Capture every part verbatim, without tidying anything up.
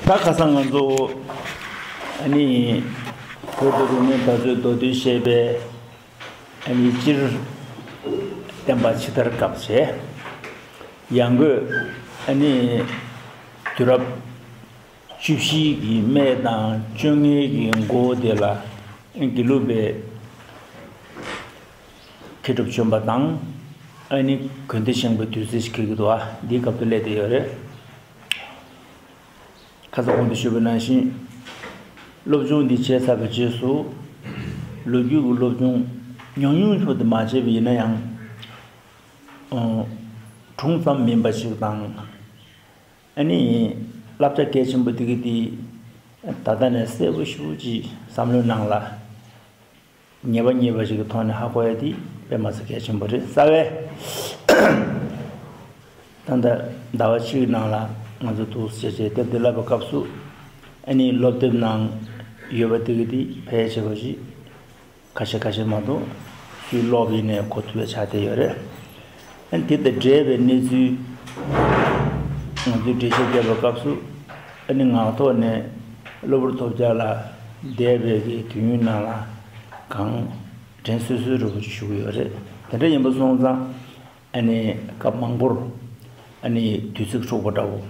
ད་ཁ་སང་ང་ཚོ་ཨ་ནི་བོད་དུ་རིག་གནས་དར་ཚུལ་མདོར་བསྡུས་བཤད་པའི་ཨ་ནི་སྤྱིར་བསྟན་པ་ཕྱི་དར་སྐབས་བྱས། ཡང་སྒོས་ཨ་ནི་དུས་རབས་བཅུ་བཞི་གི་སྨད་དང་བཅོ་ལྔའི་གི་འགོ་དེ་ལ་དགེ་ལུགས་པའི་མཁས་གྲུབ་བྱོན་པ་དང་། ཨ་ནི་དགོན་སྡེ་བཞེངས་པའི་དུས་ཚོད་ཞིག་འཁེལ་གྱི་འདུག་ཨ། འདིའི་སྐབས་སུ་སླེབས་བསྡད་ཡོད་རེད། ཁ་སང་གོང་དུ་ཞུས་པ་ནང་བཞིན། སློབ་སྦྱོང་འདི་བྱས་ཚར་བའི་རྗེས་སུ། ལོ་རྒྱུས་ཀྱི་སློབ་སྦྱོང་ཉུང་ཉུང་ཞིག་ཏུ་མ་བྱས་པ་ཡིན་ན་ཡང་། ཨོ། གྲུང་ཙམ་མིན་པ་ཞིག་དང་། ཨ་ནི། བསླབ་བྱ་གལ་ཆེན་པོ་དེ་གི་དེ། ད་ལྟ་ནས་གསལ་པོ་ཞེ་པོ་ཅིག་བསམ་བློའི་ནང་ལ། ངེས་པ་ངེས་པ་ཞིག་གི་ཐོག་ནས་ཧ་གོ་ཡ་དེ་དཔེ་མ་ཚད་གལ་ཆེན་པོ་རེད། རྩ་བའི་ད་ལྟ་ཟླ་བ་གཅིག་གི་ནང་ལ་ང་ཚོ་འདུག་སེ་བྱས་བྱས་དེབ་འདི་བསླབ་པའི་སྐབས་སུ། ཨ་ནི་སློབ་དེབ་ནང་ཡོད་པ་དེ་གི་དེ་ཕལ་ཆེ་བ་ཞིག་ཁ་ཤས་ཁ་ཤས་མ་གཏོགས་སུས་ཀློག་ཡིན་ནས་གོ་ཐུབ་པའི་ཆ་དེ་ཡོད་རེད། ཨ་ནི་དེ་དང་འབྲེལ་བའི་གནས་ཚུལ་ང་ཚོས་འགྲེལ་བཤད་བརྒྱབ་པའི་སྐབས་སུ། ཨ་ནི་ངག་ཐོག་ནས་གློ་བུར་ཐོལ་རྒྱག་ལ་འདས་པའི་གི་དུས་ཡུན་ནང་ལ་གང་དྲན་གསོས་གསོས་འདྲ་པོ་ཅིག་ཞུ་གི་ཡོད་རེད། དེ་འདྲ་ཡིན་པ་སོང་ཙང་། ཨ་ནི་སྐབས་མང་པོར་ཨ་ནི་དུས་ཚིགས་འཁྲུག་པ་འདྲ་བོ།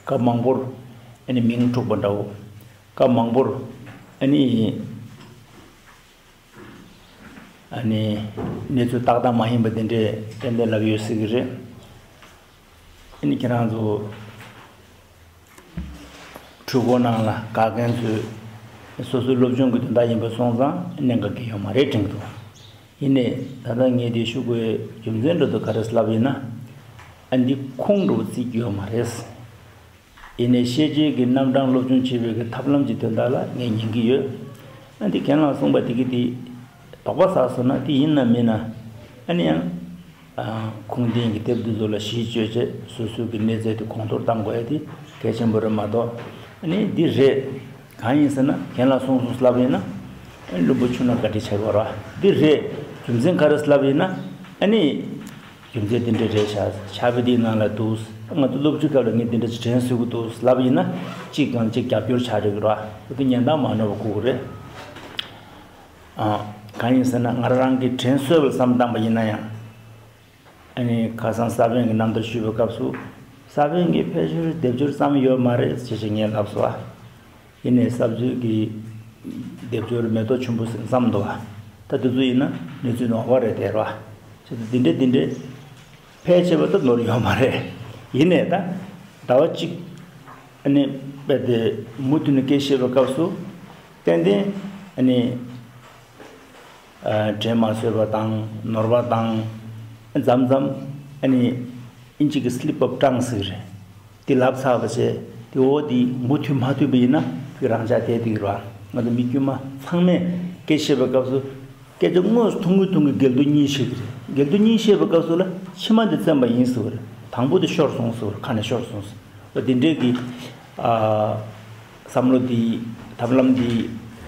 སྐབས་མང་པོར་ཨ་ནི་མིང་འཁྲུག་པ་འདྲ་བོ། སྐབས་མང་པོར་ཨ་ནི། ཨ་ནི། གནས་ཚུལ་ཏག་ཏག་མ་ཡིན་པ་དེ་འདྲས་ཏན་ཏན་ལབ་ཡོད་སྲིད་ཀྱི་རེད། ཨ་ནི་ཁྱེད་རང་ཚོ་འཕྲུལ་འཁོར་ནང་ལ་དགའ་མཁན་ཚོས་སོ་སོའི་སློབ་སྦྱོང་གི་དོན་དག་ཡིན་པ་སོང་ཙང་གནད་འགག་གི་ཡོད་མ་རེད་དྲན་གྱི་འདུག་ཡིན་ནའི་ད་ལྟ་ངས་དེ་ཞུ་དགོས་རྒྱུ་མཚན་འདྲ་འདུག་ག་རེ་ལབ་ཡིན་ན། ཨ་འདི་ཁུངས་འདྲ་བོ་བརྩི་རྒྱུ་ཡོད་མ་རེད། ཡིན་ནའི་ཤེས་བྱའི་གི་རྣམ་གྲངས་སློབ་སྦྱོང་བྱེད་པའི་གི་ཐབས་ལམ་གྱི་དོན་དག་ལ་ངས་ཉན་གྱི་ཡོད། ཨ་འདི་རྒན་ལགས་གསུངས་པ་དེ་གི་དེ་དོགས་པ་ཟ་སོང་ན་དེ་ཡིན་ན་མིན་ན། ཨ་ནི་ཡང་། ཨ་ཁུངས་ལྡན་གྱི་དེབ་འདི་ཚོ་ལ་གཞི་བཅོལ་བྱས་སོ་སོའི་གི་གནས་ཚད་དེ་གོང་མཐོར་གཏང་དགོས་ཡ་དེ་གལ་ཆེན་པོ་རེད་མ་གཏོགས། ཨ་ནི་འདི་རེད། གང་ཡིན་ཟེར་ན་རྒན་ལགས་གསུངས་སོང་ལབ་ཡིན་ན། ཨ་ནི་བླུན་པོ་ཆུང་ན་བཀའ་དྲིན་ཆེ་བ་ར། འདི་རེད། རྒྱུ་མཚན་ག་རེ་ལབ་ཡིན་ན། ཨ་ནི། རྒྱུ་མཚན་དེ་འདྲ་རེད་ཤག་ཕྱག་དཔེ་འདིའི་ནང་ལ་འདུག་ང་ཚོ་སློབ་ཕྲུག་སྐབས་ལ་ངས་འདི་འདྲ་ཅིག་དྲན་གསོས་ཀྱི་འདུག་ལབ་ཡིན་ན། གཅིག་གང་གཅིག་རྒྱབ་སྐྱོར་ཆགས་འགྲོ་གི་རེད་བ། འོ་དེ་ཉན་སྟངས་མ་ནོར་བ་དགོས་ཀྱི་རེད། ཨ། གང་ཡིན་ཟེར་ན་ང་རང་གིས་དྲན་གསོས་པ་བསམ་བཏང་པ་ཡིན་ན་ཡང་། ཨ་ནི་ཁ་སང་ས་བོན་གྱི་རྣམ་ཐར་ཞུས་པའི་སྐབས་སུ། ས་བོན་གྱི་ཕལ་ཆེར་སྡེབ་སྦྱོར་ཙམ་ཡོད་མ་རེད་ཅེས་ངས་ལབ་སོང་བ། ཡིན་ནའི་ས་བཅུད་ཀྱི་སྡེབ་སྦྱོར་མེ་ཏོག་ཆུན་པོ་ཟེར་མཚམས་འདུག་བ། ད་དེ་ཚོ་ཡིན་ན་གནས་ཚུལ་ནོར་བ་རེད་དེ་ར། བྱས་ཙང་འདི་འདྲས་འདི་འདྲས་ཕལ་ཆེ་བ་ད་ནོར་ཡོད་མ་རེད། ཡིན་ནའི་ད་ཟླ་བ་གཅིག་ཨ་ནི་རྦད་དེ་མུ་མཐུད་ནས་སྐད་བཤད་པའི་སྐབས་སུ་ཏན་ཏན་ཨ་ནི། ཨ་དྲན་མ་སོས་པ་དང་ནོར་བ་དང་། མཚམས་མཚམས་ཨ་ནི་ཨིན་ཇི་གི་slip of tongue ཟེར་གི་རེད། དེ་ལབ་ཚར་བ་བྱས་དེ་འོ་དེ་མུ་མཐུད་མ་ཐུབ་པ་ཡིན་ན་དེ་རང་འཇགས་བསྡད་དེ་གི་རེད་བ། ང་ཚོ་མི་དཀྱུས་མ་ཚང་མས་སྐད་བཤད་པའི་སྐབས་སུ་སྐད་ཆ་དངོས་སུ་ཐུང་ངུ་ཐུང་ངུ་འགལ་འདུ་གཉིས་བཤད་གི་རེད། འགལ་འདུ་གཉིས་བཤད་པའི་སྐབས་སུ་ལ་ཕྱི་མ་དེ་བཙེམས་པ་ཡིན་ཟེར་བ་རེད། དང་པོ་དེ་ཤོར་སོང་ཟེར་བ་རེད། ཁ་ནས་ཤོར་སོང་ཟེར། འོ་དེ་འདྲས་ཀྱི་ཨ་བསམ་བློ་འདི་ཐབས་ལམ་འདི་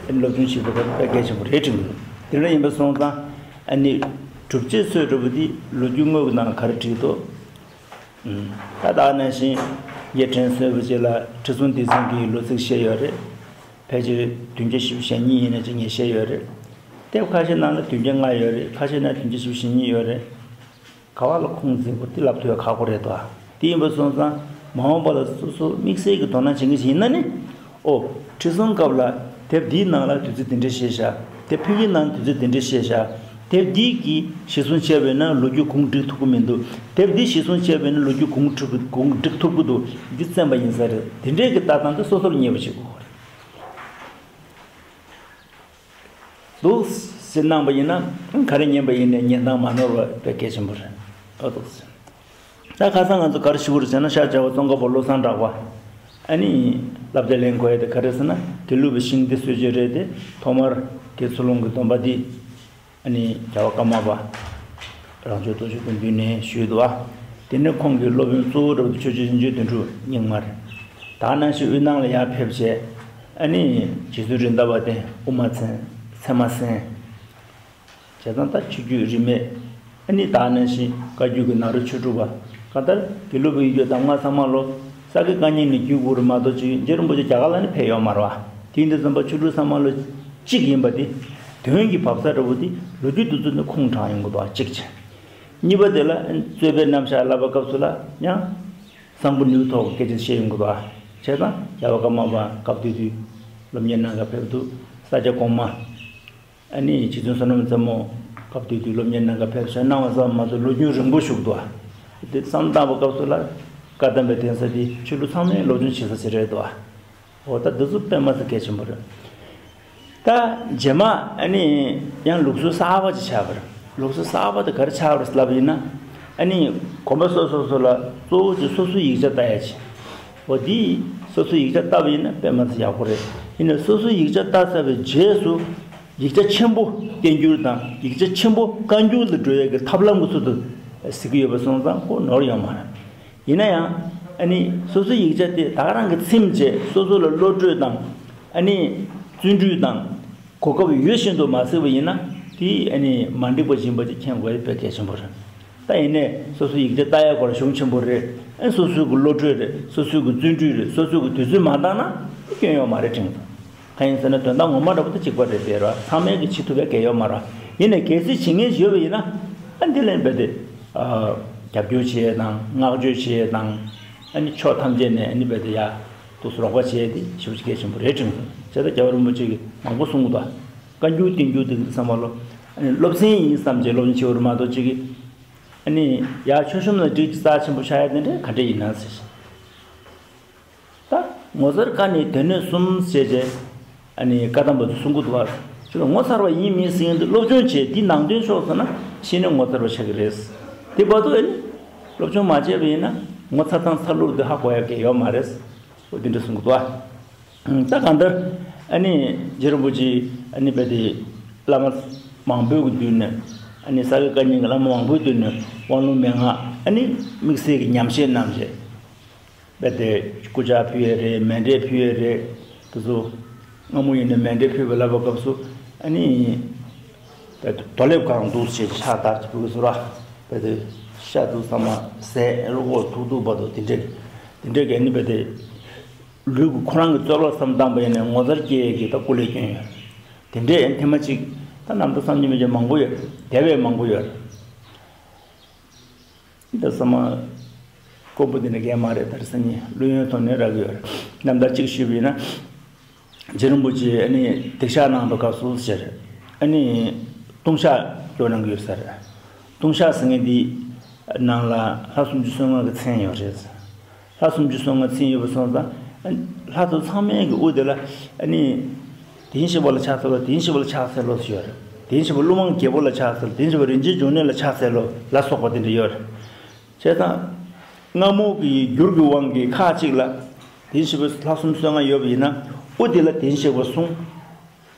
སློབ་སྦྱོང་བྱེད་པའི་སྐབས་དཔེ་གལ་ཆེན་པོ་རེད་དྲན་གྱི་འདུག་དེ་འདྲ་ཡིན་པ་སོང་ཙང་ཨ་ནི་གྲུབ་ཆའི་སྲོལ་འདྲ་པོ་འདི་ལོ་རྒྱུས་དངོས་ཀྱི་ནང་ག་རེ་བྲིས་འདུག་ད་ད་ནང་བཞིན་ངས་དྲན་གསོས་པ་ཅིག་ལ་ཁྲི་སྲོང་ལྡེ་བཙན་གྱི་ལོ་ཚིགས་བཤད་ཡོད་རེད། ཕལ་ཆེར་བདུན་བརྒྱ་བཞི་བཅུ་ཞེ་གཉིས་ཡིན་ན་ཅིག་ངས་བཤད་ཡོད་རེད། དེབ་ཁ་ཤས་ནང་ལ་བདུན་བརྒྱ་ལྔ་ཡོད་རེད། ཁ་ཤས་ནང་བདུན་བརྒྱ་བཞི་བཅུ་ཞེ་གཉིས་ཡོད་རེད། ག་བ་ལ་ཁུངས་འཛིན་དགོས་དེ་ལབ་ཐུབ་ཡ་ཁག་པོ་རེད་དོ། དེ་ཡིན་པ་སོང་ཙང་མ་འོངས་པ་ལ་སོ་སོ་དམིགས་བསལ་གྱི་དོ་སྣང་བྱེད་མཁན་ཞིག་ཡིན་ན་ནི། ཨོ། ཁྲི་སྲོང་སྐབས་ལ་དེབ་འདིའི་ནང་ལ་དུས་ཚོད་འདི་འདྲ་བཤད་བཞག་དེབ་ཕ་གིའི་ནང་དུས་ཚོད་འདི་འདྲ་བཤད་བཞག་དེབ་འདི་གིས་གཞིར་བཟུང་བྱས་པས་ན་ལོ་རྒྱུས་གོང་བསྒྲིགས་ཐུབ་ཀྱི་མི་འདུག་དེབ་འདི་གཞིར་བཟུང་བྱས་པས་ན་ལོ་རྒྱུས་གོང་བསྒྲིགས་གོང་བསྒྲིགས་ཐུབ་ཀྱི་འདུག་འདི་བཙེམས་པ་ཡིན་ས་རེད། དེ་འདྲའི་གི་ལྟ་སྟངས་དེ་སོ་སོར་ངེས་པ་བྱེད་དགོས་རེད། འདུག་སེ་གནང་པ་ཡིན་ན་ག་རེ་ཉན་པ་ཡིན་ནའི་ཉན་སྟངས་མ་ནོར་བ་དཔེ་གལ་ཆེན་པོ་རེད། ཨོ་འདུག་སེ། ད་ཁ་སང་ང་ཚོ་ག་རེ་ཞུ་གི་རེད་ཟེར་ན་ཤར་བྱ་བ་ཙོང་ཁ་པ་བློ་བཟང་གྲགས་པ། ཨ་ནི་བསླབ་བྱ་ལེན་དགོས་ཡ་དེ་ག་རེ་ཟེར་ན་དགེ་ལུགས་པའི་ཤིང་རྟའི་སྲོལ་འབྱེད་རེད་དེ་ཐོག་མར་དགེ་ཚུལ་སློང་གི་སྡོམ་པ་འདི། ཨ་ནི་རྒྱལ་བ་ཀརྨ་པ་རང་ཆོས་རྡོ་རྗེ་སྐུ་མདུན་ནས་ཞུས་འདུག་ཨ། དེ་ནས་ཁོང་གི་སློབ་དཔོན་གཙོ་བོ་འདྲ་བོ་དེ་ཆོས་རྗེ་རིན་ཆེན་དོན་གྲུབ་རྙིང་མ་རེད། ད་ནང་བཞིན་དབུས་གནང་ལ་ཡར་ཕེབས་བྱས། ཨ་ནི་རྗེ་བཙུན་རེད་མདའ་བ་དེ་དབུ་མ་མཚན་ཚད་མ་གསན། བྱས་ཙང་ད་ཆོས་བརྒྱུད་རིས་མེད། ཨ་ནི་ད་ནང་བཞིན་བཀའ་བརྒྱུད་ཀྱི་ནཱ་རོ་ཆོས་དྲུག་པ། གང་ལྟར་དགེ་ལུགས་པའི་ཡུལ་གྱི་གདམས་ངག་ཚང་མ་ལོ། ས་དགེ་བཀའ་རྙིང་ནས་བརྒྱུད་དགོས་རེད་མ་གཏོགས་ཅིག་རྗེ་རིན་པོ་ཆེ་རྒྱ་གར་ལ་ནི་ཕེབས་ཡོད་མ་རེད་བ། དེ་ཡིན་དུས་ཙམ་པ་ཆོས་ལུགས་ཚང་མ་ལ་གཅིག་ཡིན་པ་དེ། དོན་གྱི་བབས་ས་འདྲ་པོ་དེ་ལོ་རྒྱུས་དེ་ཚོ་ནས་ཁུངས་དྲངས་ཡོང་གི་འདུག་བ་གཅིག་བྱས། གཉིས་པ་དེ་ལ་རྩོད་པའི་རྣམ་གཞག་ལབ་པའི་སྐབས་སུ་ལ་ཡང་གསང་ཕུ་ནུས་ཐོག་གི་སྐད་ཆ་བཤད་ཡོང་གི་འདུག་བ། བྱས་ཙང་རྒྱལ་བ་ཀརྨ་པ་སྐབས་དེ་དུས་སློབ་གཉེར་གནང་ག་ཕེབས་འདུག་ས་སྐྱ་གོང་མ། ཨ་ནི་རྗེ་བཙུན་བསོད་ནམས་རྩེ་མོ་སྐབས་དེ་དུས་སློབ་གཉེར་གནང་ག་ཕེབས་ཤག་གནང་བ་ཙམ་མ་གཏོགས་ལོ་རྒྱུས་རིང་པོ་བཞུགས་འདུག་ཨ། དེ་བསམ་བཏང་བའི་སྐབས་སུ་ལ་བཀའ་གདམས་པའི་གདན་ས་དེ་ཆོས་ལུགས་ཚང་མས་སློབ་སྦྱོང་བྱེད་ས་ཞིག་རེད་འདུག་ཨ། འོ་ད་འདི་ཚོ་དཔེ་མ་སྲིད་གལ་ཆེན་པོ་རེད། ད་རྗེས་མ་ཨ་ནི་ཡང་ལུགས་སྲོལ་གསར་པ་ཅིག་ཆགས་པ་རེད། ལུགས་སྲོལ་གསར་པ་དེ་ག་རེ་ཆགས་པ་རེད་ལབ་ཡིན་ན། ཨ་ནི་དགོན་པ་སོ་སོ་སོ་ལ་གཙོ་བོ་དེ་སོ་སོའི་ཡིག་ཆ་ལྟ་ཡ་ཅིག་འོ་དེ་སོ་སོའི་ཡིག་ཆ་ལྟ་བ་ཡིན་ན་དཔེ་མ་སྲིད་ཡག་པོ་རེད། ཡིན་ནའི་སོ་སོའི་ཡིག་ཆ་ལྟ་ཚར་བའི་རྗེས་སུ། ཡིག་ཆ་ཆེན་པོ་བསྟན་འགྱུར་དང་ཡིག་ཆ་ཆེན་པོ་བཀའ་འགྱུར་ལ་འགྲོ་ཡས་ཀྱི་ཐབས་ལམ་གྱི་ཚུལ་དུ་གཟིགས་ཀྱི་ཡོད་པ་སོང་ཙང་ཁོ་ནོར་ཡོད་མ་རེད། ཡིན་ན་ཡང་ཨ་ནི་སོ་སོའི་ཡིག་ཆ་དེ་ད་ག་རང་གིས་ཚིམ་བྱས་སོ་སོ་ལ་བློ་གྲོས་དང་ཨ་ནི་བརྩོན་འགྲུས་དང་གོ་སྐབས་ཡོད་བཞིན་དུ་མ་གཟིགས་པ་ཡིན་ན་དེ་ཨ་ནི་མ་འགྲིག་པ་ཡིན་པ་དེ་མཁྱེན་དགོས་ཡ་དཔེ་གལ་ཆེན་པོ་རེད། ད་ཡིན་ནའི་སོ་སོའི་ཡིག་ཆ་ལྟ་ཡ་སྐོར་གཞུང་ཆེན་པོ་རེད། ཨ་ནི་སོ་སོའི་གི་བློ་གྲོས་རེད། སོ་སོའི་གི་བརྩོན་འགྲུས་རེད། སོ་སོའི་གི་དུས་ཚོད་མ་འདང་ན་སྐྱོན་ཡོད་མ་རེད་དྲན་གི་འདུག་གང་ཡིན་ཟེར་ན་དོན་དག་ངོ་མ་འདྲ་པོ་དེ་གཅིག་པ་རེད་དེ་ར། ཚང་མས་གི་བྱེད་ཐུབ་པའི་གལ་ཡོད་མ་རེད། ཡིན་ནའི་གལ་སྲིད་བྱེད་མཁན་ཞིག་ཡོད་པ་ཡིན་ན་ཨ་འདི་ལན་རྦད་དེ་རྒྱབ་སྐྱོར་བྱེད་ཡས་དང་བསྔགས་བརྗོད་བྱེད་ཡས་དང་། ཨ་ནི་ཕྱོགས་ཐམས་ཅད་ནས་ཨ་ནི་རྦད་དེ་ཡ་ཏོག་ཙམ་རོགས་པ་བྱེད་ཡས་དེ་ཞེ་པོ་ཅིག་གལ་ཆེན་པོ་རེད་དྲན་གི་འདུག་བྱས་ཙང་རྒྱལ་བ་རིན་པོ་ཆེ་གིས་མང་པོ་གསུང་གི་འདུག་བཀའ་འགྱུར་བསྟན་འགྱུར་དེ་གི་བསམ་པ་ལོ། ཨ་ནི་སློབ་ཚན་ཡིན་བསམ་བྱས་སློབ་སྦྱོང་བྱེད་པ་རེད་མ་གཏོགས་ཅིག་གི་ཨ་ནི་ཡ་མཆོད་གཤོམ་ལ་སྒྲིག་རྩ་ཆེན་པོ་ཆགས་ཡ་དེ་འདྲ་ག་འདྲ་ཡིན་ན་ཟེར། ད་ངོ་མཚར་བཀའ་ནི་སྡེ་སྣོད་གསུམ་ཞེས་བྱས། ཨ་ནི་བཀའ་གདམས་པ་ཚོས་གསུང་གི་འདུག་བ། ཅིག་ལ་ངོ་མཚར་བ་ཡིན་མིན་ཟེར་མཁན་དེ་སློབ་སྦྱོང་བྱས་དེ་ནང་དོན་ཕྱོགས་ཟེར་ན་ཕྱིས་ནས་ངོ་མཚར་བ་ཆགས་ཀྱི་རེད། དེ་བར་དུ་ཨ་ནི་སློབ་སྦྱོང་མ་བྱས་པ་ཡིན་ན་ངོ་མཚར་དང་མཚར་ལུགས་དེ་ཧ་གོ་ཡ་གི་ཡོད་མ་རེད། འོ་དེ་འདྲ་གསུང་གི་འདུག་བ། ད་གང་ལྟར་ཨ་ནི་རྗེ་རིན་པོ་ཆེ་ཨ་ནི་རྦད་དེ་བླ་མ་མང་པོའི་གི་མདུན་ནས། ཨ་ནི་ས་དགེ་བཀའ་རྙིང་གི་བླ་མ་མང་པོའི་མདུན་ནས་དབང་ལུང་མན་ངག་ཨ་ནི་དམིགས་བསལ་གྱི་ཉམས་བཞེས་གནང་བྱས། རྦད་དེ་སྐུ་ཕྱག་ཕུལ་ཡས་རེད། མཎྜལ་ཕུལ་ཡས་རེད། དེ་ཚོ་སྔ་མོ་ཡིན་ན་མཎྜལ་ཕུལ་བ་ལབ་པའི་སྐབས་སུ་ཨ་ནི་རྦད་དེ་རྡོ་ལེབ་གང་འདུག་ཅེས་ཕྱག་བདར་གྱི་ཕུལ་གི་ཚུལ་ར། རྦད་དེ་ཤ་དུ་ཚང་མ་ཟས་ཨེ་རུ་ཁོག་ཐུག་ཐུག་བར་དུ་དེ་འདྲས་དེ་འདྲས་ཀྱི་ཨ་ནི་རྦད་དེ་ལུས་ཀྱི་ཁོ་རང་གི་རྩོལ་བ་བསམ་བཏང་པ་ཡིན་ན་ངོ་མཚར་སྐྱེ་ཡས་ཀྱི་ད་སྐུ་ལས་བསྐྱོན་ཡོད། དེ་འདྲས་ཐེངས་མ་གཅིག་ད་རྣམ་ཐར་བསམ་གྱིས་མི་ཁྱབ་མང་པོ་ཡོད། དེ་བས་མང་པོ་ཡོད། འདི་ཚང་མ་དཀོན་པོ་འདི་ནས་རྒན་མ་རེད། ད་རེས་སང་ཉིན་ལྷོད་ཡངས་ཐོག་ནས་རག་གི་ཡོད་རེད། རྣམ་ཐར་གཅིག་ཞུས་པ་ཡིན་ན། རྗེ་རིན་པོ་ཆེ་ཨ་ནི་སྡིག་བཤགས་གནང་བའི་སྐབས་སུ་ཟེར། ཨ་ནི་ལྟུང་བཤགས་སྐྱོར་གནང་གི་ཡོད་ས་རེད། ལྟུང་བཤགས་ཟེར་མཁན་འདི་ནང་ལ་ལྷ་སུམ་ཅུ་སོ་ལྔ་གི་མཚན་ཡོད་རེད། ལྷ་སུམ་ཅུ་སོ་ལྔ་མཚན་ཡོད་པ་སོང་ཙང་། ལྷ་ཚོགས་ཚང་མའི་གི་དབུ་དེ་ལ་ཨ་ནི། དེ་བཞིན་གཤེགས་པ་ལ་ཕྱག་འཚལ་ལོ། དེ་བཞིན་གཤེགས་པ་ལ་ཕྱག་འཚལ་ལོ་ཟེར་ཡོད་རེད། དེ་བཞིན་གཤེགས་པ་ཀླུ་དམར་རྒྱལ་པོ་ལ་ཕྱག་འཚལ། དེ་བཞིན་གཤེགས་པ་རིན་ཆེན་འབྱུང་གནས་ལ་ཕྱག་འཚལ་ལོ་ལ་སོགས་པ་དེ་འདྲ་ཡོད་རེད། བྱས་ཙང་། སྔ་མོ་གི་འགྱུར་གྱི་དབང་གིས་ཁ་ཅིག་ལ། དེ་བཞིན་གཤེགས་པ་ལྷ་སུམ་ཅུ་སོ་ལྔ་ཡོད་པ་ཡིན་ན། དབུ་དེ་ལ་དེ་བཞིན་གཤེགས་པ་གསུང་།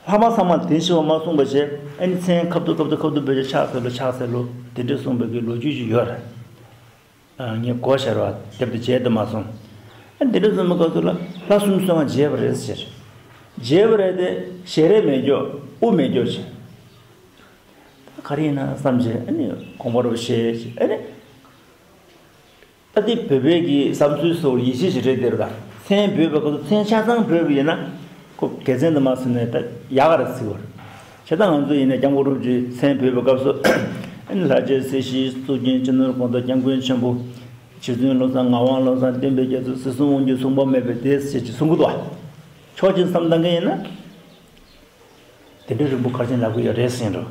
ལྷག་མ་ཚང་མ་ལ་དེ་བཞིན་གཤེགས་པ་མ་གསུངས་པ་བྱས། ཨ་ནི་མཚན་ཁ་བསྡུ་ཁ་བསྡུ་ཁ་བསྡུ་བེད་སྤྱོད་ཕྱག་འཚལ་ལོ་ཕྱག་འཚལ་ལོ་དེ་འདྲ་གསུངས་པའི་གི་ལོ་རྒྱུས་ཅིག་ཡོད་རེད། ངས་གོ་ཤར་བ་དེབ་དེ་མཇལ་དུ་མ་སོང་། ཨ་འདི་འདྲ་ཚོ་མི་དགའ་ཚོ་ལ་ལྷ་སུམ་ཅུ་སོ་ལྔ་མཇལ་བ་རེད་ཟེར། མཇལ་བ་རེད་དེ་ཞལ་རས་མེད་ཀྱོག་དབུ་མེད་ཀྱོག་ཅིག་ད་ག་རེ་ཡིན་ན་བསམ་བྱས་ཨ་ནི་དགོངས་པ་རུ་བཞེས་ཨ་ནི། ད་དེ་བོད་པའི་གི་བསམ་ཚུལ་སོགས་ཡིད་ཆེས་ཞིག་རེད་དེ་རེད་ད། མཚན་འབོད་པའི་སྐབས་སུ་མཚན་ཆ་ཚང་འབོད་པ་ཡིན་ན། ཁོ་དགེ་མཚན་དུ་མ་སོང་ནས་ད་ཡག་ག་རེད་ཟེར་བ་རེད། བྱས་ཙང་ང་ཚོ་ཡིན་ན་སྐྱབས་མགོན་རིན་པོ་ཆེའི་མཚན་འབོད་པའི་སྐབས་སུ། ཨ་ནི་ལྷ་རྗེ་སྲིད་ཞིའི་གཙུག་རྒྱན་སྤྱི་ནོར་གོང་ས་སྐྱབས་མགོན་ཆེན་པོ། རྗེ་བཙུན་བློ་བཟང་ངག་དབང་བློ་བཟང་བསྟན་པའི་རྒྱ་མཚོ་སྲིད་གསུམ་དབང་སྒྱུར་མཚུངས་པ་མེད་པའི་སྡེ་ཟེར་གྱི་གསུང་གི་འདུག་བ། ཕྱོགས་གཅིག་བསམ་བཏང་མཁན་ཡིན་ན། དེ་འདྲའི་རིང་པོ་ག་རེ་བྱས་ལབ་གི་ཡོད་རེད་ཟེར་འགྲོ།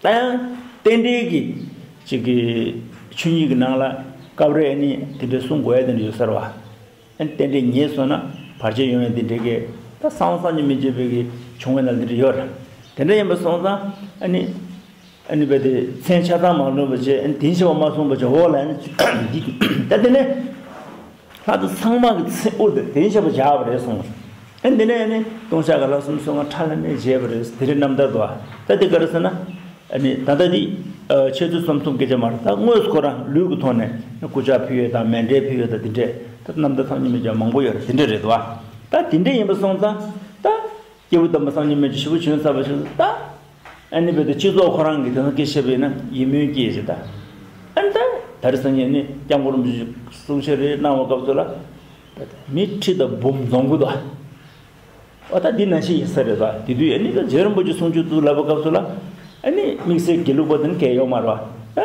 ད་ཡང་རྟེན་འབྲེལ་གྱི་ཅིག་གི་ཆོས་ཉིད་ཀྱི་ནང་ལ་སྐབས་རེ་ཨ་ནི་དེ་འདྲའི་གསུང་དགོས་ཡ་དེ་འདྲ་ཡོད་ས་རེད་བ། ཨ་ནི་རྟེན་འབྲེལ་ཉེས་སོང་ན་བར་ཆད་ཡོང་ཡ་དེ་འདྲའི་གི་ད་གསང་བ་བསམ་གྱིས་མི་ཁྱབ་པའི་གི་བྱུང་བའི་ནང་དེ་འདྲ་ཡོད་རེད། དེ་འདྲ་ཡིན་པ་སོང་ཙང་ཨ་ནི། ཨ་ནི་རྦད་དེ་མཚན་ཆ་ཚང་མ་ལོན་པ་བྱས་ཨ་ནི་དེ་བཞིན་གཤེགས་པ་མ་གསུངས་པ་བྱས་འོག་ལ་ཨ་ནི་འདི་ད་དེ་ནས་ལྷ་དེ་ཚང་མ་གི་མཚན་དབུ་དེ་དེ་བཞིན་གཤེགས་པ་བཞག་པ་རེད་གསུངས། ཨ་ནི་དེ་ནས་ཨ་ནི་ལྟུང་བཤགས་ཀྱི་ལྷ་སུམ་ཅུ་སོ་ལྔ་ཁྲ་ལམ་མེར་བཞེས་པ་རེད། དེ་འདྲའི་རྣམ་ཐར་འདུག་ད་དེ་ག་རེ་ཟེར་ན། ཨ་ནི་ད་ལྟ་འདི་འཆད་རྩོད་རྩོམ་གསུམ་སྐད་ཆ་མ་རེད། ད་དངོས་སུ་ཁོ་རང་ལུས་ཀྱི་ཐོག་ནས་སྐུ་ཕྱག་ཕུལ་ཡས་དང་མཎྜལ་ཕུལ་ཡས་དང་དེ་འདྲས་ད་རྣམ་ཐར་ཐམས་ཅད་མི་འཇོག་མང་པོ་ཡོད་རེད། དེ་འདྲས་རེད་འདུག་ད་དེ་འདྲས་ཡིན་པ་སོང་ཙང་ད། སྐྱེས་བུ་དམ་པ་སངས་རྒྱས་མི་ཆེན་ཞིག་བྱོན་ཚར་བ་ཞིག་ད། ཨ་ནི་རྦད་དེ་སྤྱི་ཚོགས་ཁོ་རང་གིས་དེ་ཚོ་སྐད་བཤད་པ་ཡིན་ན་ཡིད་སྨོན་སྐྱེས་ཞེས་ད། ཨ་ནི་ད་ད་རེས་སང་ཉིན་ནི་སྐྱབས་མགོན་རིན་པོ་ཆེས་གསུང་བཤད་རེ་གནང་བའི་སྐབས་སུ་ལ། མི་ཁྲི་དང་འབུམ་འཛོམས་ཀྱི་འདུག་འོ་ད་འདི་ནང་བཞིན་ཡིན་ས་རེད་ད། དེ་དུས་ཨ་ནི་རྗེ་རིན་པོ་ཆེ་གསུང་ཆོས་དུ་ལབ་པའི་སྐབས་སུ་ལ་ཨ་ནི་དམིགས་བསལ་དགེ་ལུགས་པ་དེ་ནི་གལ་ཡོད་མ་རེད་བ། ད་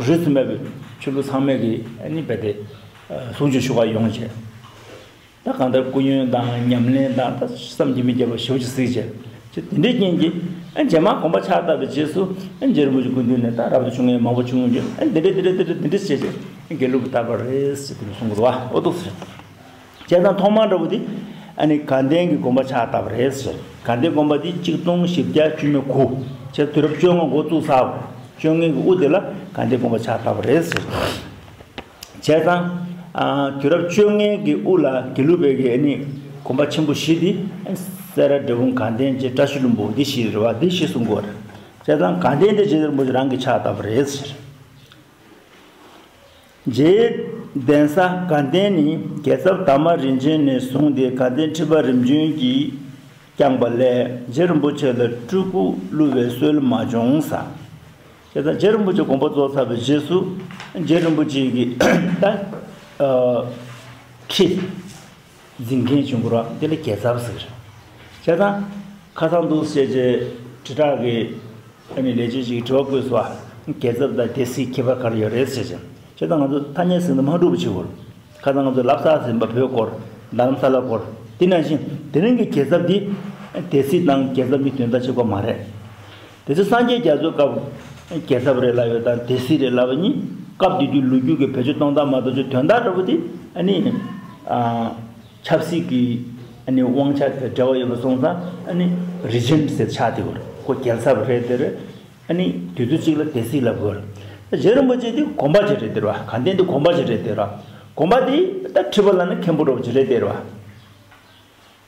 རིས་སུ་མེད་པའི་ཆོས་ལུགས་ཚང་མས་ཀྱི་ཨ་ནི་རྦད་དེ་གསུང་ཆོས་ཞུ་བ་ཡོང་བྱས། ད་གང་ལྟར་སྐུ་ཡོན་དང་ཉམས་ལེན་དང་ད་བསམ་གྱིས་མི་ཁྱབ་པ་ཞེ་པོ་ཅིག་གཟིགས་བྱས། ཅེས་དེ་འདྲའི་རྐྱེན་གྱིས་ཨ་རྗེས་མ་དགོངས་པ་ཕྱག་བཏབ་པའི་རྗེས་སུ་ཨ་རྗེ་རིན་པོ་ཆེ་སྐུ་མདུན་ནས་ད་རབ་ཏུ་བྱུང་མཁན་མང་པོ་བྱུང་ཡོང་རྒྱུ་ཨ་འདི་འདྲ་འདི་འདྲ་འདི་འདྲ་འདི་འདྲ་བྱས་བྱས་དགེ་ལུགས་པ་དར་བ་རེད་ཟེར་དེ་འདྲ་གསུང་གི་འདུག་བ། ཨོ་འདུག་ཟེར། བྱས་ཙང་ཐོག་མར་འདྲ་པོ་དེ་ཨ་ནི་དགའ་ལྡན་གྱི་དགོངས་པ་ཕྱག་བཏབ་པ་རེད་ཟེར། དགའ་ལྡན་དགོངས་པ་དེ་གཅིག་སྟོང་བཞི་བརྒྱ་བཅུ་མེད་དགུ། བྱས་དུས་རབས་བཅོ་ལྔ་འགོ་བཙུགས་ཚར། བཅོ་ལྔའི་གི་དབུ་དེ་ལ་དགའ་ལྡན་དགོངས་པ་ཕྱག་བཏབ་པ་རེད་ཟེར། བྱས་ཙང་། ཨ། དུས་རབས་བཅོ་ལྔའི་གི་དབུ་ལ་དགེ་ལུགས་པའི་གི་ཨ་ནི་དགོན་པ་ཆེན་པོ་བཞི་དེ། སེ་ར་འབྲས་སྤུངས་དགའ་ལྡན་བཅས་བཀྲ་ཤིས་ལྷུན་པོ་འདི་བཞི་རེད་བ། འདི་བཞི་གསུང་གི་ཡོད་རེད། བྱས་ཙང་དགའ་ལྡན་དེ་རྗེ་རིན་པོ་ཆེ་རང་གིས་ཕྱག་བཏབ་པ་རེད་ཟེར། རྗེའི་གདན་ས་དགའ་ལྡན་ནི་རྒྱལ་ཚབ་དར་མ་རིན་ཆེན་ནས་བཟུང་སྟེ་དགའ་ལྡན་ཁྲི་པ་རིམ་བྱོན་གྱིས་བསྐྱངས་པ་ལས་རྗེ་རིན་པོ་ཆེ་ལ་སྤྲུལ་སྐུ་བསླུ་བའི་སྲོལ་མ་བྱུང་ཟེར། བྱས་ཙང་རྗེ་རིན་པོ་ཆེ་དགོངས་པ་རྫོགས་ཚར་བའི་རྗེས་སུ་རྗེ་རིན་པོ་ཆེ་གིས་ད་ཨ་ཁྲི་འཛིན་མཁན་བྱུང་དགོས་ར། དེ་ལ་རྒྱལ་ཚབ་ཟེར། བྱས་ཙང་ཁ་སང་འདུག་ཟེར་བྱས་དྲིལ་བསྒྲགས་ཀྱི་ཨ་ནི་ལས་བྱེད་ཅིག་གིས་དྲི་བ་བཀོད་སོང་། རྒྱལ་ཚབ་དང་སྡེ་སྲིད་ཁྱད་པར་ག་རེ་ཡོད་རེད་ཟེར་བྱས། བྱས་ཙང་ང་ཚོ་ཐ་སྙད་ཟིན་ན་མ་འགྲུབ་པ་བྱེད་དགོས། ཁ་སང་ང་ཚོ་ལབ་ཚར་ཟིན་པ་བོད་སྐོར། རྡ་རམ་ས་ལ་སྐོར། དེ་ནང་བཞིན་དེ་རིང་གི་རྒྱལ་ཚབ་འདི་སྡེ་སྲིད་དང་རྒྱལ་ཚབ་གཉིས་དོན་དག་གཅིག་པ་མ་རེད། དེ་ཚོ་སངས་རྒྱས་རྒྱ་མཚོའི་སྐབས་རྒྱལ་ཚབ་རེད་ལབ་ཡོད་དང་སྡེ་སྲིད་རེད་ལབ་པ་གཉིས་སྐབས་དེ་དུས་ལོ་རྒྱུས་ཀྱི་བེད་སྤྱོད་གཏོང་སྟངས་མ་གཏོགས་ཆོས་དོན་དག་འདྲ་པོ་དེ་ཨ་ནི་ཨ་ཆབ་སྲིད་ཀྱི་ཨ་ནི་དབང་ཆ་གི་འབྲེལ་བ་ཡོད་པ་སོང་ཙང་ཨ་ནི་རི་ཇེན་ཊི་ཟེར་ཆགས་བསྡད་ཡོད་རེད། ཁོ་རྒྱལ་ཚབ་རེད་དེ་རེད། ཨ་ནི་དུས་ཚོད་གཅིག་ལ་སྡེ་སྲིད་ལབ་དགོས་རེད། རྗེ་རིན་པོ་ཆེ་དེ་དགོན་པ་ཅིག་རེད་དེ་ར། དགའ་ལྡན་དེ་དགོན་པ་ཅིག་རེད་དེ་ར། དགོན་པ་དེ་ད་ཁྲི་པ་ལབ་ན་མཁན་པོ་འདྲ་པོ་ཅིག་རེད་དེ་ར།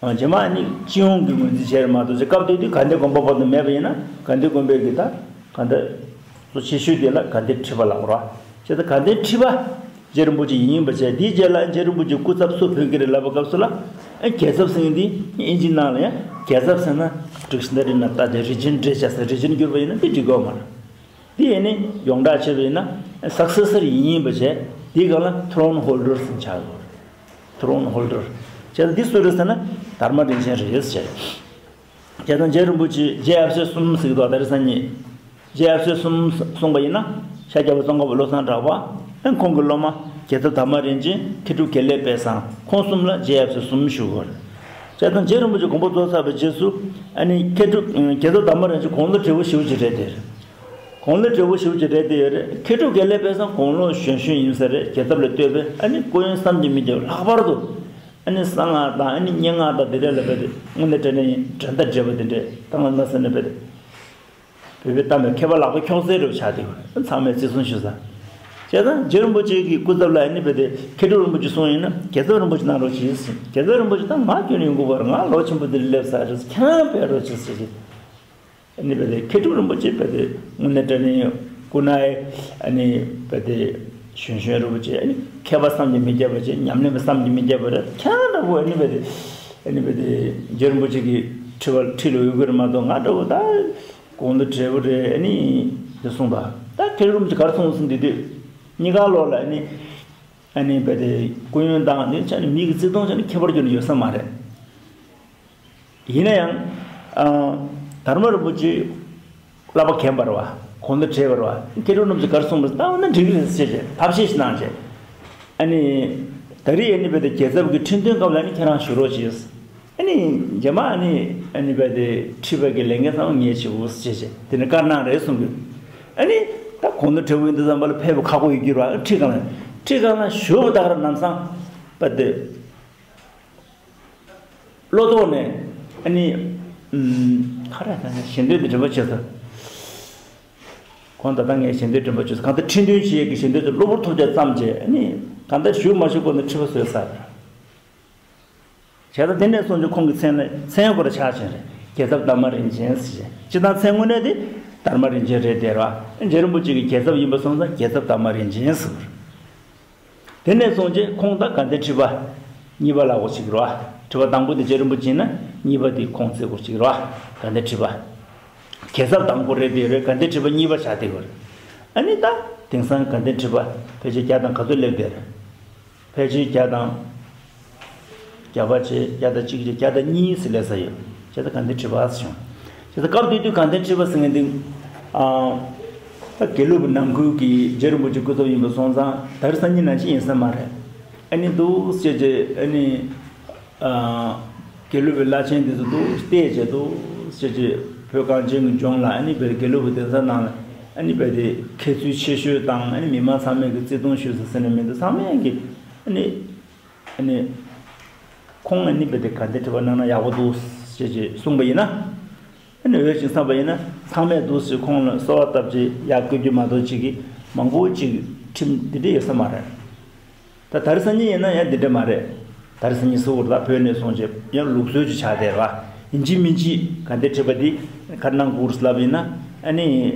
རྗེས་མ་ནི་སྤྱི་ཡོངས་ཀྱི་ངོས་འཛིན་བྱས་རེད་མ་གཏོགས་སྐབས་དེ་དུས་དགའ་ལྡན་དགོན་པ་བར་དུ་མེད་པ་ཡིན་ན་དགའ་ལྡན་དགོན་པའི་གི་ད་ག་འདྲ་གཙོ་ཆེ་ཤོས་དེ་ལ་དགའ་ལྡན་ཁྲི་པ་ལབ་རོགས། བྱས་ཙང་དགའ་ལྡན་ཁྲི་པ་རྗེ་རིན་པོ་ཆེ་ཡིན་པ་བྱས། དེའི་རྗེས་ལ་རྗེ་རིན་པོ་ཆེ་སྐུ་ཚབ་སུ་ཕེབས་ཀྱི་རེད་ལབ་པའི་སྐབས་སུ་ལ་རྒྱལ་ཚབ་ཟེར་མཁན་དེ་ཨིན་ཇི་ནང་ལ་ཡང་རྒྱལ་ཚབ་ཟེར་ན་ཌིག་ཤ་ན་རི་ནང་ལྟ་དེ་རི་ཇེན་ཊི་རེད་བྱས་ཙང་རི་ཇེན་ཊི་བསྒྱུར་བ་ཡིན་ན་དེ་འགྲིག་གི་ཡོད་མ་རེད། དེ་ཡིན་ནི་ཡོངས་གྲགས་བྱས་པ་ཡིན་ན་སག་སེ་སར་ཡིན་པ་བྱས། དེའི་སྒང་ལ་ཐུ་རོན་ཧོལ་ཌར་ཟེར་ཆགས་ཡོད་རེད། ཐུ་རོན་ཧོལ་ཌར། བྱས་ཙང་འདི་སུ་རེད་ཟེར་ན་དར་མ་རིན་ཆེན་རེད་ཟེར། བྱས་ཙང་རྗེ་རིན་པོ་ཆེ་རྗེ་ཡབ་སྲས་གསུམ་ཟེར་གྱི་འདུག་ད་རེས་སང་ཉིན་རྗེ་ཡབ་སྲས་གསུམ་གསུངས་པ་ཡིན་ན་ཤཱཀྱ་པ་ཙོང་ཁ་པ་བློ་བཟང་གྲགས་པ། ཨ་ཁོང་གི་སློབ་མ་རྒྱལ་ཚབ་དར་མ་རིན་ཆེན། མཁས་གྲུབ་དགེ་ལེགས་དཔལ་བཟང་། ཁོང་གསུམ་ལ་རྗེ་ཡབ་སྲས་གསུམ་ཞུ་དགོས་རེད། བྱས་ཙང་རྗེ་རིན་པོ་ཆེ་དགོངས་པ་རྫོགས་ཚར་བའི་རྗེས་སུ་ཨ་ནི་མཁས་གྲུབ་རྒྱལ་ཚབ་དར་མ་རིན་ཆེན་དགུང་ལོ་བགྲེས་པོ་ཞེ་པོ་ཅིག་རེད་དེ། དགུང་ལོ་བགྲེས་པོ་ཞེ་པོ་ཅིག་རེད་དེ་ཡོད་རེད། མཁས་གྲུབ་དགེ་ལེགས་དཔལ་བཟང་དགུང་ལོ་གཞོན་གཞོན་ཡིན་ས་རེད། རྒྱལ་ཚབ་ལ་ལྟོས་པས་ཨ་ནི་སྐུ་ཡོན་བསམ་གྱིས་མི་ཁྱབ། ལྷག་པར་དུ་ཨ་ནི་གསང་སྔགས་དང་ཨ་ནི་སྙན་ངག་དང་དེ་འདྲ་ལ་བས་ཏེ་དངོས་གནས་དྲང་གནས་འགྲན་ཟླ་བྲལ་བ་དེ་འདྲས་བཏང་ལ་ན་ཟེར་ནས་བས་ཏེ། བོད་པའི་གཏམ་དཔེ་མཁས་པ་ལག་པ་འཁྱོག་སའི་རུ་ཆགས་དེ་ཚང་མས་བརྩི་སྲུང་ཞུ་ས། བྱས་ཙང་རྗེ་རིན་པོ་ཆེ་གི་སྐུ་ཚབ་ལ་ཨ་ནི་བས་ཏེ་མཁས་གྲུབ་རིན་པོ་ཆེ་གསུངས་ཡིན་ན་རྒྱལ་ཚབ་རིན་པོ་ཆེ་གནང་རོགས་གྱིས་ཟེར། རྒྱལ་ཚབ་རིན་པོ་ཆེ་ད་ང་ཁྱོད་ཡོང་དགོས་པར་ང་ལོ་ཆེན་པོ་འདིར་སླེབས་ས་རེད། ཁྱེད་རང་ཕེབས་རོགས་གྱིས་ཟེར་གྱི། ཨ་ནི་བས་ཏེ་མཁས་གྲུབ་རིན་པོ་ཆེ་བས་ཏེ་དངོས་གནས་དྲང་གནས་སྐུ་ན་ཨ་ནི་བས་ཏེ་གཞོན་གཞོན་རིན་པོ་ཆེ། ཨ་ནི་མཁས་པ་བསམ་གྱིས་མི་ཁྱབ་པ་བྱས། ཉམས་ལེན་པ་བསམ་གྱིས་མི་ཁྱབ་པ་རེད། ཁྱེད་རང་འདྲ་བོ་ཨ་ནི་བས་ཏེ་ཨ་ནི་བས་ཏེ་རྗེ་རིན་པོ་ཆེ་གི་ཁྲི་པ་ཁྲི་ལ་འོས་དགོས་རེད་མ་གཏོགས་ང་འདྲ་བོ་ད་དགུང་ལོ་བགྲེས་པོ་རེད། ཨ་ནི་འདི་གསུངས་པ་ད་མཁས་གྲུབ་རིན་པོ་ཆེ་ག་རེ་གསུངས་སོང་། འདི་དུས་གཉིས་ཀ་ལོག་ལ་ཨ་ནི་ཨ་ནི་བས་ཏེ་སྐུ་ཡོན་དང་ནི་ཆ་ནི་མི་གི་བརྩི་མཐོང་ཆ་ནི་ཁྱད་པར་ཁྱོན་ནས་ཡོད་ས་མ་རེད། ཡིན་ན་ཡང་། ཨ། དར་མ་རིན་པོ་ཆེ་བསླབ་པ་མཁན་པ་རེད་བ། དགུང་ལོ་བགྲེས་པ་རེད་བ། མཁས་གྲུབ་རིན་པོ་ཆེ་ག་རེ་གསུངས་པ་ལྟ་བ་ན་འགྲིག་གི་རེད་ཟེར་བྱས་ཐབས་ཤེས་ཤིག་གནང་བྱས། ཨ་ནི། ད་རེས་ཨ་ནི་བས་ཏེ་རྒྱལ་ཚབ་ཀྱི་ཁྲི་འདོན་སྐབས་ལ་ནི་ཁྱེད་རང་ཞུ་རོགས་གྱིས། ཨ་ནི། རྗེས་མ་ཨ་ནི། ཨ་ནི་བས་ཏེ་ཁྲི་པ་གི་ལས་འགན་ཚང་མ་ངས་བྱེད་དགོས་ཟེར་བྱས་དེ་ནི་བཀའ་གནང་རེད་གསུང་གི། ཨ་ནི། ད་དགུང་ལོ་བགྲེས་པོ་ཡིན་དུས་ཙམ་པ་ལ་ཕེབས་པ་ཁག་པོ་ཡོད་ཀྱི་རེད་བ། ཁྲི་སྒང་ལ། ཁྲི་སྒང་ལ་བཞུགས་པ་ད་ག་རང་ལམ་སང་། བས་ཏེ། བློ་ཐོག་ནས་ཨ་ནི། ཨུམ། ག་རེ་ད་ངས་ཞལ་འདོན་དེ་འདྲ་པོ་བྱས་སོང་། ཁོང་ད་ལྟ་ངས་ཞལ་འདོན་འདྲ་པོ་བྱས་སོང་། གང་ལྟར་ཁྲི་འདོན་བྱེད་ཡས་ཀྱི་ཞལ་འདོན་དེ་གློ་བུར་ཐོལ་རྒྱག་བརྩམས་བྱས། ཨ་ནི་གང་ལྟར་བཞུགས་མ་བཞུགས་སྐོར་ནས་ཁྲི་པ་བཟོས་ཚར། བྱས་ཙང་དེ་ནས་བཟུང་ཁོང་གི་མཚན་ལ་མཚན་སྐོར་ཆགས་བྱས་རེད། རྒྱལ་ཚབ་དར་མ་རིན་ཆེན་ཟེར་བྱས། སྤྱིར་བཏང་མཚན་དངོས་གནས་དེ་དར་མ་རིན་ཆེན་རེད་དེ་ར། རྗེ་རིན་པོ་ཆེ་གི་རྒྱལ་ཚབ་ཡིན་པ་སོང་ཙང་རྒྱལ་ཚབ་དར་མ་རིན་ཆེན་ཟེར། དེ་ནས་བཟུང་རྗེས་ཁོང་དང་དགའ་ལྡན་ཁྲི་པ་གཉིས་པ་ལ་འགོ་ཚུགས་རོ། ཁྲི་པ་དང་པོ་དེ་རྗེ་རིན་པོ་ཆེ་ན་གཉིས་པ་དེ་ཁོང་ཚེ་འགོ་ཚུགས་རོ། དགའ་ལྡན་ཁྲི་པ། རྒྱལ་ཚབ་དང་པོ་རེད་དེ་རེད། དགའ་ལྡན་ཁྲི་པ་གཉིས་པ་བྱ་དེ་བར། ཨ་ནི་ད་དེང་སང་དགའ་ལྡན་ཁྲི་པ་ཕལ་ཆེར་བརྒྱ་དང་ག་ཚོད་སླེབས་དེ་རེད། ཕལ་ཆེར་བརྒྱ་དང་ བརྒྱ་པ་བྱས། བརྒྱ་དང་གཅིག་བྱས། བརྒྱ་དང་གཉིས་ཟེར་ལས་ས་ཡོད། བྱས་ཙང་དགའ་ལྡན་ཁྲི་པ་ཟེར་བྱུང་། བྱས་ཙང་སྐབས་དེ་དུས་དགའ་ལྡན་ཁྲི་པ་ཟེར་མཁན་དེ། ཨ། ད་དགེ་ལུགས་པའི་ནང་ཁུལ་གྱི་རྗེ་རིན་པོ་ཆེ་སྐུ་ཚབ་ཡིན་པ་སོང་ཙང་དྷ་རམ་ས་གཉིས་ནང་བཞིན་ཡིན་ས་མ་རེད། ཨ་ནི་འདུག་ཟེར་བྱས། ཨ་ནི། ཨ། དགེ་ལུགས་པའི་བླ་ཆེན་དེ་ཚོ་འདུག་བལྟས་བྱས། འདུག་ཟེར་བྱས་བོད་གངས་ཅན་གྱི་ལྗོངས་ལ། ཨ་ནི་བལ་དགེ་ལུགས་པའི་གདན་ས་ནང་ལ། ཨ་ནི་བལ་དེ་མཁས་ཚུལ་ཆེ་ཤོས་དང་། ཨ་ནི་མི་མང་ཚང་མས་ཀྱི་བརྩི་མཐོང་ཞུ་ས་ཟེར་ནས་མི་འདུག་ཚང་མས་ཀྱི། ཨ་ནི། ཨ་ནི། ཁོང་ཨ་ནི་བལ་དེ་དགའ་ལྡན་ཁྲི་པ་གནང་ན་ཡག་པོ་འདུག་ཟེར་བྱས་གསུངས་པ་ཡིན་ན། ཨ་ནི་འོས་ཤིང་བསམ་པ་ཡིན་ན། ཚང་མས་འདུག་ཟེར་ཁོང་ལ་གསོལ་བ་བཏབ་བྱས་ཡར་བསྐོ་རྒྱུ་མ་གཏོགས་ཅིག་གིས་མང་པོ་ཅིག་ཁྲིམས་འདི་འདྲ་ཡོད་ས་མ་རེད། ད་དྷ་རམ་ས་གཉིས་ཡིན་ན་ཡང་འདི་འདྲ་མ་རེད། དྷ་རམ་ས་གཉིས་སུ་བོར་ད་བོད་ནས་སོང་བྱས་ཡང་ལུགས་སྲོལ་ཅིག་ཆགས་བསྡད་ར། ཡིན་གཅིག་མིན་གཅིག་དགའ་ལྡན་ཁྲི་པ་འདི་ག་རེ་གནང་དགོས་ལབ་ཡིན་ན། ཨ་ནི་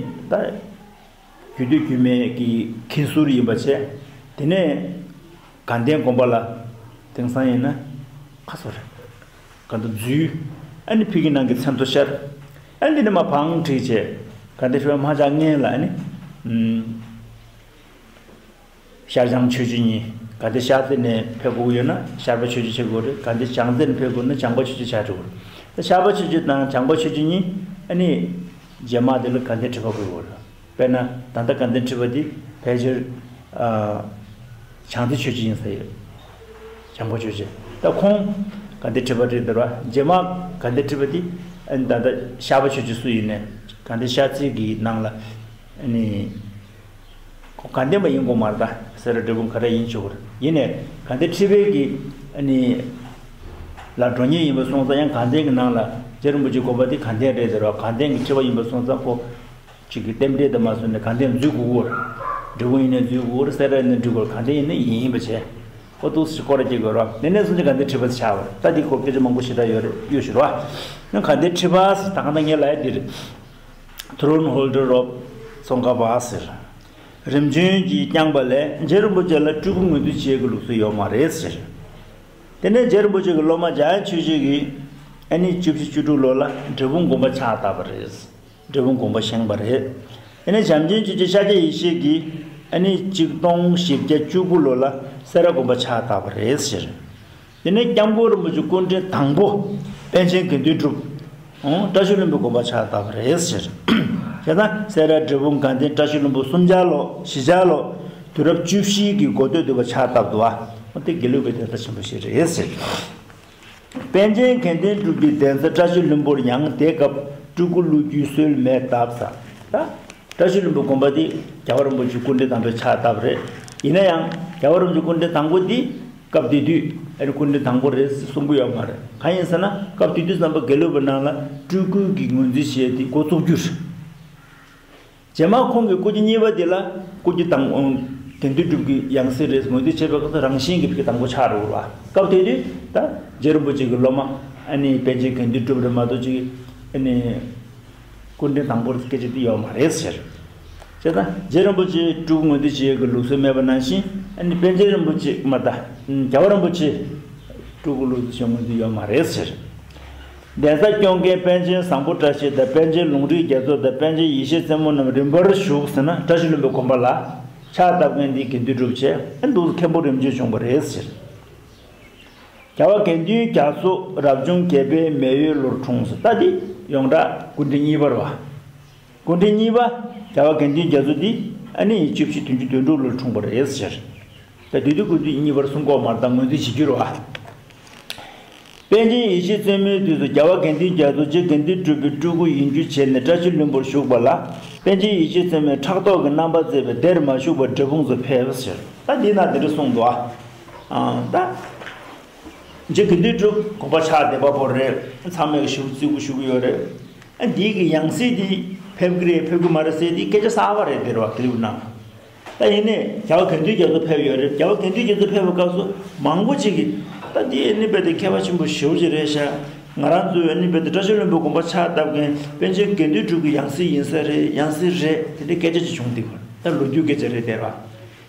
ད་རྒྱུད་སྟོད་རྒྱུད་སྨད་ཀྱི་མཁན་ཟུར་ཡིན་པ་བྱས། དེ་ནས་དགའ་ལྡན་དགོན་པ་ལ་དེང་སང་ཡིན་ན་ཁ་སོ་རེད། ག་འདུག་འཛུལ། ཨ་ནི་ཕ་གི་ནང་གི་མཚན་ཐོ་ཤར། ཨ་ནི་འདི་ནས་མར་བང་བསྒྲིགས་བྱས། དགའ་ལྡན་ཁྲི་པ་མ་ཆགས་སྔོན་ལ་ཨ་ནི། ཨུམ། ཤར་བྱང་ཆོས་བརྒྱུད་གཉིས། གལ་ཏེ་ཤར་རྩེ་ནས་ཕེབས་དགོས་ཡོད་ན་ཤར་པ་ཆོས་བརྒྱུད་བྱེད་དགོས་རེད། གལ་ཏེ་བྱང་རྩེ་ནས་ཕེབས་དགོས་ན་བྱང་པ་ཆོས་བརྒྱུད་བྱ་དགོས་རེད། ཤར་པ་ཆོས་བརྒྱུད་དང་བྱང་པ་ཆོས་བརྒྱུད་གཉིས་ཨ་ནི་རྗེས་མ་དེ་ལ་དགའ་ལྡན་ཁྲི་པ་དགོས་དགོས་རེད། དཔེར་ན་ད་ལྟ་དགའ་ལྡན་ཁྲི་པ་དེ་ཕལ་ཆེར་ཨ་བྱང་རྩེ་ཆོས་བརྒྱུད་ཡིན་ས་ཡོད། བྱང་པ་ཆོས་བརྒྱུད། ད་ཁོང་དགའ་ལྡན་ཁྲི་པ་རེད་འདུག་ར། རྗེས་མ་དགའ་ལྡན་ཁྲི་པ་དེ་ཨ་ནི་ད་ལྟ་ཤར་པ་ཆོས་བརྒྱུད་སུ་ཡིན་ནའི་དགའ་ལྡན་ཤར་རྩེ་གི་ནང་ལ་ཨ་ནི། ཁོ་དགའ་ལྡན་པ་ཡིན་དགོས་མ་རེད། ད་སེ་ར་འབྲས་སྤུངས་ག་རེ་ཡིན་ཆོག་གི་རེད། ཡིན་ནའི་དགའ་ལྡན་ཁྲི་པའི་གི་ཨ་ནི་ལ་འགྲོ་མཁན་ཡིན་པ་སོང་ཙང་ཡང་དགའ་ལྡན་གྱི་ནང་ལ་རྗེ་རིན་པོ་ཆེ་དགོན་པ་དེ་དགའ་ལྡན་རེད་ཟེར་བ། དགའ་ལྡན་གྱི་ཁྲི་པ་ཡིན་པ་སོང་ཙང་ཁོ་གཅིག་གི་རྟེན་འབྲེལ་དུ་མ་སོང་ནས་དགའ་ལྡན་འཛུལ་དགོས་ཀྱི་རེད། འབྲས་སྤུངས་ཡིན་ནའི་འཛུལ་དགོས་ཀྱི་རེད། སེ་ར་ཡིན་ནའི་འཛུལ་དགོས་རེད། དགའ་ལྡན་ཡིན་ནའི་ཡིན་པ་བྱས། ཁོ་འདུག་སེ་སྐོར་ར་སྐྱེལ་དགོས་རེད་བ། དེ་ནས་སོང་ཙང་དགའ་ལྡན་ཁྲི་པ་ཆགས་པ་རེད། ད་འདི་སྐོར་སྐད་ཆ་མང་པོ་ཞེ་དྲག་ཡོད་རེད། གཡོ་ཞུ་རོགས། ཡང་དགའ་ལྡན་ཁྲི་པ་ཟེར་ད་གང་ལྟར་ངས་ལབ་ཡ་འདི་རེད། Throne holder of Tsongkhapa ཟེར། རིམ་བྱོན་གྱིས་བསྐྱངས་པ་ལས་རྗེ་རིན་པོ་ཆེ་ལ་སྤྲུལ་སྐུ་ངོས་འཛིན་བྱེད་ཀྱི་ལུགས་སྲོལ་ཡོད་མ་རེད་ཟེར། དེ་ནས་རྗེ་རིན་པོ་ཆེ་གི་སློབ་མ་འཇམ་དབྱངས་ཆོས་རྗེ་གིས་ཨ་ནི་བཅུ་བཞི་བཅུ་དྲུག་ལོ་ལ་འབྲས་སྤུངས་དགོན་པ་ཕྱག་བཏབ་པ་རེད། འབྲས་སྤུངས་དགོན་པ་བཞེངས་པ་རེད། དེ་ནས་བྱམས་ཆེན་ཆོས་རྗེ་ཤཱཀྱ་ཡེ་ཤེས་ཀྱིས་ཨ་ནི་ཆིག་སྟོང་བཞི་བརྒྱ་བཅུ་དགུ་ལོ་ལ་སེ་ར་དགོན་པ་ཕྱག་བཏབ་པ་རེད་ཟེར། དེ་ནས་སྐྱབས་མགོན་རིན་པོ་ཆེ་སྐུ་ཕྲེང་དང་པོ་པཎ་ཆེན་དགེ་འདུན་གྲུབ། ཨོ། བཀྲ་ཤིས་ལྷུན་པོའི་དགོན་པ་ཕྱག་བཏབ་པ་རེད་ཟེར། བྱས་ཙང་སེ་ར་འབྲས་སྤུངས་དགའ་ལྡན་བཀྲ་ཤིས་ལྷུན་པོ་གསུམ་ཆར་ལོ་བཞི་ཆར་ལོ་དུས་རབས་བཅུ་བཞི་གི་འགོ་སྟོད་དུ་བ་ཕྱག་བཏབ་འདུག་བ། ཨོ། དེ་དགེ་ལུགས་པའི་དོན་དག་ཆེན་པོ་ཞིག་རེད་ཟེར། པཎ་ཆེན་དགེ་འདུན་གྲུབ་ཀྱི་གདན་ས་བཀྲ་ཤིས་ལྷུན་པོར་ཡང་དེ་སྐབས་སྤྲུལ་སྐུ་བླུག་རྒྱུའི་སྲོལ་མེད་བཏབ་ས། ད་བཀྲ་ཤིས་ལྷུན་པོ་དགོན་པ་འདི་རྒྱལ་བ་རིན་པོ་ཆེ་སྐུ་ཕྲེང་དང་པོའི་ཕྱག་བཏབ་རེད། ཡིན་ན་ཡང་རྒྱལ་བ་རིན་པོ་ཆེ་སྐུ་ཕྲེང་དང་པོ་འདི་སྐབས་དེ་དུས་ཨ་ནི་སྐུ་ཕྲེང་དང་པོ་རེད་གསུང་གི་ཡོད་མ་རེད། གང་ཡིན་ཟེར་ན་སྐབས་དེ་དུས་ཙམ་པ་དགེ་ལུགས་པའི་ནང་ལ་སྤྲུལ་སྐུ་གི་ངོས་འཛིན་བྱས་ཏེ་འགོ་བཙུགས་རྒྱུ་རེད། རྗེས་མ་ཁོང་གི་སྐུ་ཕྲེང་གཉིས་པ་དེ་ལ་སྐུ་ཕྲེང་དང་། དགེ་འདུན་གྲུབ་ཀྱི་ཡང་སྲིད་རེད་ངོས་འཛིན་བྱས་པའི་སྐབས་སུ་རང་བཞིན་གྱིས་ཕ་གི་དང་པོ་ཆགས་འགྲོ་བ། སྐབས་དེ་དུས་ད་རྗེ་རིན་པོ་ཆེ་གི་སློབ་མ་ཨ་ནི་པཎ་ཆེན་དགེ་འདུན་གྲུབ་རེད་མ་གཏོགས་ཅིག་ཨ་ནི་སྐུ་ཕྲེང་དང་པོར་སྐད་ཆ་དེ་ཡོད་མ་རེད་ཟེར། བྱས་ཙང་རྗེ་རིན་པོ་ཆེ་སྤྲུལ་སྐུ་ངོས་འཛིན་བྱེད་ཡས་ཀྱི་ལུགས་སྲོལ་མེད་པ་ནང་བཞིན་ཨ་ནི་པཎ་ཆེན་རིན་པོ་ཆེ་མ་ད་རྒྱལ་བ་རིན་པོ་ཆེ་སྤྲུལ་སྐུ་ལུགས་སྲོལ་ངོས་འཛིན་ཡོད་མ་རེད་ཟེར། གདན་ས་སྐྱོང་མཁན་པཎ་ཆེན་བཟང་པོ་བཀྲ་ཤིས་དང་པཎ་ཆེན་ལུང་རིགས་རྒྱ་མཚོ་དང་པཎ་ཆེན་ཡེ་ཤེས་རྩེ་མོ་རྣམས་རིམ་པར་བཞུགས་ཟེར་ན་བཀྲ་ཤིས་ལྷུན་པོའི་དགོན་པ་ལ་ཕྱག་བཏབ་མཁན་འདི་དགེ་འདུན་གྲུབ་བྱས་ཨ་འདུག་མཁན་པོ་རིམ་བྱོན་བྱུང་བ་རེད་ཟེར། རྒྱལ་བ་དགེ་འདུན་རྒྱ་མཚོ་རབ་བྱུང་བརྒྱད་པའི་མེ་ཡོས་ལོར་འཁྲུངས་ཟེར། ད་འདི་ཡོངས་གྲགས་སྐུ་ཕྲེང་གཉིས་པ་རེད་བ། སྐུ་ཕྲེང་གཉིས་པ་རྒྱལ་བ་དགེ་འདུན་རྒྱ་མཚོ་འདི་ཨ་ནི་བཅུ་བཞི་བདུན་ཅུ་དོན་དྲུག་ལོར་འཁྲུངས་པ་རེད་ཟེར། ད་དེ་དུས་སྐུ་ཕྲེང་གཉིས་པར་གསུང་གོ་མར་དང་ངོས་འཛིན་བྱེད་རྒྱུ་རེད་བ། པཎ་ཆེན་ཡེ་ཤེས་རྩེ་མོའི་དུས་སུ་རྒྱལ་བ་དགེ་འདུན་རྒྱ་མཚོ་རྗེ་དགེ་འདུན་གྲུབ་པའི་སྤྲུལ་སྐུ་ཡིན་རྒྱུ་བྱས་ནས་བཀྲ་ཤིས་ལྷུན་པོར་བཞུགས་པ་ལ་པཎ་ཆེན་ཡེ་ཤེས་རྩེ་མོས་ཕྲག་དོག་གི་རྣམ་པ་མཛད་པས་དེར་མ་བཞུགས་པར་འབྲས་སྤུངས་སུ་ཕེབས་ཟེར། ད་འདི་ན་འདི་འདྲ་གསུངས་འདུག་ཨ། ཨང་། ད་རྗེ་དགེ་འདུན་གྲུབ་དགོངས་པ་ཆགས་བསྡད་པ་པོ་རེད། ཚང་མས་ཞུ་བརྩི་བཀུར་ཞུ་གི་ཡོད་རེད། ཨ། འདི་གི་ཡང་སྲིད་འདི་ཕེབས་ཀྱི་རེད་ཕེབས་ཀྱི་མ་རེད་ཟེར་འདི་སྐད་ཆ་གསར་པ་རེད། དེ་རེད་བ། དེ་རེད་ན། ད་ཡིན་ནའི་རྒྱལ་བ་དགེ་འདུན་རྒྱ་མཚོ་ཕེབས་ཡོད་རེད། རྒྱལ་བ་དགེ་འདུན་རྒྱ་མཚོ་ཕེབས་པའི་སྐབས་སུ་མང་པོ་ཅིག་གིས་ད་འདི་ཨ་ནི་རྦད་དེ་མཁས་པ་ཆེན་པོ་ཞེ་པོ་ཅིག་རེད་ཤག་ང་རང་ཚོས་ཨ་ནི་རྦད་དེ་བཀྲ་ཤིས་ལྷུན་པོའི་དགོངས་པ་ཕྱག་བཏབ་མཁན་པཎ་ཆེན་དགེ་འདུན་གྲུབ་ཀྱི་ཡང་སྲིད་ཡིན་ས་རེད། ཡང་སྲིད་རེད། དེ་འདྲའི་སྐད་ཆ་ཅིག་བྱུང་འདུག་ད་ལོ་རྒྱུས་སྐད་ཆ་རེད་དེ་རེད་བ།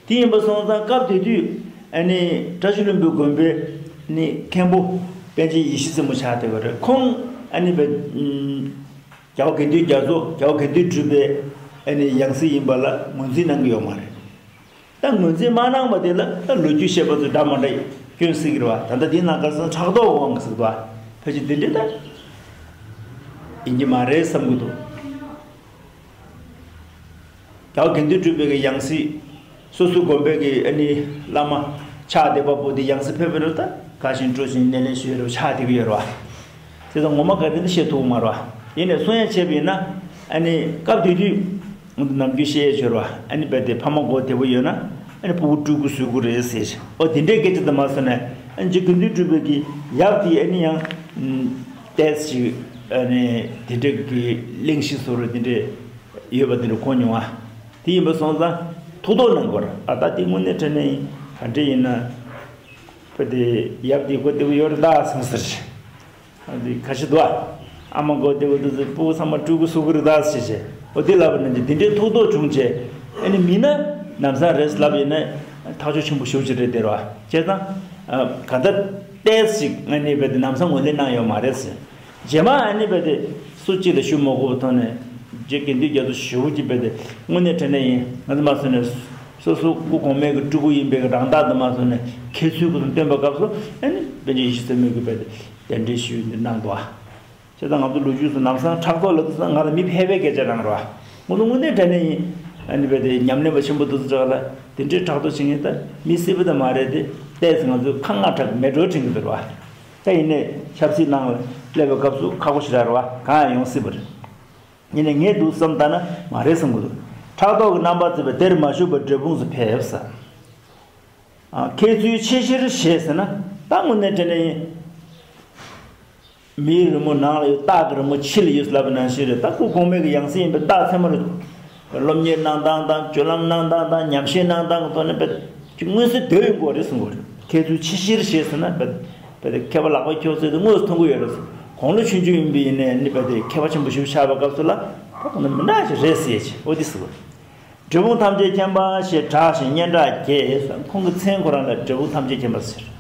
དེ་ཡིན་པ་སོང་ཙང་སྐབས་དེ་དུས་ཨ་ནི་བཀྲ་ཤིས་ལྷུན་པོའི་དགོན་པའི་ནི་མཁན་པོ་པཎ་ཆེན་ཡེ་ཤེས་རྩེ་མོ་ཆགས་བསྡད་པ་རེད། ཁོང་ཨ་ནི་རྦད་ཨུམ། རྒྱལ་བ་དགེ་འདུན་རྒྱ་མཚོ་རྒྱལ་བ་དགེ་འདུན་གྲུབ་པའི་ཨ་ནི་ཡང་སྲིད་ཡིན་པ་ལ་ངོས་འཛིན་གནང་གི་ཡོད་མ་རེད། ད་ངོས་འཛིན་མ་གནང་བ་དེ་ལ་ད་ལོ་རྒྱུས་བཤད་པ་ཚོ་འདྲ་མ་འདྲ་ཡིན། སྐྱོན་སྲིད་ཀྱི་རེད་བ། ད་ལྟ་འདི་ནང་ག་ཚོད་ཕྲག་དོག་དབང་གི་ཟེར་གི་འདུག་བ། ཕལ་ཆེར་འདི་འདྲ་ད་ཡིན་གྱི་མ་རེད་བསམ་གྱི་འདུག་རྒྱལ་བ་དགེ་འདུན་གྲུབ་པའི་གི་ཡང་སྲིད། སོ་སོའི་དགོན་པའི་གི་ཨ་ནི་བླ་མ་ཕྱག་འདེབས་པ་པོ་དེ་ཡང་སྲིད་ཕེབས་པ་རེད། ད་དགའ་ཞིང་སྤྲོ་ཞིང་སྣེ་ལེན་ཞུ་ཡ་རེད་བ། ཕྱག་འདེབས་ཀྱི་ཡོད་རེད་བ། དེ་ད་ངོ་མ་ག་རེ་འདི་བཤད་ཐུབ་མ་རེད་བ། ཡིན་ནའི་གསུང་ཡ་བྱས་པ་ཡིན་ན། ཨ་ནི་སྐབས་དེ་དུས་ནམ་རྒྱུན་བཤད་ཡ་བྱོས་རེད་བ། ཨ་ནི་རྦད་དེ་ཕ་མ་མགོ་བདེ་པོ་ཡོད་ན། ཨ་ནི་ཕྲུ་གུ་སྤྲུལ་སྐུ་བཟོ་གི་རེད་ཟེར། ཨོ་དེ་འདྲའི་སྐད་ཆ་དེ་མ་སོང་ནས། ཨ་ནི་རྗེ་དགེ་འདུན་གྲུབ་པའི་གི་ཡབ་དེ་ཨ་ནི་ཡང་ཏོག་ཙམ་ཅིག་ཨ་ནི་དེ་འདྲའི་གི་གླེང་གཞི་བཟོ་འདྲ་དེ་འདྲ་ཡོད་པ་དེ་འདྲ་གོ་མྱོང་བ། དེ་ཡིན་པ་སོང་ཙང་ཐུགས་དོགས་གནང་དགོས་རེད། ཨ་ད་དེ་དངོས་གནས་དྲང་གནས་ཡིན། ག་འདྲ་ཡིན་ན། ཕ་དེ་ཡབ་དེ་མགོ་བདེ་པོ་ཡོད་རེད་ད་བསམ་ཟེར། ཨ་དེ་ཁ་ཤས་འདུག་ཨ། ཨ་མ་མགོ་བདེ་པོ་འདུག་ཟེར། ཕྲུ་གུ་ཚང་མ་སྤྲུལ་སྐུ་བཟོ་གི་རེད་ད་ཟེར་བྱས། འོ་དེ་ལབ་པ་ན་དེ་འདྲའི་ཐུགས་དོགས་བྱུང་བྱས། ཨ་ནི་མིན་ན་ལམ་སང་རེད་ལབ་ཡིན་ན་ཐག་གཅོད་ཆེན་པོ་ཞེ་པོ་ཅིག་རེད་དེ་རེད་བ། བྱས་ཙང་། ཨ་ག་ད་ཏོག་ཙམ་ཅིག་ཨ་ནི་རྦད་དེ་ལམ་སང་ངོས་ལེན་གནང་ཡོད་མ་རེད་ཟེར། རྗེས་མ་ཨ་ནི་རྦད་དེ་སུ་གཅིག་ལ་ཞུ་མ་དགོས་པའི་ཐོག་ནས། རྗེ་དགེ་འདུན་རྒྱ་མཚོ་ཞེ་པོ་ཅིག་རྦད་དེ་དངོས་གནས་དྲང་གནས་ཡིན། ང་ཚོ་མ་སོང་ནས་སོ་སོ་སྐུ་གོང་མའི་གི་སྤྲུལ་སྐུ་ཡིན་པའི་གི་རང་རྟགས་དེ་མ་སོང་ནས་ཁྱེད་ཚོའི་སྐུ་གསུང་བསྟན་པའི་སྐབས་སུ། ཨ་ནི་པཎ་ཆེན་ཡེ་ཤེས་རྩེ་མོ་གིས་རྦད་དེ་གདན་འདྲེན་ཞུས་ནས་གནང་འདུག་ཨ། བྱས་ཙང་ང་ཚོ་ལོ་རྒྱུས་སུ་ལམ་སང་ཕྲག་དོག་ལབ་དུས་ཙང་ང་ལ་མི་ཕལ་པའི་སྐད་ཆ་རང་རེད་བ། ང་ཚོ་དངོས་གནས་དྲང་གནས་ཡིན། ཨ་ནི་རྦད་དེ་ཉམས་ལེན་པ་ཆེན་པོ་འདུག་ཟེར་ལ་དེ་འདྲའི་ཕྲག་དོག་བྱེད་མཁན་ད་མི་སྲིད་པ་ད་མ་རེད་དེ། ཏོག་ཙམ་ང་ཚོས་ཁ་ང་ཁྲག་མེ་སྒྲོན་འཕྲེང་གི་འདུག་རེད་བ། ད་ཡིན་ནའི་ཆབ་སྲིད་ནང་ལ་སླེབས་པའི་སྐབས་སུ་ཁག་པོ་ཞེ་དྲག་རེད་བ། གང་ཡང་ཡོང་སྲིད་པ་རེད། ཡིན་ནའི་ངས་འདུག་བསམ་ལྟ་ན་མ་རེད་བསམ་གི་འདུག་ཕྲག་དོག་གི་རྣམ་པར་བརྩེ་བས་དེར་མ་ཞུགས་པར་འབྲས་སྤུངས་སུ་ཕེབས་ཟེར། ཨ། མཁས་བཙུན་ཆེ་ཤོས་ཞེས་ཟེར་ན་ད་དངོས་གནས་དྲང་གནས་ཡིན། མིའི་རི་མོ་ནང་ལ་ཡོད་སྟག་གི་རི་མོ་ཕྱི་ལ་ཡོད་ལབ་པ་ནང་བཞིན་རེད། ད་སྐུ་གོང་མའི་གི་ཡང་སྲིད་ཡིན་པའི་རྟགས་མཚན་མ་རེད། སློབ་གཉེར་གནང་སྟངས་དང་སྤྱོད་ལམ་གནང་སྟངས་དང་ཉམས་བཞེས་གནང་སྟངས་ཀྱི་ཐོག་ནས་དཔེ་ཅིག་མངོན་གསལ་དོད་ཡོང་གི་རེད་གསུང་གི་རེད། མཁས་བཙུན་ཆེ་ཤོས་ཞེས་ཟེར་ན་དཔེ་དཔེ་དེ་མཁས་པ་ལག་པ་འཁྱོག་ཚད་དེ་དངོས་སུ་མཐོང་གི་ཡོད་རེད། དགུང་ལོ་ཆུང་ཆུང་ཡིན་པ་ཡིན་ནའི་ནི་དཔེ་དེ་མཁས་པ་ཆེན་པོ་ཞིག་ཆགས་པའི་སྐབས་སུ་ལ་ད་ག་ནས་མི་འདྲ་ཞིག་རེད་ཟེར་ཡ་ཅིག་འོ་དེ་ཟེར་བ། འབྲས་སྤུངས་ཐམས་ཅད་མཁྱེན་པ་ཞེས་གྲགས་ཤིང་སྙན་གྲགས་རྒྱས་ཟེར། ཁོང་གི་མཚན་ཁོ་རང་ལ་འབྲས་སྤུངས་ཐམས་ཅད་མཁྱེན་པ་ཟེར།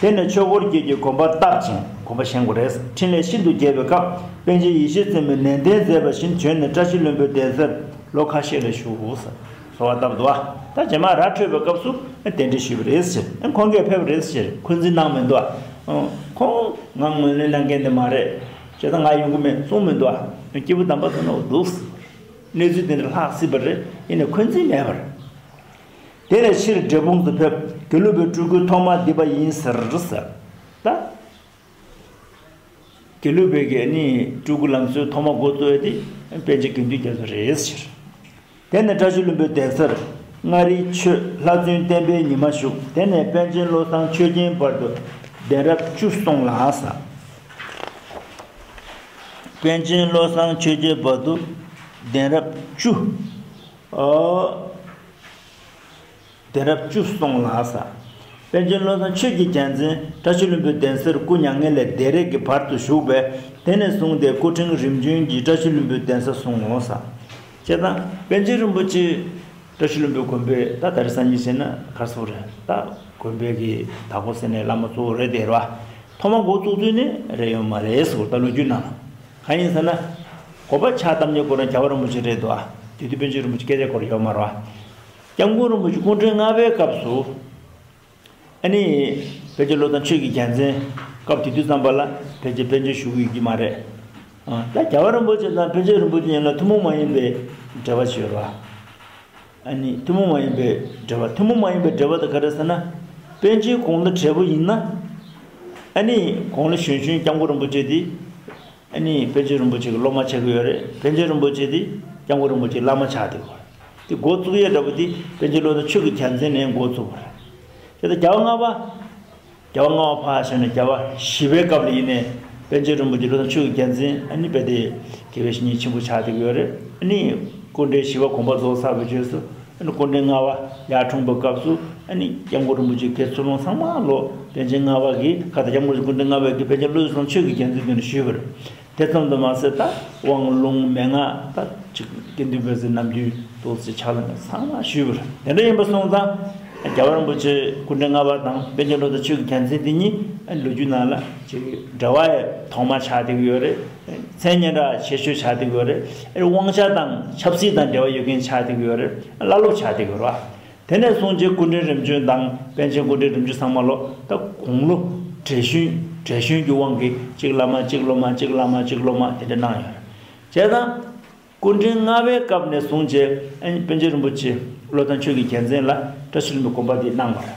དེ་ནས་ཆོས་འཁོར་བརྒྱད་ཀྱི་གོམ་པ་བཏབ་ཅིང་། གོམ་པ་བཞེངས་དགོས་རེད། འཕྲིན་ལས་ཤིན་ཏུ་རྒྱས་པའི་སྐབས་པཎ་ཆེན་ཡེ་ཤེས་རྩེ་མོས་ནན་ཏན་མཛད་པ་བཞིན་བྱོན་ནས་བཀྲ་ཤིས་ལྷུན་པོའི་གདན་སར་ལོ་ཁ་ཤས་ལ་བཞུགས་ཟེར། གསོལ་བ་བཏབ་འདུག་བ། ད་རྗེས་མ་ར་འཕྲོད་པའི་སྐབས་སུ་གདན་འདྲེན་ཞུས་པ་རེད་ཟེར། ཁོང་གིས་ཕེབས་པ་རེད་ཟེར། འཁོན་འཛིན་གནང་མི་འདུག་བ། ཁོང་ང་ངོས་ལེན་གནང་མཁན་དེ་མ་རེད། བྱས་ཙང་ང་ཡོང་གི་མེད་གསུངས་མི་འདུག་བ། སྐྱེས་བུ་དམ་པ་ཚོ་ནོར་འདུག་ཟེར། གནས་ཚུལ་དེ་འདྲ་ལྷག་སྲིད་པ་རེད། ཡིན་ནའི་འཁོན་འཛིན་མེད་པར། དེ་ནས་ཕྱིར་འབྲས་སྤུངས་སུ་ཕེབས། དགེ་ལུགས་པའི་སྤྲུལ་སྐུ་ཐོག་མ་འདི་པ་ཡིན་ཟེར་ཟེར། ད་དགེ་ལུགས་པའི་གི་ནི་སྤྲུལ་སྐུ་ལམ་སྲོལ་ཐོག་མ་འགོ་བཙུགས་ཡ་དེ་པཎ་ཆེན་དགེ་འདུན་རྒྱ་མཚོ་རེད་ཟེར། དེ་ནས་བཀྲ་ཤིས་ལྷུན་པོའི་གདན་སར་མངའ་རིས་ཆོས་ལྷ་བཙུན་བསྟན་པའི་ཉི་མ་བཞུགས། དེ་ནས་པཎ་ཆེན་བློ་བཟང་ཆོས་རྒྱན་བར་དུ་གདན་རབས་བཅུ་སོང་ལ་ཟེར། པཎ་ཆེན་བློ་བཟང་ཆོས་རྒྱན་བར་དུ་གདན་རབས་བཅུ། ཨོ། གདན་རབས་བཅུ་སོང་ལ་ཟེར། པཎ་ཆེན་བློ་བཟང་ཆོས་ཀྱི་རྒྱལ་མཚན་བཀྲ་ཤིས་ལྷུན་པོའི་གདན་སར་སྐུ་མྱ་ངན་ལས་འདས་རེས་ཀྱི་བར་དུ་བཞུགས་པས། དེ་ནས་བཟུང་སྟེ་སྐུ་ཕྲེང་རིམ་བྱོན་གྱིས་བཀྲ་ཤིས་ལྷུན་པོའི་གདན་ས་བཟུང་ངོ་ཟེར། བྱས་ཙང་པཎ་ཆེན་རིན་པོ་ཆེ་བཀྲ་ཤིས་ལྷུན་པོའི་དགོན་པའི་ད་ད་རེས་སང་ཉིན་བྱས་ན་ག་རེ་ཟེར་དགོས་རེད། ད་དགོན་པའི་གི་བདག་པོ་ཟེར་ནས་བླ་མ་གཙོ་བོ་རེད་དེ་རེད་བ། ཐོག་མ་འགོ་བཙུགས་དུས་ནས་རེད་ཡོད་མ་རེད་ཟེར་བ། ད་ལོ་རྒྱུས་ནང་ལ་གང་ཡིན་ཟེར་ན། འགོ་པ་ཕྱག་བཏབ་མཁན་ཁོ་རང་རྒྱལ་བ་རིན་པོ་ཆེ་རེད་འདུག་ཨ། དེ་དུས་པཎ་ཆེན་རིན་པོ་ཆེ་སྐད་ཆ་སྐོར་ཡོད་མ་རེད་བ། སྐྱབས་མགོན་རིན་པོ་ཆེ་སྐུ་ཕྲེང་ལྔ་པའི་སྐབས་སུ། ཨ་ནི། པཎ་ཆེན་བློ་བཟང་ཆོས་ཀྱི་རྒྱལ་མཚན། སྐབས་དེ་དུས་ཙམ་པ་ལ་ཕལ་ཆེར་པཎ་ཆེན་བཞུགས་ཀྱི་ཡོད་ཀྱི་མ་རེད། ཨ། ད་རྒྱལ་བ་རིན་པོ་ཆེ་དང་པཎ་ཆེན་རིན་པོ་ཆེ་གཉིས་ལ་ཐུན་མོང་མ་ཡིན་པའི་འབྲེལ་བ་ཞིག་ཡོད་རེད་བ། ཨ་ནི་ཐུན་མོང་མ་ཡིན་པའི་འབྲེལ་བ། ཐུན་མོང་མ་ཡིན་པའི་འབྲེལ་བ་དེ་ག་རེ་ཟེར་ན། པཎ་ཆེན་དགུང་ལོ་བགྲེས་པོ་ཡིན་ན། ཨ་ནི་དགུང་ལོ་གཞོན་གཞོན་སྐྱབས་མགོན་རིན་པོ་ཆེ་དེ། ཨ་ནི་པཎ་ཆེན་རིན་པོ་ཆེ་གི་སློབ་མ་ཆགས་ཀྱི་ཡོད་རེད། པཎ་ཆེན་རིན་པོ་ཆེ་དེ་སྐྱབས་མགོན་རིན་པོ་ཆེའི་བླ་མ་ཆགས་བསྡད་ཡོད་རེད། དེ་འགོ་བཙུགས་ཡས་འདྲ་པོ་དེ་པཎ་ཆེན་བློ་བཟང་ཆོས་ཀྱི་རྒྱལ་མཚན་ནས་འགོ་བཙུགས་པ་རེད། དེ་ལྟར་རྒྱལ་བ་ལྔ་པ། རྒྱལ་བ་ལྔ་པ་ཕར་བཞག་ནས་རྒྱལ་བ་བཞི་པའི་སྐབས་ལ་ཡིན་ནའི་པཎ་ཆེན་རིན་པོ་ཆེ་བློ་བཟང་ཆོས་ཀྱི་རྒྱལ་མཚན་ཨ་ནི་རྦད་དེ་དགེ་བའི་བཤེས་གཉེན་ཆེན་པོ་ཆགས་བསྡད་ཀྱི་ཡོད་རེད། ཨ་ནི་སྐུ་ཕྲེང་བཞི་པ་དགོངས་པ་རྫོགས་ཚར་བའི་རྗེས་སུ་ཨ་ནི་སྐུ་ཕྲེང་ལྔ་པ་ཡར་འཁྲུངས་པའི་སྐབས་སུ་ཨ་ནི་སྐྱབས་མགོན་རིན་པོ་ཆེ་གི་ཚུལ་སློང་ཚང་མ་ལོ་པཎ་ཆེན་ལྔ་པ་གིས་ཁ་ད་སྐྱབས་མགོན་སྐུ་ཕྲེང་ལྔ་པ་གིས་པཎ་ཆེན་བློ་བཟང་ཆོས་ཀྱི་རྒྱལ་མཚན་མདུན་དུ་ཞུས་པ་རེད། དེ་ཙམ་དུ་མ་ཟད་ད་དབང་ལུང་མན་ངག་ད་ཅིག་དགེ་འདུན་པའི་ཚེ་ནམ་རྒྱུན་ཏོག་ཙམ་ཕྱག་ལེན་ཚང་མ་ཞུས་པ་རེད། དེ་འདྲ་ཡིན་པ་སོང་ཙང་རྒྱལ་བ་རིན་པོ་ཆེ་སྐུ་ཕྲེང་ལྔ་པ་དང་པཎ་ཆེན་བློ་བཟང་ཆོས་ཀྱི་རྒྱལ་མཚན་དེ་གཉིས་ལོ་རྒྱུས་ནང་ལ་ཅིག་འབྲེལ་བ་ཐོག་མ་ཆགས་བསྡད་ཀྱི་ཡོད་རེད། མཚན་སྙན་གྲགས་ཆེ་ཤོས་ཆགས་བསྡད་ཀྱི་ཡོད་རེད། དབང་ཆ་དང་ཆབ་སྲིད་དང་འབྲེལ་བ་ཡོད་མཁན་ཆགས་བསྡད་ཀྱི་ཡོད་རེད། བླ་སློབ་ཆགས་བསྡད་ཀྱི་ཡོད་རེད་བ། དེ་ནས་བཟུང་རྗེས་སྐུ་ཕྲེང་རིམ་བྱོན་དང་པཎ་ཆེན་སྐུ་ཕྲེང་རིམ་བྱོན་ཚང་མ་ལོ་ད་དགུང་ལོ་བགྲེས་གཞོན་བགྲེས་གཞོན་གྱི་དབང་གིས་གཅིག་བླ་མ་གཅིག་སློབ་མ་གཅིག་བླ་མ་གཅིག་སློབ་མ་དེ་འདྲ་གནང་ཡོད་རེད། བྱས་ཙང་སྐུ་ཕྲེང་ལྔ་པའི་སྐབས་ནས་བཟུང་རྗེས་ཨ་ནི་པཎ་ཆེན་རིན་པོ་ཆེ་བློ་བཟང་ཆོས་ཀྱི་རྒྱལ་མཚན་ལ་བཀྲ་ཤིས་ལྷུན་པོའི་དགོན་པ་འདི་གནང་བ་རེད།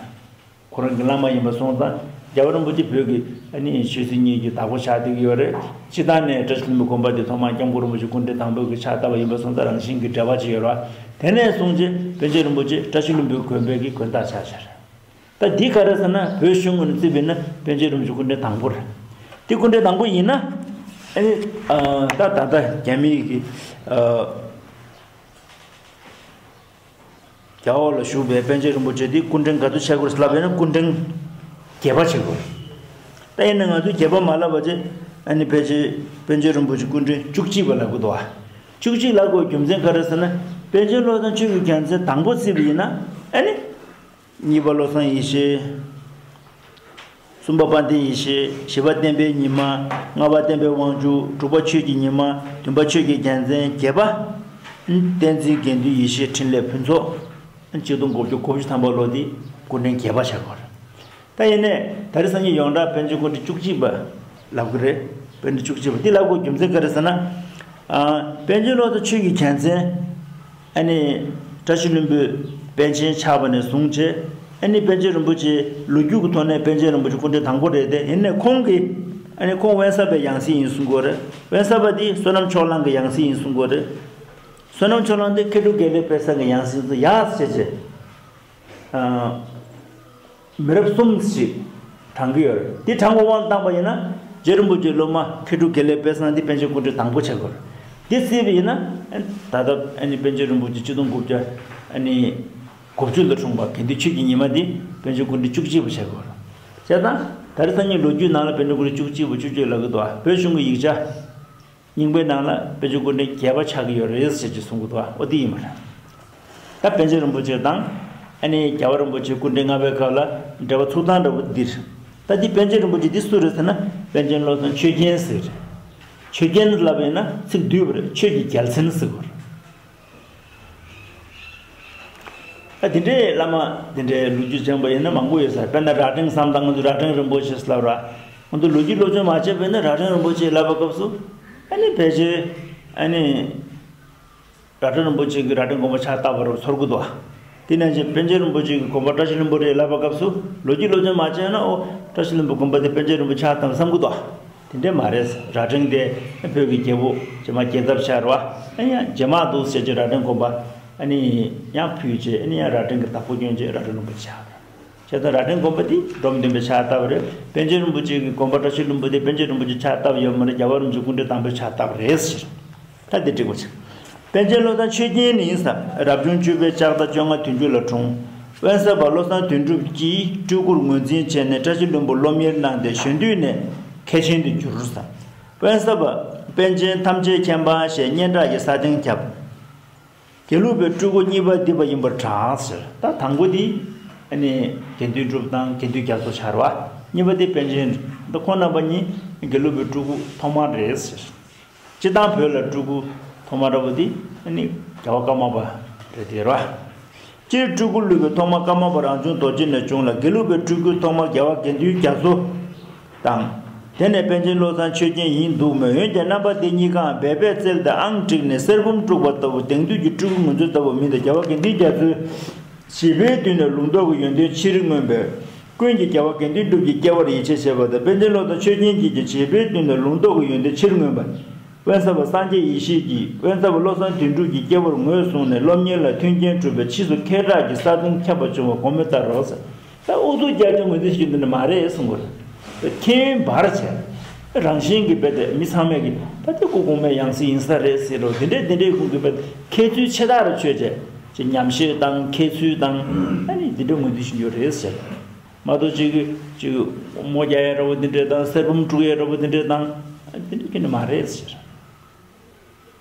ཁོ་རང་གི་བླ་མ་ཡིན་པ་སོང་ཙང་རྒྱལ་བ་རིན་པོ་ཆེ་བོད་ཀྱི་ཨ་ནི་ཆོས་སྲིད་གཉིས་ཀྱི་བདག་པོ་ཆགས་བསྡད་ཀྱི་ཡོད་རེད། སྤྱིར་བཏང་ནས་བཀྲ་ཤིས་ལྷུན་པོའི་དགོན་པ་འདི་ཐོག་མར་སྐྱབས་མགོན་རིན་པོ་ཆེ་སྐུ་ཕྲེང་དང་པོ་གིས་ཕྱག་བཏབ་པ་ཡིན་པ་སོང་ཙང་རང་བཞིན་གྱི་འབྲེལ་བ་ཅིག་ཡོད་རེད་བ། དེ་ནས་བཟུང་རྗེས་པཎ་ཆེན་རིན་པོ་ཆེ་བཀྲ་ཤིས་ལྷུན་པོའི་དགོན་པའི་གི་དགོན་བདག་ཆགས་ཤག་རེད། ད་འདི་ག་རེ་ཟེར་ན་བོད་གཞུང་ངོས་ནས་བརྩིས་པ་ཡིན་ན་པཎ་ཆེན་རིན་པོ་ཆེ་སྐུ་ཕྲེང་དང་པོ་རེད། འདི་སྐུ་ཕྲེང་དང་པོ་ཡིན་ན་ཨ་ནི་ད་ད་ལྟ་རྒྱ་མིའི་གི་རྒྱ་འོག་ལ་བཞུགས་པའི་པཎ་ཆེན་རིན་པོ་ཆེ་འདི་སྐུ་ཕྲེང་ག་ཚོད་ཆགས་ཀྱི་རེད་ལབ་ཡོད་ན་སྐུ་ཕྲེང་བརྒྱད་པ་ཆགས་ཀྱི་རེད། ད་ཡིན་ན་ང་ཚོས་བརྒྱད་པ་མ་ལབ་པ་བྱས་ཨ་ནི་ཕལ་ཆེར་པཎ་ཆེན་རིན་པོ་ཆེ་སྐུ་ཕྲེང་བཅུ་གཅིག་པ་ལབ་ཀྱི་འདུག་བ། བཅུ་གཅིག་ལབ་དགོས་རྒྱུ་མཚན་ག་རེ་ཟེར་ན་པཎ་ཆེན་བློ་བཟང་ཆོས་ཀྱི་རྒྱལ་མཚན་དང་པོ་བརྩིས་པ་ཡིན་ན་ཨ་ནི། གཉིས་པ་བློ་བཟང་ཡེ་ཤེས། གསུམ་པ་དཔལ་ལྡན་ཡེ་ཤེས། བཞི་པ་བསྟན་པའི་ཉི་མ། ལྔ་པ་བསྟན་པའི་དབང་ཕྱུག། དྲུག་པ་ཆོས་ཀྱི་ཉི་མ། བདུན་པ་ཆོས་ཀྱི་རྒྱལ་མཚན། བརྒྱད་པ། བསྟན་འཛིན་དགེ་འདུན་ཡེ་ཤེས་འཕྲིན་ལས་ཕུན་ཚོགས། གཅིག་སྟོང་དགུ་བརྒྱ་གོ་བཅུ་ཐམ་པ་ལོ་འདི་སྐུ་ཕྲེང་བརྒྱད་པ་ཆགས་ཀྱི་ཡོད་རེད། ད་ཡིན་ནའི་ད་རེས་སང་ཉིན་ཡོངས་གྲགས་པཎ་ཆེན་སྐུ་ཕྲེང་བཅུ་གཅིག་པ་ལབ་ཀྱི་རེད། པཎ་ཆེན་བཅུ་གཅིག་པ་འདི་ལབ་དགོས་རྒྱུ་མཚན་ག་རེ་ཟེར་ན། ཨ། པཎ་ཆེན་བློ་བཟང་ཆོས་ཀྱི་རྒྱལ་མཚན། ཨ་ནི། བཀྲ་ཤིས་ལྷུན་པོའི་པཎ་ཆེན་ཆགས་པ་ནས་བཟུང་བྱས། ཨ་ནི་པཎ་ཆེན་རིན་པོ་ཆེ་ལོ་རྒྱུས་ཀྱི་ཐོག་ནས་པཎ་ཆེན་རིན་པོ་ཆེ་སྐུ་ཕྲེང་དང་པོ་རེད་དེ་ཡིན་ནའི་ཁོང་གིས། ཨ་ནི་ཁོང་དབེན་ས་པའི་ཡང་སྲིད་ཡིན་གསུང་གི་ཡོད་རེད། དབེན་ས་པ་འདི་བསོད་ནམས་ཕྱོགས་གླང་གི་ཡང་སྲིད་ཡིན་གསུང་གི་ཡོད་རེད། བསོད་ནམས་ཕྱོགས་གླང་འདི་མཁས་གྲུབ་དགེ་ལེགས་དཔལ་བཟང་གི་ཡང་སྲིད་དུ་ཡག་བྱས་བྱས། མི་རབས་གསུམ་ཞིག་བགྲང་གི་ཡོད་རེད། དེ་བགྲང་དགོས་དབང་བཏང་པ་ཡིན་ན་རྗེ་རིན་པོ་ཆེའི་སློབ་མ་མཁས་གྲུབ་དགེ་ལེགས་དཔལ་བཟང་འདི་པཎ་ཆེན་སྐུ་ཕྲེང་དང་པོ་ཆགས་ཀྱི་ཡོད་རེད། འདི་བརྩིས་པ་ཡིན་ན་ད་ལྟ་ཨ་ནི་པཎ་ཆེན་རིན་པོ་ཆེ་ཆིག་སྟོང་དགུ་བརྒྱ་ཨ་ནི་དགུ་བཅུ་ལ་འཁྲུངས་པ་དགེ་འདུན་ཆོས་ཀྱི་ཉི་མ་འདི་པཎ་ཆེན་སྐུ་ཕྲེང་བཅུ་གཅིག་པ་ཆགས་ཀྱི་ཡོད་རེད། བྱས་ཙང་ད་རེས་སང་ཉིན་ལོ་རྒྱུས་ནང་ལ་པཎ་ཆེན་སྐུ་ཕྲེང་བཅུ་གཅིག་པ་བཅུ་གཅིག་ལབ་ཀྱི་འདུག་ཨ། བོད་གཞུང་གི་ཡིག་ཆ། རྙིང་པའི་ནང་ལ་པཎ་ཆེན་སྐུ་ཕྲེང་བརྒྱད་པ་ཆགས་ཀྱི་ཡོད་རེད་ཟེར་གྱི་གསུང་གི་འདུག་ཨ། འོ་དེ་ཡིན་པ་རེད། ད་པཎ་ཆེན་རིན་པོ་ཆེ་དང་། ཨ་ནི་རྒྱལ་བ་རིན་པོ་ཆེ་སྐུ་ཕྲེང་ལྔ་པའི་སྐབས་ལ་འབྲེལ་བ་ཚུགས་སྟངས་འདྲ་བོ་འདིར། ད་འདི་པཎ་ཆེན་རིན་པོ་ཆེ་འདི་སུ་རེད་ཟེར་ན་པཎ་ཆེན་བློ་བཟང་ཆོས་རྒྱན་ཟེར་གྱི་རེད། ཆོས་རྒྱན་ལབ་པ་ཡིན་ན་ཚིག་བསྡུས་པ་རེད། ཆོས་ཀྱི་རྒྱལ་མཚན་ཟེར་གྱི་རེད། ད་དེ་འདྲའི་བླ་མ་དེ་འདྲའི་ལོ་རྒྱུས་སྦྱངས་པ་ཡིན་ན་མང་པོ་ཡོད་ས་རེད། དཔེར་ན་རྭ་སྒྲེང་བསམ་དང་ང་ཚོ་རྭ་སྒྲེང་རིན་པོ་ཆེ་ལབ་ར། ང་ཚོ་ལོ་རྒྱུས་སློབ་སྦྱོང་མ་བྱས་པ་ཡིན་ན་རྭ་སྒྲེང་རིན་པོ་ཆེ་ལབ་པ་སྐབས་སུ་ཨ་ནི་ཕལ་ཆེར་ཨ་ནི་རྭ་སྒྲེང་རིན་པོ་ཆེ་གིས་རྭ་སྒྲེང་དགོན་པ་ཕྱག་བཏབ་པ་རེད་ཚོར་གྱི་འདུག་ཨ། དེ་ནང་བཞིན་པཎ་ཆེན་རིན་པོ་ཆེ་གི་དགོན་པ་བཀྲ་ཤིས་ལྷུན་པོ་རེད་ལབ་པ་སྐབས་སུ་ལོ་རྒྱུས་སློབ་སྦྱོང་མ་བྱས་ན་ཨོ་བཀྲ་ཤིས་ལྷུན་པོ་དགོན་པ་དེ་པཎ་ཆེན་རིན་པོ་ཆེ་ཕྱག་བཏབ་བསམ་གྱི་འདུག་ཨ། དེ་འདྲས་མ་རེད། རྭ་སྒྲེང་དེ་བོད་ཀྱི་རྒྱལ་པོ་རྗེས་མ་རྒྱལ་ཚབ་ཆགས་རེད་བ། ཨ་ནི་ཡང་རྗེས་མ་འདུག་ཟེར་གྱི་རྭ་སྒྲེང་དགོན་པ་ཨ་ནི་ཡང་ཕུལ་བྱས་ཨ་ནི་ཡང་རྭ་སྒྲེང་གི་བདག་པོ་བསྐྱོན་བྱས་རྭ་སྒྲེང་རིན་པོ་ཆེ་ཆགས་རེད། བྱས་ཙང་རྭ་སྒྲེང་དགོན་པ་དེ་འབྲོམ་སྟོན་པས་ཕྱག་བཏབ་པ་རེད། པཎ་ཆེན་རིན་པོ་ཆེ་གི་དགོན་པ་བཀྲ་ཤིས་ལྷུན་པོ་དེ་པཎ་ཆེན་རིན་པོ་ཆེ་ཕྱག་བཏབ་ཡོད་མ་རེད། རྒྱལ་བ་རིན་པོ་ཆེ་སྐུ་ཕྲེང་དང་པོས་ཕྱག་བཏབ་པ་རེད་ཟེར། ད་དེ་འགྲིག་པ་ཆགས། པཎ་ཆེན་བློ་བཟང་ཆོས་རྒྱན་ནི་ཟེར་རབ་བྱུང་བཅུ་པའི་ལྕགས་རྟ་བཅོ་ལྔ་དུས་མཇུག་ལ་འཁྲུངས། དབེན་ས་པ་བློ་བཟང་དོན་གྲུབ་ཀྱིས་སྤྲུལ་སྐུར་ངོས་འཛིན་བྱས་ནས་བཀྲ་ཤིས་ལྷུན་པོར་སློབ་གཉེར་གནང་སྟེ་གཞོན་དུས་ནས་མཁས་ཆེན་དུ་གྱུར་ཟེར། དབེན་ས་པ་པཎ་ཆེན་ཐམས་ཅད་མཁྱེན་པ་ཞེས་སྙན་གྲགས་ཀྱི་ས་སྟེང་ཁྱབ། དགེ་ལུགས་པའི་སྤྲུལ་སྐུ་གཉིས་པ་འདི་པ་ཡིན་པར་གྲགས་ཟེར། ད་དང་པོ་འདི་ཨ་ནི་དགེ་འདུན་གྲུབ་དང་དགེ་འདུན་རྒྱ་མཚོ་ཆགས་རེད་བ། གཉིས་པ་འདི་པཎ་ཆེན། ད་ཁོང་རྣམ་པ་གཉིས་དགེ་ལུགས་པའི་སྤྲུལ་སྐུ་ཐོག་མ་རེད་ཟེར། སྤྱིར་བཏང་བོད་ལ་སྤྲུལ་སྐུ་ཐོག་མ་འདྲ་པོ་འདི་ཨ་ནི་རྒྱལ་བ་ཀརྨ་པ་རེད་དེ་རེད་བ། སྤྱིར་སྤྲུལ་སྐུ་ལུས་པའི་ཐོག་མ་ཀརྨ་པ་རང་བྱུང་རྡོ་རྗེ་ནས་བྱུང་ལ་དགེ་ལུགས་པའི་སྤྲུལ་སྐུའི་ཐོག་མ་རྒྱལ་བ་དགེ་འདུན་རྒྱ་མཚོ་དང་། དེ་ནས་པཎ་ཆེན་བློ་བཟང་ཆོས་རྒྱན་ཡིན་འདུག་མོད། འོན་ཀྱང་རྣམ་པ་དེ་གཉིས་ཀའང་སྦས་པས་བཙལ་ཏེ་ཨང་བསྒྲིགས་ནས་གསེར་བུམ་དཀྲུགས་པ་ལྟ་བུ་དེང་དུས་ཀྱི་སྤྲུལ་སྐུ་ངོས་འཛིན་ལྟ་བུ་མིན་ཏེ་རྒྱལ་བ་དགེ་འདུན་རྒྱ་མཚོའི་བྱིས་པའི་དུས་ནས་ལུང་རྟོགས་ཀྱི་ཡོན་ཏན་ཕྱིར་མངོན་པས། ཀུན་གྱིས་རྒྱལ་བ་དགེ་འདུན་གྲུབ་ཀྱི་སྐྱེ་བར་ཡིད་ཆེས་བྱེད་པ་དང་། པཎ་ཆེན་བློ་བཟང་ཆོས་རྒྱན་གྱིས་ཀྱང་བྱིས་པའི་དུས་ནས་ལུང་རྟོགས་ཀྱི་ཡོན་ཏན་ཕྱིར་མངོན་པ། དབེན་ས་པ་སངས་རྒྱས་ཡེ་ཤེས་ཀྱིས་དབེན་ས་པ་བློ་བཟང་དོན་གྲུབ་ཀྱི་སྐྱེ་བོར་ངོས་བཟུང་ནས་སློབ་གཉེར་ལ་མཐུན་རྐྱེན་བསྐྲུན་པས་ཕྱིས་སུ་མཁས་གྲགས་ཀྱི་ས་སྟེང་ཁྱབ་པ་བྱུང་བ་དགོངས་པའི་ལྟར་རོ་ཟེར། ད་ཨུ་ཚུགས་རྒྱག་རྒྱུ་ངོས་འཛིན་ཞུ་རྒྱུ་འདི་ནི་མ་རེད་གསུང་གི་རེད། མཁྱེན་ཡོན་འབར་བྱས། རང་བཞིན་གྱིས་རྦད་དེ་མི་ཚང་མས་ཀྱི་ད་དེ་སྐུ་གོང་མའི་ཡང་སྲིད་ཡིན་ས་རེད་ཟེར་རོ། འདི་འདྲས་འདི་འདྲས་ཁོང་གིས་རྦད་མཁས་ཚུལ་ཆེ་ཐག་རེ་ཆོད་བྱས། ཅིག་ཉམས་ཞིབ་དང་མཁས་ཚུལ་དང་ཨ་ནི་འདི་འདྲས་ངོས་འཛིན་ཞུ་རྒྱུ་རེད་ཟེར། མ་གཏོགས་ཅིག་ཅིག་མོ་རྒྱག་ཡས་འདྲ་པོ་འདི་འདྲས་དང་གསེར་བུམ་དཀྲུག་ཡས་འདྲ་པོ་འདི་འདྲས་དང་འདི་འདྲས་ཁྱོན་ནས་མ་རེད་ཟེར།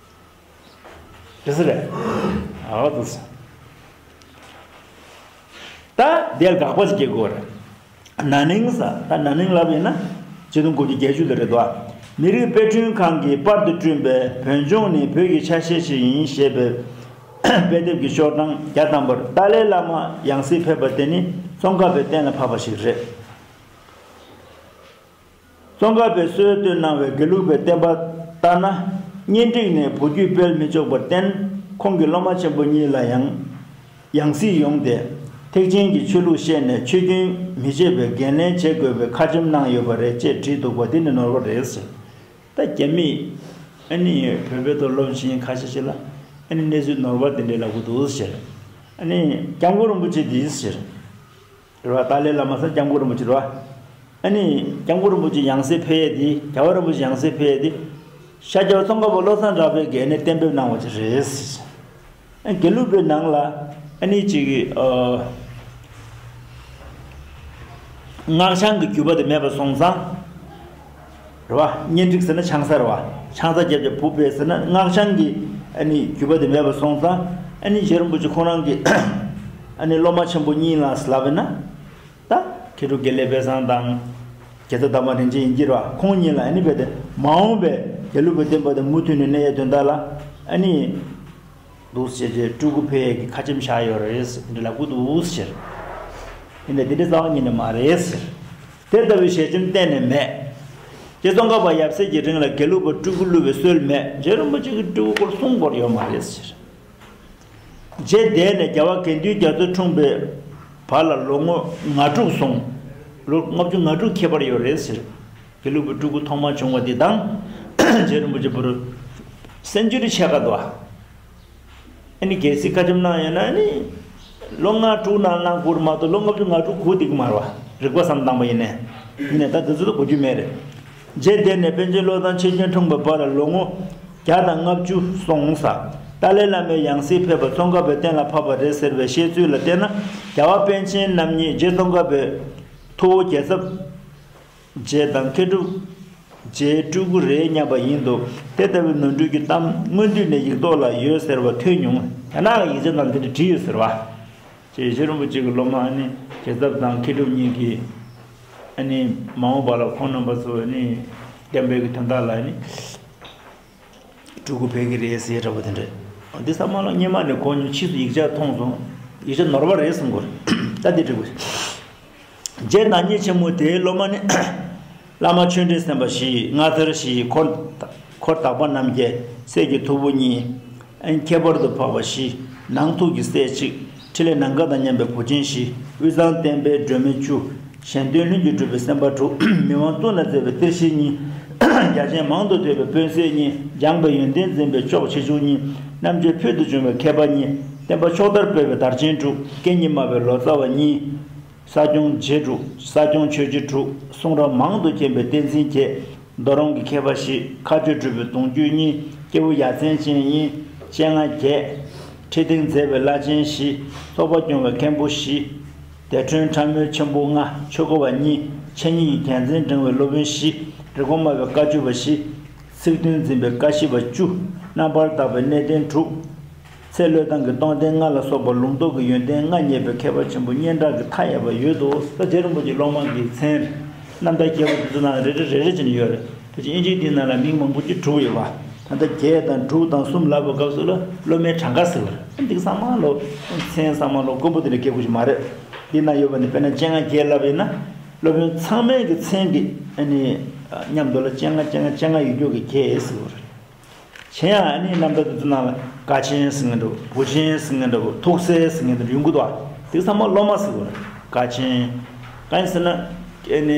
རེད་ཟེར་རེད། ཨ་ད་ཟེར། ད་དེར་དགག་པ་ཞིག་སྐྱེ་དགོས་རེད། ན་ནིང་ཟེར། ད་ན་ནིང་ལབ་ཡིན་ན་ཆིག་སྟོང་དགུ་བརྒྱ་བརྒྱད་ཅུ་ལ་རེད་དོ། མི་རིགས་དཔེ་སྐྲུན་ཁང་གིས་པར་དུ་བསྐྲུན་པའི་བོད་ལྗོངས་ནི་བོད་ཀྱི་ཆ་ཤས་ཤིག་ཡིན་ཞེས་པའི་ དཔེ་དེབ་ཀྱི་ཤོག་གྲངས་བརྒྱ་ཐམ་པར་ཏཱ་ལའི་བླ་མ་ཡང་སྲིད་ཕེབས་པ་དེ་ནི་ཙོང་ཁ་པས་གཏན་ལ་ཕབ་པ་ཞིག་རེད། ཙོང་ཁ་པས་སྲོལ་བཏོད་གནང་བའི་དགེ་ལུགས་པའི་བསྟན་པ་ལྟར་ན། གཉེན་སྒྲིག་ནས་བུ་རྒྱུད་སྤེལ་མི་ཆོག་པར་བརྟེན། ཁོང་གི་སློབ་མ་ཆེན་པོ་གཉིས་ལ་ཡང་ཡང་སྲིད་ཡོངས་ཏེ། ཐེག་ཆེན་གྱི་ཆོས་ལུགས་བཤད་ནས་ཆོས་རྒྱུན་མི་ཆད་པའི་འགན་ལེན་བྱེད་དགོས་པའི་ཁ་ཆེམས་གནང་ཡོད་པ་རེད་ཅེས་བྲིས་འདུག་པ་དེ་ནི་ནོར་བ་རེད་ཟེར། ད་རྒྱ་མིས་ཨ་ནི་བོད་པའི་ཐོག་སློབ་ཆེན་ཁ་ཤས་ཤིག་ལ་ཨ་ནི་གནས་ཚུལ་ནོར་བ་དེ་འདྲའི་ལབ་ཀྱི་འདུག་ཟེར། ཨ་ནི་སྐྱབས་མགོན་རིན་པོ་ཆེ་འདིས་ཟེར། རེད་བ། ཏཱ་ལའི་བླ་མ་ཟེར་སྐྱབས་མགོན་རིན་པོ་ཆེ་རེད་བ། ཨ་ནི་སྐྱབས་མགོན་རིན་པོ་ཆེ་ཡང་སྲིད་ཕེབས་ཡས་དེ། རྒྱལ་བ་རིན་པོ་ཆེ་ཡང་སྲིད་ཕེབས་ཡས་དེ། ཤར་རྒྱལ་བ་ཙོང་ཁ་པ་བློ་བཟང་གྲགས་པས་ཨ་ནི་གཏན་འབེབས་གནང་བ་ཅིག་རེད། ཨ། དགེ་ལུགས་པའི་ནང་ལ་ཨ་ནི་ཅིག་གི་ཨ། སྔགས་འཆང་གི་བརྒྱུད་པ་དེ་མེད་པ་སོང་ཙང་། རེད་བ། གཉེན་སྒྲིག་ཟེར་ན་ཆང་ས་རེད་བ། ཆང་ས་བརྒྱབ་བྱས་བུ་སྤེལ་ཟེར་ན་སྔགས་འཆང་གི་ཨ་ནི་བརྒྱུད་པ་དེ་མེད་པ་སོང་ཙང་། ཨ་ནི་རྗེ་རིན་པོ་ཆེ་ཁོང་རང་གི་ཨ་ནི་སློབ་མ་ཆེན་པོ་གཉིས་ལ་ལབ་ན། ད་མཁས་གྲུབ་དགེ་ལེགས་དཔལ་བཟང་དང་། རྒྱལ་ཚབ་དར་མ་རིན་ཆེན་ཡིན་གྱི་རེད་བ། ཁོང་གཉིས་ལ་ཨ་ནི་རྦད་དེ་མ་འོངས་པའི་དགེ་ལུགས་པའི་བསྟན་པ་དེ་མུ་མཐུད་ནས་གནས་ཡས་དོན་དག་ལ་ཨ་ནི། འདུག་ཟེར་བྱས་སྤྲུལ་སྐུ་ཕེབས་ཡས་ཀྱི་ཁ་ཆེམས་བཞག་ཡོད་རེད་ཟེར་འདི་ལབ་ཀྱི་འདུག་ཟེར། ཡིན་ནའི་འདི་འདྲའི་རྩ་བ་ཉིད་ནས་མ་རེད་ཟེར། དེ་ལྟ་བུའི་ཞལ་ཆེམས་གཏན་ནས་མེད། རྗེ་ཙོང་ཁ་པ་ཡབ་སྲས་ཀྱི་རིང་ལ་དགེ་ལུགས་པ་སྤྲུལ་སྐུ་བསླུ་བའི་སྲོལ་མེད། རྗེ་རིན་པོ་ཆེ་གི་སྤྲུལ་སྐུ་སྐོར་གསུང་སྐོར་ཡོད་མ་རེད་ཟེར། རྗེ་འདས་ནས་རྒྱལ་བ་དགེ་འདུན་རྒྱ་མཚོ་འཁྲུངས་པའི་བར་ལ་ལོ་ངོ་ང་དྲུག་སོང་། ལོ་ལྔ་བཅུ་ང་དྲུག་ཁྱད་པར་ཡོད་རེད་ཟེར། དགེ་ལུགས་པའི་སྤྲུལ་སྐུ་ཐོག་མ་བྱུང་བ་འདི་དང་། རྗེ་རིན་པོ་ཆེ་བར་སེན་ཅུ་རི་ཕྱེད་ཀ་འདུག་ཨ། ཨ་ནི་གལ་སྲིད་ཁ་ཆེམས་གནང་ཡོད་ན་ཨ་ནི། ལོ་ལྔ་དྲུག་ནང་གནང་དགོས་རེད་མ་གཏོགས་ལོ་ལྔ་བཅུ་ང་དྲུག་སྒུག་བསྡད་ཀྱི་མ་རེད་བ། རིག་པ་བསམ་བཏང་པ་ཡིན་ནའི། ཡིན་ནའི་ད་དེ་ཚོ་ད་གོ་རྒྱུ་མེད་རེད། རྗེ་འདས་ནས་པཎ་ཆེན་བློ་བཟང་ཆོས་རྒྱན་འཁྲུངས་པའི་བར་ལ་ལོ་ངོ་བརྒྱ་དང་ལྔ་བཅུ་སོང་ས། ཏཱ་ལའི་བླ་མའི་ཡང་སྲིད་ཕེབས་པ་ཙོང་ཁ་པའི་གཏན་ལ་ཕབ་པ་རེད་ཟེར་བའི་བཤད་ཚུལ་ལ་བལྟས་ན། རྒྱལ་བ་པཎ་ཆེན་རྣམ་གཉིས་རྗེ་ཙོང་ཁ་པའི་ཐུ་བོ་རྒྱལ་ཚབ། རྗེ་དང་མཁས་གྲུབ་རྗེའི་སྤྲུལ་སྐུ་རེད་སྙམ་པ་ཡིན་འདུག། དེ་ལྟ་བུའི་ནོར་འཁྲུལ་གྱི་གཏམ་སྔོན་དུས་ནས་ཡིག་ཐོག་ལ་ཡོད་ཟེར་བ་ཐོས་མྱོང་། རྒྱ་ནག་གི་ཡིག་ཆ་ནང་འདི་འདྲ་བྲིས་ཡོད་ཟེར་བ། རྗེ་རིན་པོ་ཆེ་གི་སློབ་མ་ཨ་ནི་རྒྱལ་ཚབ་དང་མཁས་གྲུབ་གཉིས་ཀྱིས་ཨ་ནི་མ་འོངས་པ་ལ་ཁོང་རྣམ་པ་ཚོ་ཨ་ནི་བསྟན་པའི་གི་དོན་དག་ལ་ཨ་ནི། སྤྲུལ་སྐུ་ཕེབས་ཀྱི་རེད་ཟེར་འདྲ་པོ་དེ་འདྲ། འདི་ཚང་མ་ལ་སྔོན་མ་ནས་གོ་མྱོང་། ཕྱིས་སུ་ཡིག་ཆ་མཐོང་སོང་། ཡིག་ཆ་ནོར་བ་རེད་གསུང་དགོས་རེད། ད་འདི་འགྲིག་པོ། རྗེ་ནག་ཉེས་ཆེན་མོ་དེའི་སློབ་མ་ནི། བླ་མ་ཆོས་འབྲེལ་སེམས་དཔའ་བཞི། རྔ་ཚར་བཞི། འཁོར། འཁོར་དག་པ་རྣམ་རྒྱལ། སྲས་ཀྱི་ཐུ་བོ་གཉིས། ཨན། ཁྱད་པར་དུ་འཕགས་པ་བཞི། ནང་ཐུགས་ཀྱི་སྲས་གཅིག། ཕྲིན་ལས་ནམ་མཁའ་དང་མཉམ་པའི་བུ་ཆེན་བཞི། དབུས་གཙང་བསྟན་པའི་སྒྲོན་མེ་བཅུ། གཞན་དོན་ལྷུན་གྱིས་གྲུབ་པའི་སེམས་དཔའ་དྲུག། མི་དབང་གཙུག་ན་མཛད་པའི་གཏེར་བཞི་གཉིས། རྒྱ་ཆེན་མང་དུ་ཐོས་པའི་དཔོན་གསས་གཉིས། སྦྱངས་པའི་ཡོན་ཏན་འཛིན་པའི་ཕྱོགས་ཆེ་ཆུང་གཉིས། རྣམ་དཔྱོད་ཕུལ་དུ་བྱུང་བའི་མཁས་པ་གཉིས། བསྟན་པ་ཕྱོགས་མཐར་སྤེལ་བའི་དར་ཆེན་དྲུག། སྐད་གཉིས་སྨྲ་བའི་ལོ་ཙཱ་བ་གཉིས། ས་སྐྱོང་རྗེ་དྲུག། ས་སྐྱོང་ཆོས་རྗེ་དྲུག། གསུང་རབ་མང་དུ་མཁྱེན་པའི་བསྟན་འཛིན་བརྒྱད། མདོ་རོང་གི་མཁས་པ་བཞི། མཁའ་སྤྱོད་གྲུབ་པའི་གདུང་རྒྱུད་གཉིས། སྐྱེས་བུ་ཡ་མཚན་ཅན་གཉིས། སྤྱན་སྔ་བརྒྱད། ཁྲི་སྟེང་མཛེས་པའི་བླ་ཆེན་བཞི། ཚོགས་པ་སྐྱོང་བའི་མཁན་པོ་བཞི། སྡེ་ཕྲན་ཕྲ་མོའི་ཆེན་པོ་ལྔ། ཆོས་སྒོ་བ་གཉིས། འཆད་ཉན་གྱི་རྒྱལ་མཚན་བསྒྲེངས་པའི་སློབ་དཔོན་བཞི། རིག་པ་སྨྲ་བའི་བཀའ་བཅུ་པ་བཞི། ཚིག་དོན་འཛིན་པའི་བཀའ་བཞི་པ་བཅུ། རྣམ་པར་དག་པའི་གནས་བརྟན་དྲུག། ཚེ་བློས་བཏང་གི་རྟོགས་ལྡན་ལྔ་ལ་སོགས་པ་ལུང་རྟོགས་ཀྱི་ཡོན་ཏན་ལྔ་བརྙེས་པའི་མཁས་པ་ཆེན་པོ་སྙན་གྲགས་ཀྱི་མཐའ་ཡས་པ་ཡོད་དོ། ད་རྗེ་རིན་པོ་ཆེའི་སློབ་མ་གི་མཚན། རྣམ་ཐར་རྒྱས་པོ་འདི་ཚོ་ནང་རེ་རེ་རེ་རེ་བྱས་ནས་ཡོད་རེད། ཕལ་ཆེར་དབྱིན་ཇིའི་འདི་ནང་ལ་མིང་མང་པོ་ཅིག་གྲུབ་ཡོད་པ། ད་ལྟ་བརྒྱད་དང་དྲུག་དང་གསུམ་ལབ་པའི་སྐབས་སུ་ལ་སློབ་མའི་གྲངས་ཀ་ཟེར་བ་རེད། འདི་ཚང་མ་ལོ། མཚན་ཚང་མ་ལོ་དཀོན་པོ་དེ་འདྲ་སྐྱེ་དགོས་ཀྱི་མ་རེད། འདི་ན་ཡོད་པ་ནི་དཔེར་ན་སྤྱན་སྔ་བརྒྱད་ལབ་ཡིན་ན། སློབ་དཔོན་ཚང་མའི་གི་མཚན་གྱི་ཨ་ནི་མཉམ་དུ་ལ་སྤྱན་སྔ་སྤྱན་སྔ་སྤྱན་སྔ་ཡོད་རྒྱུ་གི་བརྒྱད་ཟེར་བ་རེད། གཞན་ཡང་ཨ་ནི་རྣམ་ཐར་དེ་ཚོ་ནང་ལ་དཀའ་ཆེན་ཟེར་མཁན་འདུག། བུ་ཆེན་ཟེར་མཁན་འདུག། ཐུགས་སྲས་ཟེར་མཁན་འདུག། ཡོང་གི་འདུག། ཨ། དེ་ཚང་མ་སློབ་མ་ཟེར་དགོས་རེད། དཀའ་ཆེན། གང་ཡིན་ཟེར་ན། ཨ་ནི་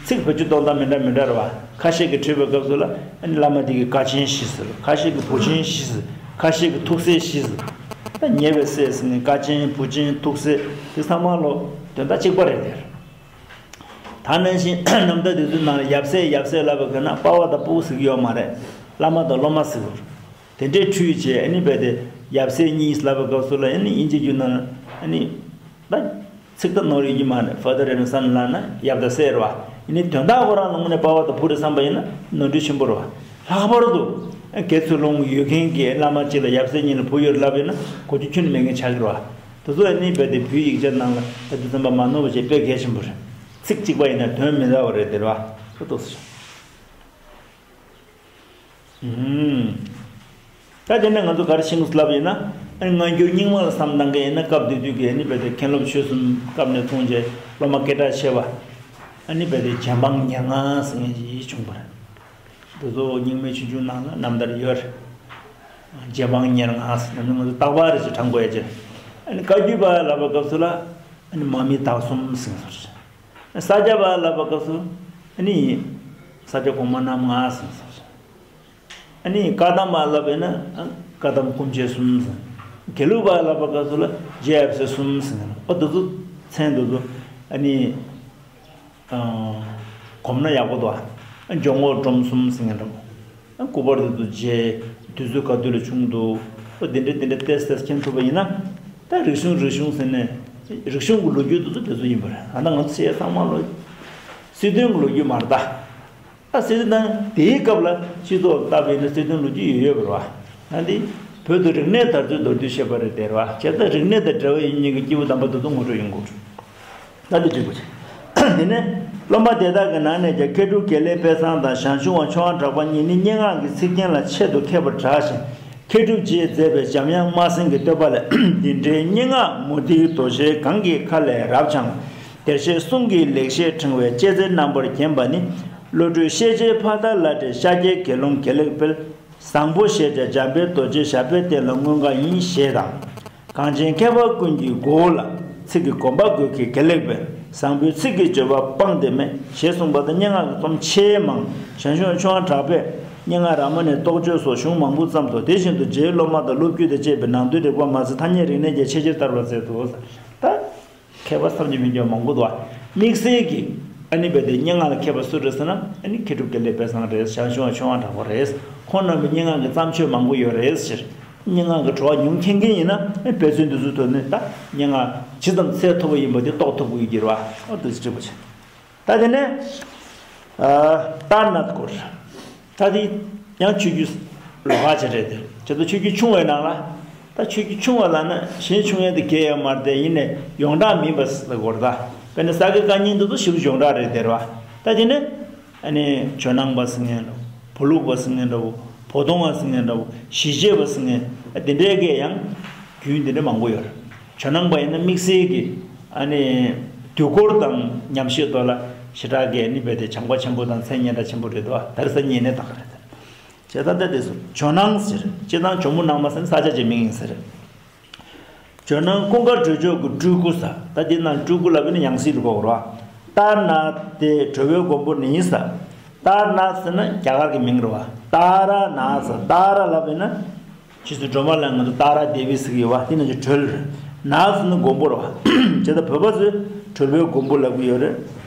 ཚིག་བེད་སྤྱོད་གཏོང་སྟངས་མི་འདྲ་མི་འདྲ་རེད་བ། ཁ་ཤས་ཀྱིས་བྲིས་པའི་སྐབས་སུ་ལ་ཨ་ནི་བླ་མ་དེ་གི་དཀའ་ཆེན་བཞི་ཟེར། ཁ་ཤས་ཀྱིས་བུ་ཆེན་བཞི་ཟེར། ཁ་ཤས་ཀྱིས་ཐུགས་སྲས་བཞི་ཟེར། ད་ཉེ་བའི་སྲས་ཟེར་ནས་དཀའ་ཆེན་བུ་ཆེན་ཐུགས་སྲས་དེ་ཚང་མ་ལོ་དོན་དག་གཅིག་པ་རེད་དེ། ད་ནང་བཞིན་རྣམ་ཐར་དེ་ཚོའི་ནང་ལ་ཡབ་སྲས་ཡབ་སྲས་ལབ་པ་ག་ན་པ་ཕ་དང་ཕྲུ་གུ་ཟེར་གྱི་ཡོད་མ་རེད། བླ་མ་དང་སློབ་མ་ཟེར་གྱི་ཡོད་རེད། དེ་འདྲའི་འཁྲུལ་བྱས་ཨ་ནི་རྦད་དེ་ཡབ་སྲས་གཉིས་ལབ་པའི་སྐབས་སུ་ལ་ཨ་ནི་དབྱིན་ཇིའི་རྒྱུད་ནང་ལ་ཨ་ནི་ད་ཚིག་ད་ནོར་ཡོད་ཀྱི་མ་རེད། Father and Son ལབ་ན་ཡབ་དང་སྲས་རེད་བ། ཨ་ནི་དོན་དག་ཁོ་རང་ལ་དངོས་གནས་པ་ཕ་དང་ཕྲུ་གུ་རེད་བསམ་པ་ཡིན་ན་ནོར་འཁྲུལ་ཆེན་པོ་རེད་བ། ལྷག་པར་དུ་དགེ་ཚུལ་སློང་ཡོད་མཁན་གྱི་བླ་མ་གཅིག་ལ་ཡབ་སྲས་གཉིས་ལ་བུ་ཡོད་ལབ་ཡོད་ན་གོ་རྒྱུ་ཁྱོན་ནས་མེད་མཁན་ཆགས་ཀྱི་རེད་བ། དེ་ཚོ་ཨ་ནི་རྦད་དེ་བོད་ཡིག་ཆ་ནང་ལ་ད་དུང་ཙམ་པ་མ་ནོར་བ་བྱས་དཔེ་གལ་ཆེན་པོ་རེད། ཚིག་གཅིག་པ་ཡིན་ན་དོན་མི་འདྲ་བ་རེད་དེ་རེད་བ། ཁོ་ཐུགས་སུ་ཆུད། ཨུམ། ད་དེ་ནས་ང་ཚོ་ག་རེ་ཤེས་དགོས་ལབ་ཡིན་ན། ཨ་ནི་སྔ་འགྱུར་རྙིང་མ་ལ་བསམ་བཏང་མཁན་ཡིན་ན་སྐབས་དེ་དུས་ཀྱི་ཨ་ནི་རྦད་དེ་མཁན་སློབ་ཆོས་གསུམ་སྐབས་ནས་མཐོང་རྗེས་སློབ་མ་སྐད་གྲགས་ཆེ་བ། ཨ་ནི་རྦད་དེ་རྗེ་འབངས་ཉེར་ལྔ་ཟེར་མཁན་ཅིག་བྱུང་བ་རེད། འདི་ཚོ་རྙིང་མའི་ཆོས་འབྱུང་ནང་ལ་རྣམ་ཐར་ཡོད་རེད། རྗེ་འབངས་ཉེར་ལྔ་ཟེར་ནས་ང་ཚོ་རྟག་པར་ཅིག་དྲན་དགོས་ཡ་ཅིག་ཨ་ནི་བཀའ་བརྒྱུད་པ་ལབ་པའི་སྐབས་སུ་ལ་ཨ་ནི་མ་མི་དྭགས་གསུམ་ཟེར་སོང་། ས་སྐྱ་པ་ལབ་པའི་སྐབས་སུ་ཨ་ནི་ས་སྐྱ་གོང་མ་རྣམ་ལྔ་ཟེར་སོང་། ཨ་ནི་བཀའ་གདམས་པ་ལབ་པས་ན་ཨ་བཀའ་གདམས་སྐུ་མཆེད་གསུམ་ཟེར། དགེ་ལུགས་པ་ལབ་པའི་སྐབས་སུ་ལ་རྗེ་ཡབ་སྲས་གསུམ་ཟེར། ཨོ་འདི་ཚོ་མཚན་འདི་ཚོ་ཨ་ནི་ཨ་གོམས་ན་ཡག་པོ་འདུག་ཨ་འཇོག་ངོགས་སྒྲོམ་གསུམ་ཟེར་མཁན་འདྲ་པོ། ཨ་སྐུ་པར་འདི་ཚོ་རྗེ་དུས་ཚོད་ག་དུས་ལ་བྱུང་འདུག་ཨོ་འདི་འདྲ་འདི་འདྲ་ཏོག་ཙམ་ཏོག་ཙམ་མཁྱེན་ཐུབ་པ་ཡིན་ན་ད་རིག་གཞུང་རིག་གཞུང་ཟེར་ནས་རིག་གཞུང་གི་ལོ་རྒྱུས་འདི་ཚོ་དེ་ཚོ་ཡིན་པ་རེད། ད་ལྟ་ང་ཚོ་བྱས་ཚང་མ་ལོ་སྲིད་དོན་གྱི་ལོ་རྒྱུས་མ་རེད་ད། ད་སྲིད་དོན་དང་དེའི་སྐབས་ལ་སྤྱི་ཚོགས་ལ་བལྟས་པ་ཡིན་ན་སྲིད་དོན་ལོ་རྒྱུས་ཡོད་ཡོད་པ་རེད་བ། ད་འདི་བོད་དུ་རིག་གནས་དར་ཚུལ་མདོར་བསྡུས་བཤད་པ་རེད་དེ་རེད་བ། བྱས་ཙང་རིག་གནས་དང་འབྲེལ་བ་ཡོད་མཁན་གྱི་སྐྱེས་བུ་དམ་པ་དེ་ཚོ་ངོ་སྤྲོད་ཡོང་དགོས། ད་འདི་འགྲིག་པ་བྱས། དེ་ནས་སློབ་མ་དེ་དག་གི་ནང་ནས་ཀྱང་མཁས་གྲུབ་དགེ་ལེགས་དཔལ་བཟང་དང་ཞང་ཞུང་བ་ཆོས་དབང་གྲགས་པ་གཉིས་ནི་སྙན་ངག་གི་ཚིག་རྒྱན་ལ་ཆེད་དུ་མཁས་པར་གྲགས་ཤིང་། མཁས་གྲུབ་རྗེས་མཛད་པའི་འཇམ་དབྱངས་སྨྲ་སེང་གི་བསྟོད་པ་ལས། འདི་འདྲའི་སྙན་ངག་མུ་ཏིག་རྡོ་རྗེ་གང་གི་ཁ་ལས་རབ་འཆང་། བདེར་གཤེགས་གསུང་གི་ལེགས་བཤད་ཕྲེང་བའི་ལྕེ་རྩེ་རྣམ་པར་བརྒྱན་པ་ནི། བློ་གྲོས་ཤེས་བྱའི་ཕ་མཐའ་བླ་བྲེ་ཤཱཀྱའི་དགེ་སློང་དགེ་ལེགས་དཔལ། བཟང་པོ་ཞེས་བྱ་འཇམ་དཔལ་རྡོ་རྗེ་ཞབས་པད་བརྟན་ལ་མངོན་དགའ་ཡིན་ཞེས་དང་། གངས་ཅན་མཁས་པ་ཀུན་གྱི་མགོ་བོ་ལ། ཚིག་གི་གོམ་པ་བགོད་མཁས་དགེ་ལེགས་དཔལ། བཟང་པོའི་ཚིག་གི་བརྗོད་པ་སྤང་དེ་མེད། ཞེས་གསུངས་པ་ལྟར་སྙན་ངག་གི་རྩོམ་ཆེས་མང་ཞང་ཞུང་ཆོས་དབང་གྲགས་པས་སྙན་ངག་རཱ་མ་ཎའི་རྟོགས་བརྗོད་སོགས་གཞུང་མང་པོ་བརྩམས་སོ། དེ་བཞིན་དུ་རྗེའི་སློབ་མ་དང་སློབ་བརྒྱུད་དང་བཅས་པའི་ནང་དོན་རིག་པ་མ་ཟད་ཐ་སྙད་རིག་གནས་ཀྱང་ཆེས་ཆེར་དར་བར་མཛད་དོ། ད། མཁས་པ་བསམ་གྱིས་མི་ཁྱབ་མང་པོ་འདུག་དམིགས་བསལ་གྱི་ཨ་ནི་རྦད་དེ་སྙན་ངག་ལ་མཁས་པ་སུ་རེད་ཟེར་ན་ཨ་ནི་མཁས་གྲུབ་དགེ་ལེགས་དཔལ་བཟང་རེད། ཞང་ཞུང་བ་ཆོས་དབང་གྲགས་པ་རེད། ཁོང་རྣམ་པའི་སྙན་ངག་གི་བརྩམས་ཆོས་མང་པོ་ཡོད་རེད་ཟེར། སྙན་ངག་གི་བྲོ་བ་ཉུང་མཁྱེན་མཁན་ཡིན་ན་ཨ་དཔེ་མཚོན་འདི་ཚོའི་ཐོག་ནས་ད་སྙན་ངག་ཇི་ཙམ་ཚད་མཐོ་པོ་ཡིན་པ་དེ་རྟོགས་ཐུབ་ཀྱི་ཡོད་ཀྱི་རེད་བ། ཨ་འདི་ཚོ་འགྲིག་པ་བྱས། ད་དེ་ནས་ཨ་ཏཱར་ནཱཐ་སྐོར། ད་དེ་ཡང་ཆོས་བརྒྱུད་ལོགས་ཀ་ཅིག་རེད་དེ། ཁྱེད་ཚོ་ཆོས་བརྒྱུད་ཆུང་བའི་ནང་ལ། ད་ཆོས་བརྒྱུད་ཆུང་བ་ལབ་ན་གཞན་ཆུང་ཡས་དེ་གལ་ཡོད་མ་རེད་དེ། ཡིན་ནའི་ཡོངས་གྲགས་མིན་པ་ཟེར་དགོས་རེད་ད། དཔེར་ན་ས་དགེ་བཀའ་རྙིང་དེ་ཚོ་ཞེ་པོ་ཡོངས་གྲགས་རེད་དེ་རེད་བ། ད་དེ་ནས་ཨ་ནི་ཇོ་ནང་པ་ཟེར་མཁན་འདྲ་བོ། བོ་ལུག་པ་ཟེར་མཁན་འདྲ་བོ། བོ་དོང་བ་ཟེར་མཁན་འདྲ་བོ། ཞི་བྱེད་པ་ཟེར་མཁན་དེ་འདྲའི་གས་ཡང་རྒྱུན་དེ་འདྲ་མང་པོ་ཡོད་རེད། ཇོ་ནང་པ་ཡིན་ན་དམིགས་བསལ་གྱི་ཨ་ནི་དུས་འཁོར་དང་ཉམས་ཞིབ་ཐོག་ལ་ཞེ་དྲག་གི་ཨ་ནི་རྦད་དེ་བྱམས་པ་ཆེན་པོ་དང་མཚན་སྙན་གྲགས་ཆེན་པོ་རེད་དོ། དར་ས་ཉེ་གནས་དག་རེད། བྱས་ཙང་ད་དེ་ཚོ་ཇོ་ནང་ཟེར། སྤྱིར་བཏང་ཇོ་མོ་ནང་མ་ཟེར་ན་ས་ཆ་ཅིག་མིང་ཡིན་ཟེར། ཇོ་ནང་ཀུན་དགའ་གྲོལ་མཆོག་གི་སྤྲུལ་སྐུ་ཟེར། ད་འདི་ནང་སྤྲུལ་སྐུ་ལབ་པ་ནི་ཡང་སྲིད་དུ་གོ་དགོས་རེད་བ། ཏཱར་ནཱཐ་དེ་གྲོལ་བའི་མགོན་པོ་ནི་ཟེར། ཏཱར་ནཱཐ་ཟེར་ན་རྒྱ་གར་གྱི་མིང་རེད་བ། ཏཱ་ར་ནཱཐ་ཟེར། ཏཱ་ར་ལབ་པས་ན། ཕྱིས་སུ་སྒྲོལ་མ་ལ་ང་ཚོ་ཏཱ་ར་དེ་བི་ཟེར་གྱི་ཡོད་བ། དེ་ནང་བཞིན་གྲོལ་རེད། ནཱཐ་ཟེར་ན་མགོན་པོ་རེད་བ། བྱས་ཙང་བོད་པ་ཚོས་གྲོལ་བའི་མགོན་པོ་ལབ་ཀྱི་ཡོད་རེད།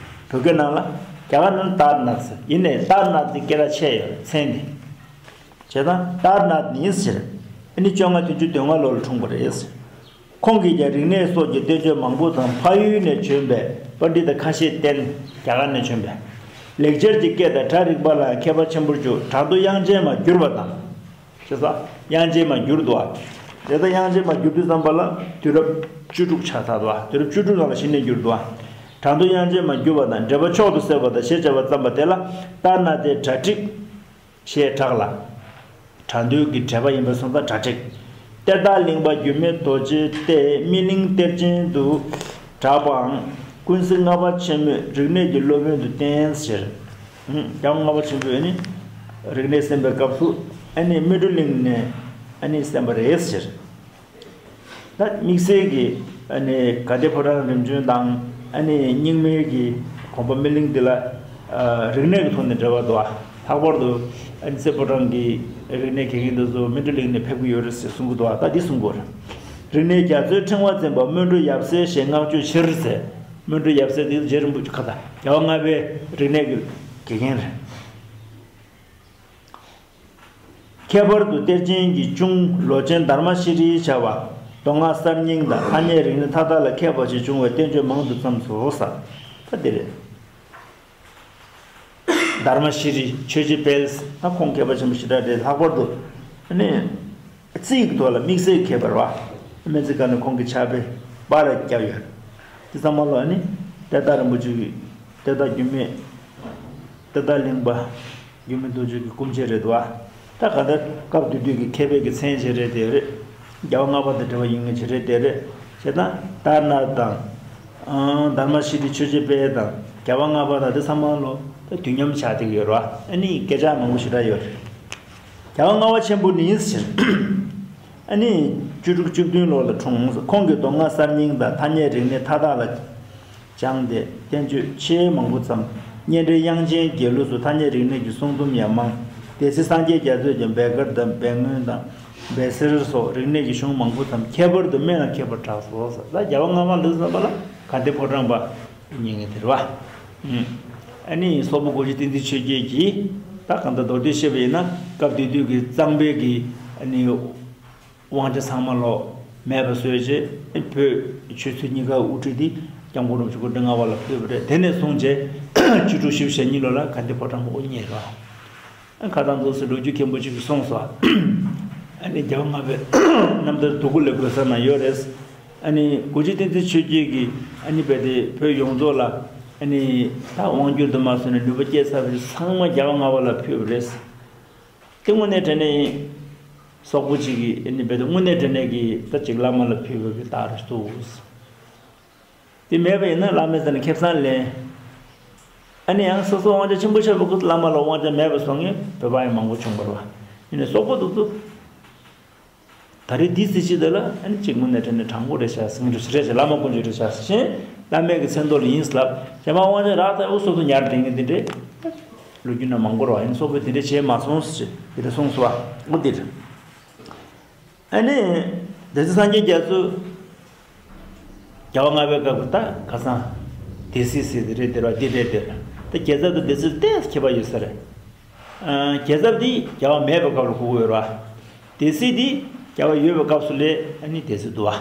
བོད་སྐད་ནང་ལ། རྒྱ་གར་ནང་ཏཱར་ནཱཐ་ཟེར། ཡིན་ནའི་ཏཱར་ནཱཐ་དེ་སྐད་གྲགས་ཆེ་ཡོད་རེད་མཚན་དེ། བྱས་ཙང་ཏཱར་ནཱཐ་ནི་ཟེར། ཨ་ནི་བཅོ་ལྔ་བདུན་ཅུ་དོན་ལྔ་ལོ་ལ་འཁྲུངས་པ་རེད། ཁོང་གིས་ཀྱང་རིག་གནས་སོགས་ཀྱི་བསྟན་བཅོས་མང་པོ་དང་། འཕགས་ཡུལ་ནས་བྱོན་པའི་པཎྜི་ཏ་ཁ་ཤས་བསྟེན། རྒྱ་གར་ནས་བྱོན་པའི་ལེགས་སྦྱར་གྱི་སྐད་དང་སྒྲ་རིག་པ་ལ་མཁས་པ་ཆེན་པོར་གྱུར། དྲང་དུ་དབྱངས་ཅན་མར་གྱུར་པ་དང་། ཞེས་སོ། དབྱངས་ཅན་མར་གྱུར་འདུག་བ། དེ་ལྟར་དབྱངས་ཅན་མར་གྱུར་དུས་ཙམ་པ་ལ་དུས་རབས་བཅུ་དྲུག་ཆགས་ཚར་འདུག་བ། དུས་རབས་བཅུ་དྲུག་ནང་ལ་གཞི་ནས་གྱུར་འདུག་བ། དྲང་དུ་དབྱངས་ཅན་མར་གྱུར་པ་དང་། འགྲེལ་པ་མཆོག་ཏུ་གསལ་བ་དང་ཞེས་བྱ་བ་བརྩམས་པ་དེ་ལ་ཏཱར་ནཱཐའི་གྲ་སྒྲིག་ཞེས་གྲགས་ལ། གྲངས་འདུས་ཀྱི་འགྲེལ་པ་ཡིན་པས་སོང་ཙང་གྲ་སྒྲིག། གཏེར་བདག་གླིང་པ་འགྱུར་མེད་རྡོ་རྗེ་སྟེ་སྨིན་གླིང་གཏེར་ཆེན་དུ་གྲགས་པའང་ཀུན་གཟིགས་ལྔ་པ་ཆེན་མོས་རིག་གནས་ཀྱི་སློབ་དཔོན་དུ་བསྟེན་ཟེར། ཨུམ། རྒྱལ་བ་ལྔ་པ་ཆེན་པོས་ནི་རིག་གནས་གསན་པའི་སྐབས་སུ་ཨ་ནི་སྨིན་གྲོལ་གླིང་ནས་ཨ་ནི་གསན་པ་རེད་ཟེར། ད་དམིགས་བསལ་གྱི་ཨ་ནི་དགའ་ལྡན་ཕོ་བྲང་རིམ་བྱོན་དང་ཨ་ནི་རྙིང་མའི་གི་དགོན་པ་སྨིན་གླིང་འདི་ལ་ཨ་རིག་གནས་ཀྱི་ཐོག་ནས་འབྲེལ་བ་འདུག་ལྷག་པར་དུ་ཨ་ནི་རྩེ་ཕོ་བྲང་གི་རིག་གནས་དགེ་རྒན་འདི་ཚོ་སྨིན་གྲོལ་གླིང་ནས་ཕེབས་ཀྱི་ཡོད་རེད་ཟེར་གསུང་གི་འདུག་ད་འདི་གསུང་གི་ཡོད་རེད། རིག་གནས་རྒྱ་མཚོའི་ཕྲེང་བ་འཛིན་པ་སྨིན་གྲོལ་ཡབ་སྲས་ཞེས་བསྔགས་བརྗོད་ཆེར་མཛད། སྨིན་གྲོལ་ཡབ་སྲས་འདི་རྗེ་རིན་པོ་ཆེ་ཁ་ད་རྒྱལ་བ་ལྔ་པའི་རིག་གནས་ཀྱི་དགེ་རྒན་རེད། ཁྱད་པར་དུ་གཏེར་ཆེན་གྱི་གཅུང་ལོ་ཆེན་དྷརྨ་ཤྲཱི་བྱ་བ་མདོ་སྔགས་གསར་རྙིང་དང་ཐ་སྙད་རིག་གནས་མཐའ་དག་ལ་མཁས་པ་ཞིག་བྱུང་བའི་བསྟན་བཅོས་མང་དུ་བརྩམས་སོ་ཟེར། ད་འདི་རེད། དྷརྨ་ཤྲཱི་ཆོས་རྗེ་དཔལ། ད་ཁོང་མཁས་པ་ཆེན་པོ་ཞེ་དྲག་རེད། ལྷག་པར་དུ་ནི་རྩིས་ཀྱི་ཐོག་ལ་དམིགས་བསལ་མཁས་པ་རེད་བ། སྨན་རྩིས་ཁང་ནས་ཁོང་གི་ཕྱག་དཔེ་པར་བརྒྱབ་ཡོད། དེ་ཚང་མ་ལ་ནི་གཏེར་བདག་རིན་པོ་ཆེ་གི་གཏེར་བདག་འགྱུར་མེད། གཏེར་བདག་གླིང་པ་འགྱུར་མེད་རྡོ་རྗེ་གི་སྐུ་མཆེད་རེད་འདུག་བ། ད་གང་ལྟར་སྐབས་དེ་དུས་ཀྱི་མཁས་པའི་གི་མཚན་བྱེད་རེད་དེ་རེད། རྒྱལ་བ་ལྔ་པ་དང་འབྲེལ་བ་ཡིན་ངེས་ཅི་རེད་དེ་རེད། བྱས་ཙང་ཏཱ་ར་ནཱ་ཐ་དང་། ཨང་། དྷརྨ་ཤྲཱི་ཏི་ཆོས་རྗེ་དཔལ་དང་རྒྱལ་བ་ལྔ་པ་དང་དེ་ཚང་མ་ལོ་ད་དུས་མཉམ་ཆགས་བསྡད་ཀྱི་ཡོད་རེད་བ། ཨ་ནི་སྐད་ཆ་མང་པོ་ཞེ་དྲག་ཡོད་རེད། རྒྱལ་བ་ལྔ་པ་ཆེན་པོ་ནི་ཟེར། ཨ་ནི་བཅུ་དྲུག་བཅུ་བདུན་ལོ་ལ་འཁྲུངས། ཁོང་གིས་མདོ་སྔགས་གསར་རྙིང་དང་ཐ་སྙད་རིག་གནས་མཐའ་དག་ལ་སྦྱངས་ཏེ་བསྟན་བཅོས་ཆེས་མང་པོ་བརྩམས། སྙན་འགྲེལ་དབྱངས་ཅན་དགེ་ལུགས་སུ་ཐ་སྙད་རིག་གནས་ཀྱི་གསུང་རྩོམ་ཡང་མང་། སྡེ་སྲིད་སངས་རྒྱས་རྒྱ་མཚོས་ཀྱང་བེ་དཀར་དང་བེ་སྔོན་དང་བེ་སེར་སོགས་རིག་གནས་ཀྱི་གཞུང་མང་པོ་བརྩམས། ཁྱད་པར་དུ་སྨན་ལ་མཁས་པར་གྲགས་སོ། ད་རྒྱལ་བ་ལྔ་པ་ལ་བསམ་པ་ལ་དགའ་ལྡན་ཕོ་བྲང་པ་ཉན་ངེས་དེ་རེད་བ། ཨ་ནི་སོག་པོ་གོ་རྗེ་བསྟན་འཛིན་ཆོས་རྒྱལ་གྱིས་ད་གང་ལྟར་མདོར་བསྡུས་བཤད་པ་ཡིན་ན་སྐབས་དེ་དུས་ཀྱི་གཙང་པའི་གི་ཨ་ནི་དབང་ཆ་ཚང་མ་ལོ་མེད་པ་བཟོས་རྗེས་བོད་ཆོས་སྲིད་གཉིས་ཀ་དབུ་ཁྲིད་དེ་སྐྱབས་མགོན་རིན་པོ་ཆེ་སྐུ་ཕྲེང་ལྔ་པ་ལ་ཕུལ་བ་རེད། དེ་ནས་བཟུང་རྗེས་བཅུ་དྲུག་བཞི་བཅུ་ཞེ་གཉིས་ལོ་ལ་དགའ་ལྡན་ཕོ་བྲང་པ་དབུ་བརྙེས་རེད། ཁ་སང་ཚོགས་སུ་ལོ་རྒྱུས་མཁན་པོ་གཅིག་གིས་གསུངས་སོ། ཨ་ནི་རྒྱལ་བ་ལྔ་པའི་རྣམ་ཐར་དུ་ཀཱུ་ལའི་གོས་ས་ན་ཡོད་རེད། ཨ་ནི་གོ་རྗེ་བསྟན་འཛིན་ཆོས་རྒྱལ་གྱིས་ཨ་ནི་རྦད་དེ་བོད་ཡོངས་རྫོགས་ལ་ཨ་ནི་ད་དབང་བསྒྱུར་དུ་མ་སོང་ནས་ནུས་པ་སྐྱེས་ཚར་བ་ཚང་མ་རྒྱལ་བ་ལྔ་པ་ལ་ཕུལ་བ་རེད། དེ་དངོས་གནས་དྲང་གནས་སོག་པོ་གཅིག་གིས་ཨ་ནི་རྦད་དེ་དངོས་གནས་དྲང་གནས་ཀྱི་ད་ཅིག་བླ་མ་ལ་ཕུལ་བའི་རྟགས་རེད་འདུག། དེ་མེད་པ་ཡིན་ན་བླ་མའི་རྩ་ནས་ཁེ་བཟང་ལེན། ཨ་ནི་ཡང་སོ་སོ་དབང་ཆ་ཆེན་པོ་ཆགས་པའི་སྐབས་སུ་བླ་མ་ལ་དབང་ཆ་མེད་པ་སོང་ངས་བོད་པ་ཡང་མང་པོ་བྱུང་བ་རེད་བ། ཡིན་ནའི་སོག་པོ་དེ་ཚོ་ད་རེས་འདི་སྲིད་སྤྱི་དེ་ལ་ཨ་ནི་གཅིག་དངོས་གནས་དྲང་གནས་དྲང་པོ་རེད་ཤག་ཟེར་གྱི་འདུག་ཟེར་རེད་ཤག་བླ་མ་དཀོན་མཆོག་རེད་ཤག་ཟེར་བཞིན་བླ་མའི་གི་མཚན་ཐོག་ལ་ཡིན་ཟེར་ལབ་རྗེས་མ་དབང་ཆ་རག་ད་འུ་སོ་སོ་ཉར་དེ་ངས་འདི་འདྲའི་ལོ་རྒྱུས་ན་མང་པོ་རེད་བ། ཡིན་སོག་པོས་དེ་འདྲ་བྱས་མ་སོང་ཟེར་དེ་འདྲ་གསུངས་སོང་བ། འོ་དེ་རེད། ཨ་ནི། སྡེ་སྲིད་སངས་རྒྱས་རྒྱ་མཚོ། རྒྱལ་བ་ལྔ་པའི་སྐབས་ཀྱི་ད་ཁ་སང་། སྡེ་སྲིད་ཟེར་དེ་རེད་དེ་ར་འདི་རེད་དེ་ར། ད་རྒྱལ་ཚབ་དང་སྡེ་སྲིད་ཏོག་ཙམ་ཁྱད་པར་ཡོད་ས་རེད། ཨ། རྒྱལ་ཚབ་འདི་རྒྱལ་བ་མེད་པའི་སྐབས་ལ་གོ་གི་ཡོད་ར། སྡེ་སྲིད་འདི་རྒྱལ་བ་ཡོད་པའི་སྐབས་སུ་ལས་ཨ་ནི་སྡེ་སྲིད་འདུག་བ།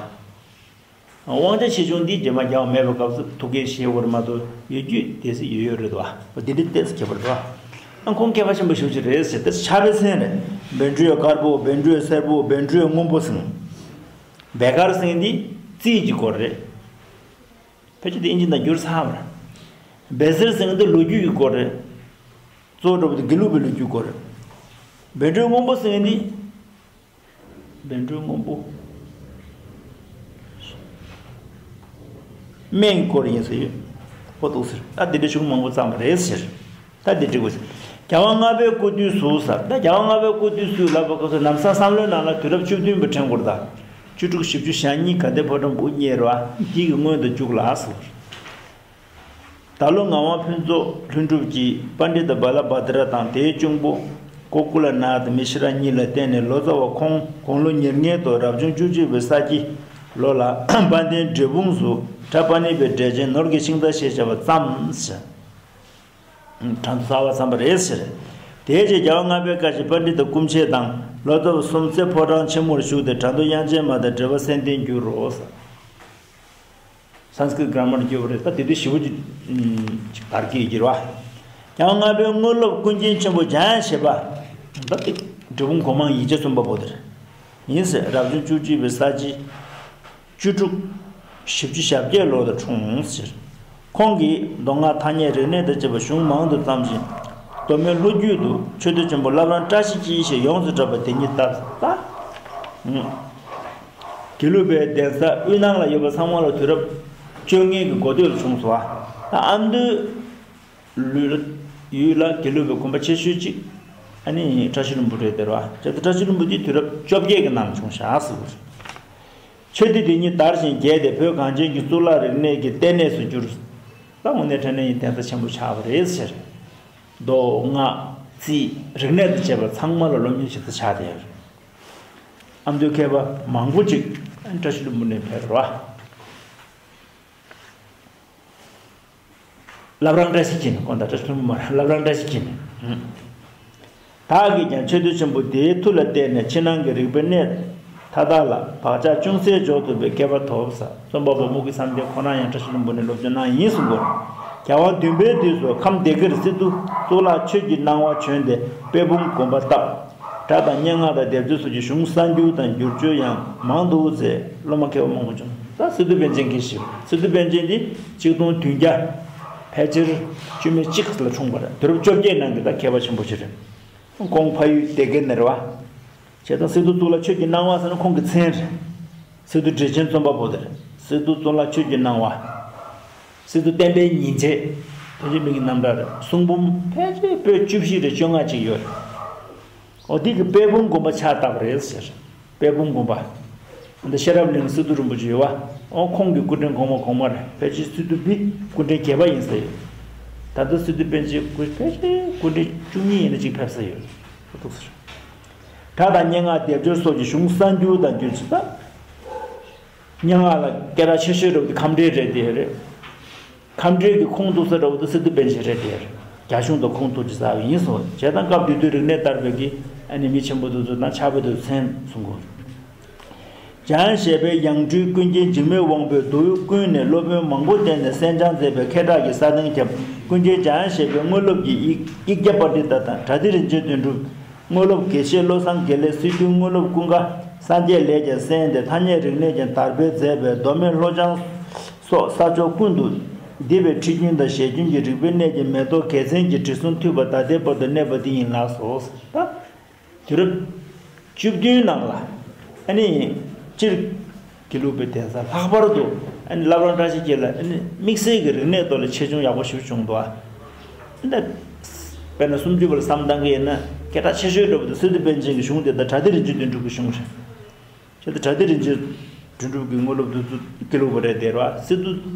དབང་ཆ་ཆེ་ཆུང་འདི་རྗེས་མ་རྒྱལ་བ་མེད་པའི་སྐབས་སུ་ཐུགས་འགན་བཞེས་དགོས་རེད་མ་གཏོགས་ཡོད་རྒྱུས་སྡེ་སྲིད་ཡོད་ཡོད་རེད་དོ། འདི་འདྲ་ཏོག་ཙམ་ཁྱད་པར་འདུག་ཨ། ཁོང་མཁས་པ་ཆེན་པོ་ཞེ་པོ་ཅིག་རེད་ཟེར་ཏེ་ཕྱག་དཔེ་མཚོན་རེད། བཻ་ཌཱུརྱ་དཀར་པོ། བཻ་ཌཱུརྱ་སེར་པོ། བཻ་ཌཱུརྱ་སྔོན་པོ་ཟེར། བཻ་དཀར་ཟེར་འདི་རྩིས་ཀྱི་སྐོར་རེད། ཕལ་ཆེར་འདི་ཨིན་ཇི་ནང་བསྒྱུར་ཚར་བ་རེད། བཻ་སེར་ཟེར་འདི་ལོ་རྒྱུས་ཀྱི་སྐོར་རེད། གཙོ་བོ་འདྲ་པོ་འདི་དགེ་ལུགས་པའི་ལོ་རྒྱུས་སྐོར་རེད། བཻ་ཌཱུརྱ་སྔོན་པོ་ཟེར་འདི། བཻ་ཌཱུརྱ་སྔོན་པོ། སྨན་གྱི་སྐོར་ཡིན་ཟེར་ཡོད། ཧོ་འདུག་ཟེར། ད་འདི་འདྲ་ཆུང་མང་པོ་བརྩམས་པ་རེད་ཟེར། ད་འདི་འགྲིག་གོ་ཟེར། རྒྱལ་བ་ལྔ་པའི་སྐུ་དུས་སུ་ཟེར། ད་རྒྱལ་བ་ལྔ་པའི་སྐུ་དུས་སུ་ལབ་པ་སྐབས་སུ་ལམ་སང་བསམ་བློའི་ནང་ལ་དུས་རབས་བཅུ་བདུན་པའི་ཕྲེང་སྐོར་དང་། བཅུ་དྲུག་བཞི་བཅུ་ཞེ་གཉིས་དགའ་ལྡན་ཕོ་བྲང་དབུ་བརྙེས་རེད་བ། འདི་གི་སྔོན་དུ་བཅུག་ལ་ཟེར། ད་ལོ་ངག་དབང་ཕུན་ཚོགས་ལྷུན་གྲུབ་ཀྱིས་པཎྜི་ཏ་བཱ་ལ་བྷ་དྲ་དང་དེའི་གཅུང་པོ་ཀོ་ཀུ་ལ་ནཱ་ཐ་མི་ཤི་ར་གཉིས་ལ་བརྟེན་ནས་ལོ་ཙཱ་བ་ཁོང་དགུང་ལོ་ཉེར་ལྔའི་ཐོག་རབ་བྱུང་བཅུ་གཅིག་པའི་ས་ཁྱི་ལོ་ལ་དཔལ་ལྡན་འབྲས་སྤུངས་སུ་གྲྭ་པ་ཎི་པའི་འགྲེལ་ཆེན་ནོར་གྱི་ཤིང་རྟ་ཞེས་བྱ་བ་བརྩམས་ཟེར། གྲངས་སུ་ཚར་བ་བརྩམས་པ་རེད་ཟེར། དེའི་རྗེས་རྒྱལ་བ་ལྔ་པའི་བཀའ་བཞིན་པཎྜི་ཏ་སྐུ་མཆེད་དང་ལོ་ཙཱ་བ་གསུམ་རྩེ་ཕོ་བྲང་ཆེན་མོར་བཞུགས་ཏེ་གྲྭ་མདོ་དབྱངས་ཅན་མ་དང་འབྲེལ་བ་སྲན་ཏན་བསྒྱུར་རོ། སན་སི་ཀྲིཏ་གྷ་ར་མར་བསྒྱུར་བ་རེད། ད་དེ་དུས་ཞེ་པོ་ཅིག་ཅིག་དར་གྱི་ཡོད་ཀྱི་རེད་བ། རྒྱལ་བ་ལྔ་པའི་དངོས་སློབ་ཀུན་མཁྱེན་ཆེན་པོ་འཇམ་དབྱངས་བཞད་པ། ད་དེ་འབྲས་སྤུངས་གོང་མའི་ཡིག་ཆ་གསུམ་པ་པོ་དེ་རེད། ཡིན་ཟེར། རབ་བྱུང་བཅུ་གཅིག་པའི་ས་བྱི། བཅུ་དྲུག་བཞི་བཅུ་ཞེ་བརྒྱད་ལོ་དུ་འཁྲུངས་ཟེར། ཁོང་གིས་མདོ་སྔགས་ཐ་སྙད་རིག་གནས་དང་བཅས་པ་གཞུང་མང་དུ་བརྩམས་ཤིང་། མདོ་སྨད་ལྷོ་རྒྱུད་དུ་ཆོས་སྡེ་ཆེན་པོ་བླ་བྲང་བཀྲ་ཤིས་འཁྱིལ་ཞེས་ཡོངས་སུ་གྲགས་པ་དེ་ཉིད་བཏབ་ཟེར། ད་དགེ་ལུགས་པའི་གདན་ས་དབུས་ནང་ལ་ཡོད་པ་ཚང་མ་ལ་དུས་རབས་བཅོ་ལྔའི་གི་འགོ་སྟོད་ལ་བྱུང་སོང་བ། ད་ཨ་མདོའི་ལུས་ལ་ཡུལ་ལ་དགེ་ལུགས་པའི་དགོན་པ་ཆེ་ཤོས་གཅིག་ཨ་ནི་བཀྲ་ཤིས་ལྷུན་པོ་རེད་དེ་རེད་བ། བྱས་ཙང་བཀྲ་ཤིས་ལྷུན་པོ་འདི་དུས་རབས་བཅོ་བརྒྱད་ཀྱི་ནང་བྱུང་ཤག་ཟེར་བ་རེད། ཆོས་སྡེ་དེ་ཉིད་དར་ཞིང་རྒྱས་ཏེ་བོད་གངས་ཅན་གྱི་གཙུག་ལག་རིག་གནས་ཀྱི་ལྟེ་གནས་སུ་གྱུར། ད་དངོས་གནས་དྲང་གནས་ཡིན་གདན་ས་ཆེན་པོ་ཆགས་པ་རེད་ཟེར། མདོ་སྔགས་རྩིས་རིག་གནས་དང་བཅས་པ་ཚང་མ་ལ་སློབ་གཉེར་བྱེད་ས་ཆགས་བསྡད་ཡོད་རེད། ཨ་མདོའི་མཁས་པ་མང་པོ་ཅིག་བཀྲ་ཤིས་ལྷུན་པོ་ནས་ཕེབས་རེད་བ། བླ་བྲང་བཀྲ་ཤིས་འཁྱིལ་ནས། དགོངས་དག་བཀྲ་ཤིས་ལྷུན་པོ་མ་རེད། བླ་བྲང་བཀྲ་ཤིས་འཁྱིལ་ནས། བདག་གིས་ཀྱང་ཆོས་སྡེ་ཆེན་པོ་དེའི་མཐུ་ལ་བརྟེན་ནས་ཕྱི་ནང་གི་རིག་པའི་གནས་མཐའ་དག་ལ་བག་ཆགས་ཅུང་ཟད་འཇོག་ཐུབ་པའི་སྐལ་པ་ཐོབ་ཟེར། རྩོམ་པ་པོ་དམུ་དགེ་བསམ་གཏན་ཁོ་རང་ཡང་བཀྲ་ཤིས་ལྷུན་པོ་ནས་སློབ་སྦྱོང་གནང་ཡིན་གསུང་གི་ཡོད། རྒྱལ་དབང་བདུན་པའི་དུས་སུ་ཁམས་སྡེ་དགེར་སི་ཏུ་གཙུག་ལག་ཆོས་ཀྱི་སྣང་བ་བྱོན་ཏེ་དཔལ་སྤུངས་དགོན་པ་བཏབ། སྒྲ་དང་སྙན་ངག་དང་སྡེབ་སྦྱོར་སོགས་ཀྱི་གཞུང་གསར་འགྱུར་དང་བསྒྱུར་བཅོས་ཡང་མང་དུ་མཛད། སློབ་མ་མཁས་པ་མང་པོ་བྱུང་། ད་སི་ཏུ་པཎ་ཆེན་མཁྱེན་ཞིང་། སི་ཏུ་པཎ་ཆེན་འདི་ཆིག་སྟོང་བདུན་བརྒྱ་ཕལ་ཆེར་བཅུ་མེད་གཅིག་ལ་འཁྲུངས་པ་རེད། དུས་རབས་བཅོ་བརྒྱད་ནང་གི་ད་མཁས་པ་ཆེན་པོ་ཞིག་རེད། ཁོང་ཕ་ཡུལ་སྡེ་དགེ་ནས་རེད་བ། བྱས་ཙང་སི་ཏུ་གཙུག་ལག་ཆོས་ཀྱི་སྣང་བ་ཟེར་ན་ཁོང་གི་མཚན་རེད། སི་ཏུ་འགྲེལ་ཆེན་རྩོམ་པ་པོ་དེ་རེད། སི་ཏུ་གཙུག་ལག་ཆོས་ཀྱི་སྣང་བ། སི་ཏུ་བསྟན་པའི་ཉིན་བྱེད། ཐུན་ཆེན་མི་གི་རྣམ་གྲངས་རེད། གསུང་འབུམ་ཕལ་ཆེར་པོད་བཅུ་བཞི་རེ་བཅོ་ལྔ་ཅིག་ཡོད་རེད། འོ་འདི་གི་དཔལ་སྤུངས་དགོན་པ་ཕྱག་བཏབ་པ་རེད་ཟེར། དཔལ་སྤུངས་དགོན་པ། འདི་ཤེས་རབ་གླིང་སི་ཏུ་རིན་པོ་ཆེ་ཡོད་པ། འོ་ཁོང་གི་སྐུ་ཕྲེང་གོང་མ་གོང་མ་རེད། ཕལ་ཆེར་སི་ཏུ་པའི་སྐུ་ཕྲེང་བརྒྱད་པ་ཡིན་ས་ཡོད། ད་ལྟ་སི་ཏུ་པཎ་ཆེན་སྐུ་ཕལ་ཆེར་སྐུ་ཕྲེང་བཅུ་གཉིས་ཡིན་ན་གཅིག་ཕེབས་ས་ཡོད། འོ་འདུག་ཟེར། སྒྲ་དང་སྙན་ངག་སྡེབ་སྦྱོར་སོགས་ཀྱི་གཞུང་གསར་འགྱུར་དང་འགྱུར་ཚུལ་དང་། སྙན་ངག་ལ་སྐད་གྲགས་ཆེ་ཤོས་འདྲ་བོ་དེ་ཁམས་འབྲས་རེད་དེ་རེད། ཁམས་འབྲས་ཀྱི་ཁུངས་གཏུགས་ས་འདྲ་བོ་དེ་སི་ཏུ་པཎ་ཆེན་རེད་དེ་རེད། རྒྱ་གཞུང་དང་ཁུངས་གཏུགས་ཀྱི་ས་ཡིན་སོང་། བྱས་ཙང་སྐབས་དེ་དུས་རིག་གནས་དར་བའི་གི་ཨ་ནི་མི་ཆེན་པོ་དེ་ཚོ་དང་ཕྱག་དཔེ་དེ་ཚོ་མཚན་གསུང་གོ། འཇམ་དབྱངས་བཞད་པའི་ཡང་སྤྲུལ་ཀུན་མཁྱེན་འཇིགས་མེད་དབང་པོས་མདོ་དབུས་ཀུན་ནས་སློབ་དཔོན་མང་པོ་བསྟེན་ནས་གསན་སྦྱངས་མཛད་པའི་མཁས་གྲགས་ཀྱི་ས་སྟེང་ཁྱབ། ཀུན་མཁྱེན་འཇམ་དབྱངས་བཞད་པའི་དངོས་སློབ་ཀྱི་ཡིག་ཡིག་བརྒྱ་པཎྜི་ཏ་དང་གྲ་ཏི་རིན་ཆེན་དོན་གྲུབ། དངོས་སློབ་དགེ་བཤེས་བློ་བཟང་དགེ་ལེགས། སི་ཏུའི་དངོས་སློབ་ཀུན་དགའ། སངས་རྒྱས་ལས་ཀྱང་གསན་ཏེ་ཐ་སྙད་རིག་གནས་ཀྱང་དར་སྤེལ་མཛད་པས་མདོ་སྨད་ལྷོ་བྱང་སོགས་ས་ཕྱོགས་ཀུན་ཏུ་འདུས་པའི་ཁྲིད་རྒྱུན་དང་ཞལ་རྒྱུན་གྱི་རིག་པའི་གནས་ཀྱི་མེ་ཏོག་རྒྱལ་མཚན་གྱི་དྲི་བསུང་འཐུལ་བ་ད་ལྟའི་བར་དུ་གནས་པ་འདི་ཡིན་ལགས་སོ། ད། དུས་རབས་བཅུ་བདུན་ནང་ལ་ཨ་ནི་སྤྱིར་དགེ་ལུགས་པའི་གདན་ས་ལྷག་པར་དུ་ཨ་ནི་བླ་བྲང་བཀྲ་ཤིས་འཁྱིལ་ལ་ཨ་ནི་དམིགས་བསལ་གྱི་རིག་གནས་ཐོག་ལ་ཆེ་ཆུང་ཡག་པོ་ཞིག་བྱུང་འདུག་ཨ། འདི་དཔེར་ན་སུམ་ཅུ་པ་ལ་བསམ་བཏང་གི་ཡིན་ན་སྐད་གྲགས་ཆེ་ཤོས་འདྲ་པོ་དེ་སི་ཏུ་པཎ་ཆེན་གྱི་གཞུང་དེ་དང་གྲ་ཏི་རིན་ཆེན་དོན་གྲུབ་ཀྱི་གཞུང་རེད། བྱས་ཙང་གྲ་ཏི་རིན་ཆེན་དོན་གྲུབ་ཀྱི་དངོས་སློབ་དེ་ཚོ་དགེ་ལུགས་པ་རེད་དེ་ར། སི་ཏུ་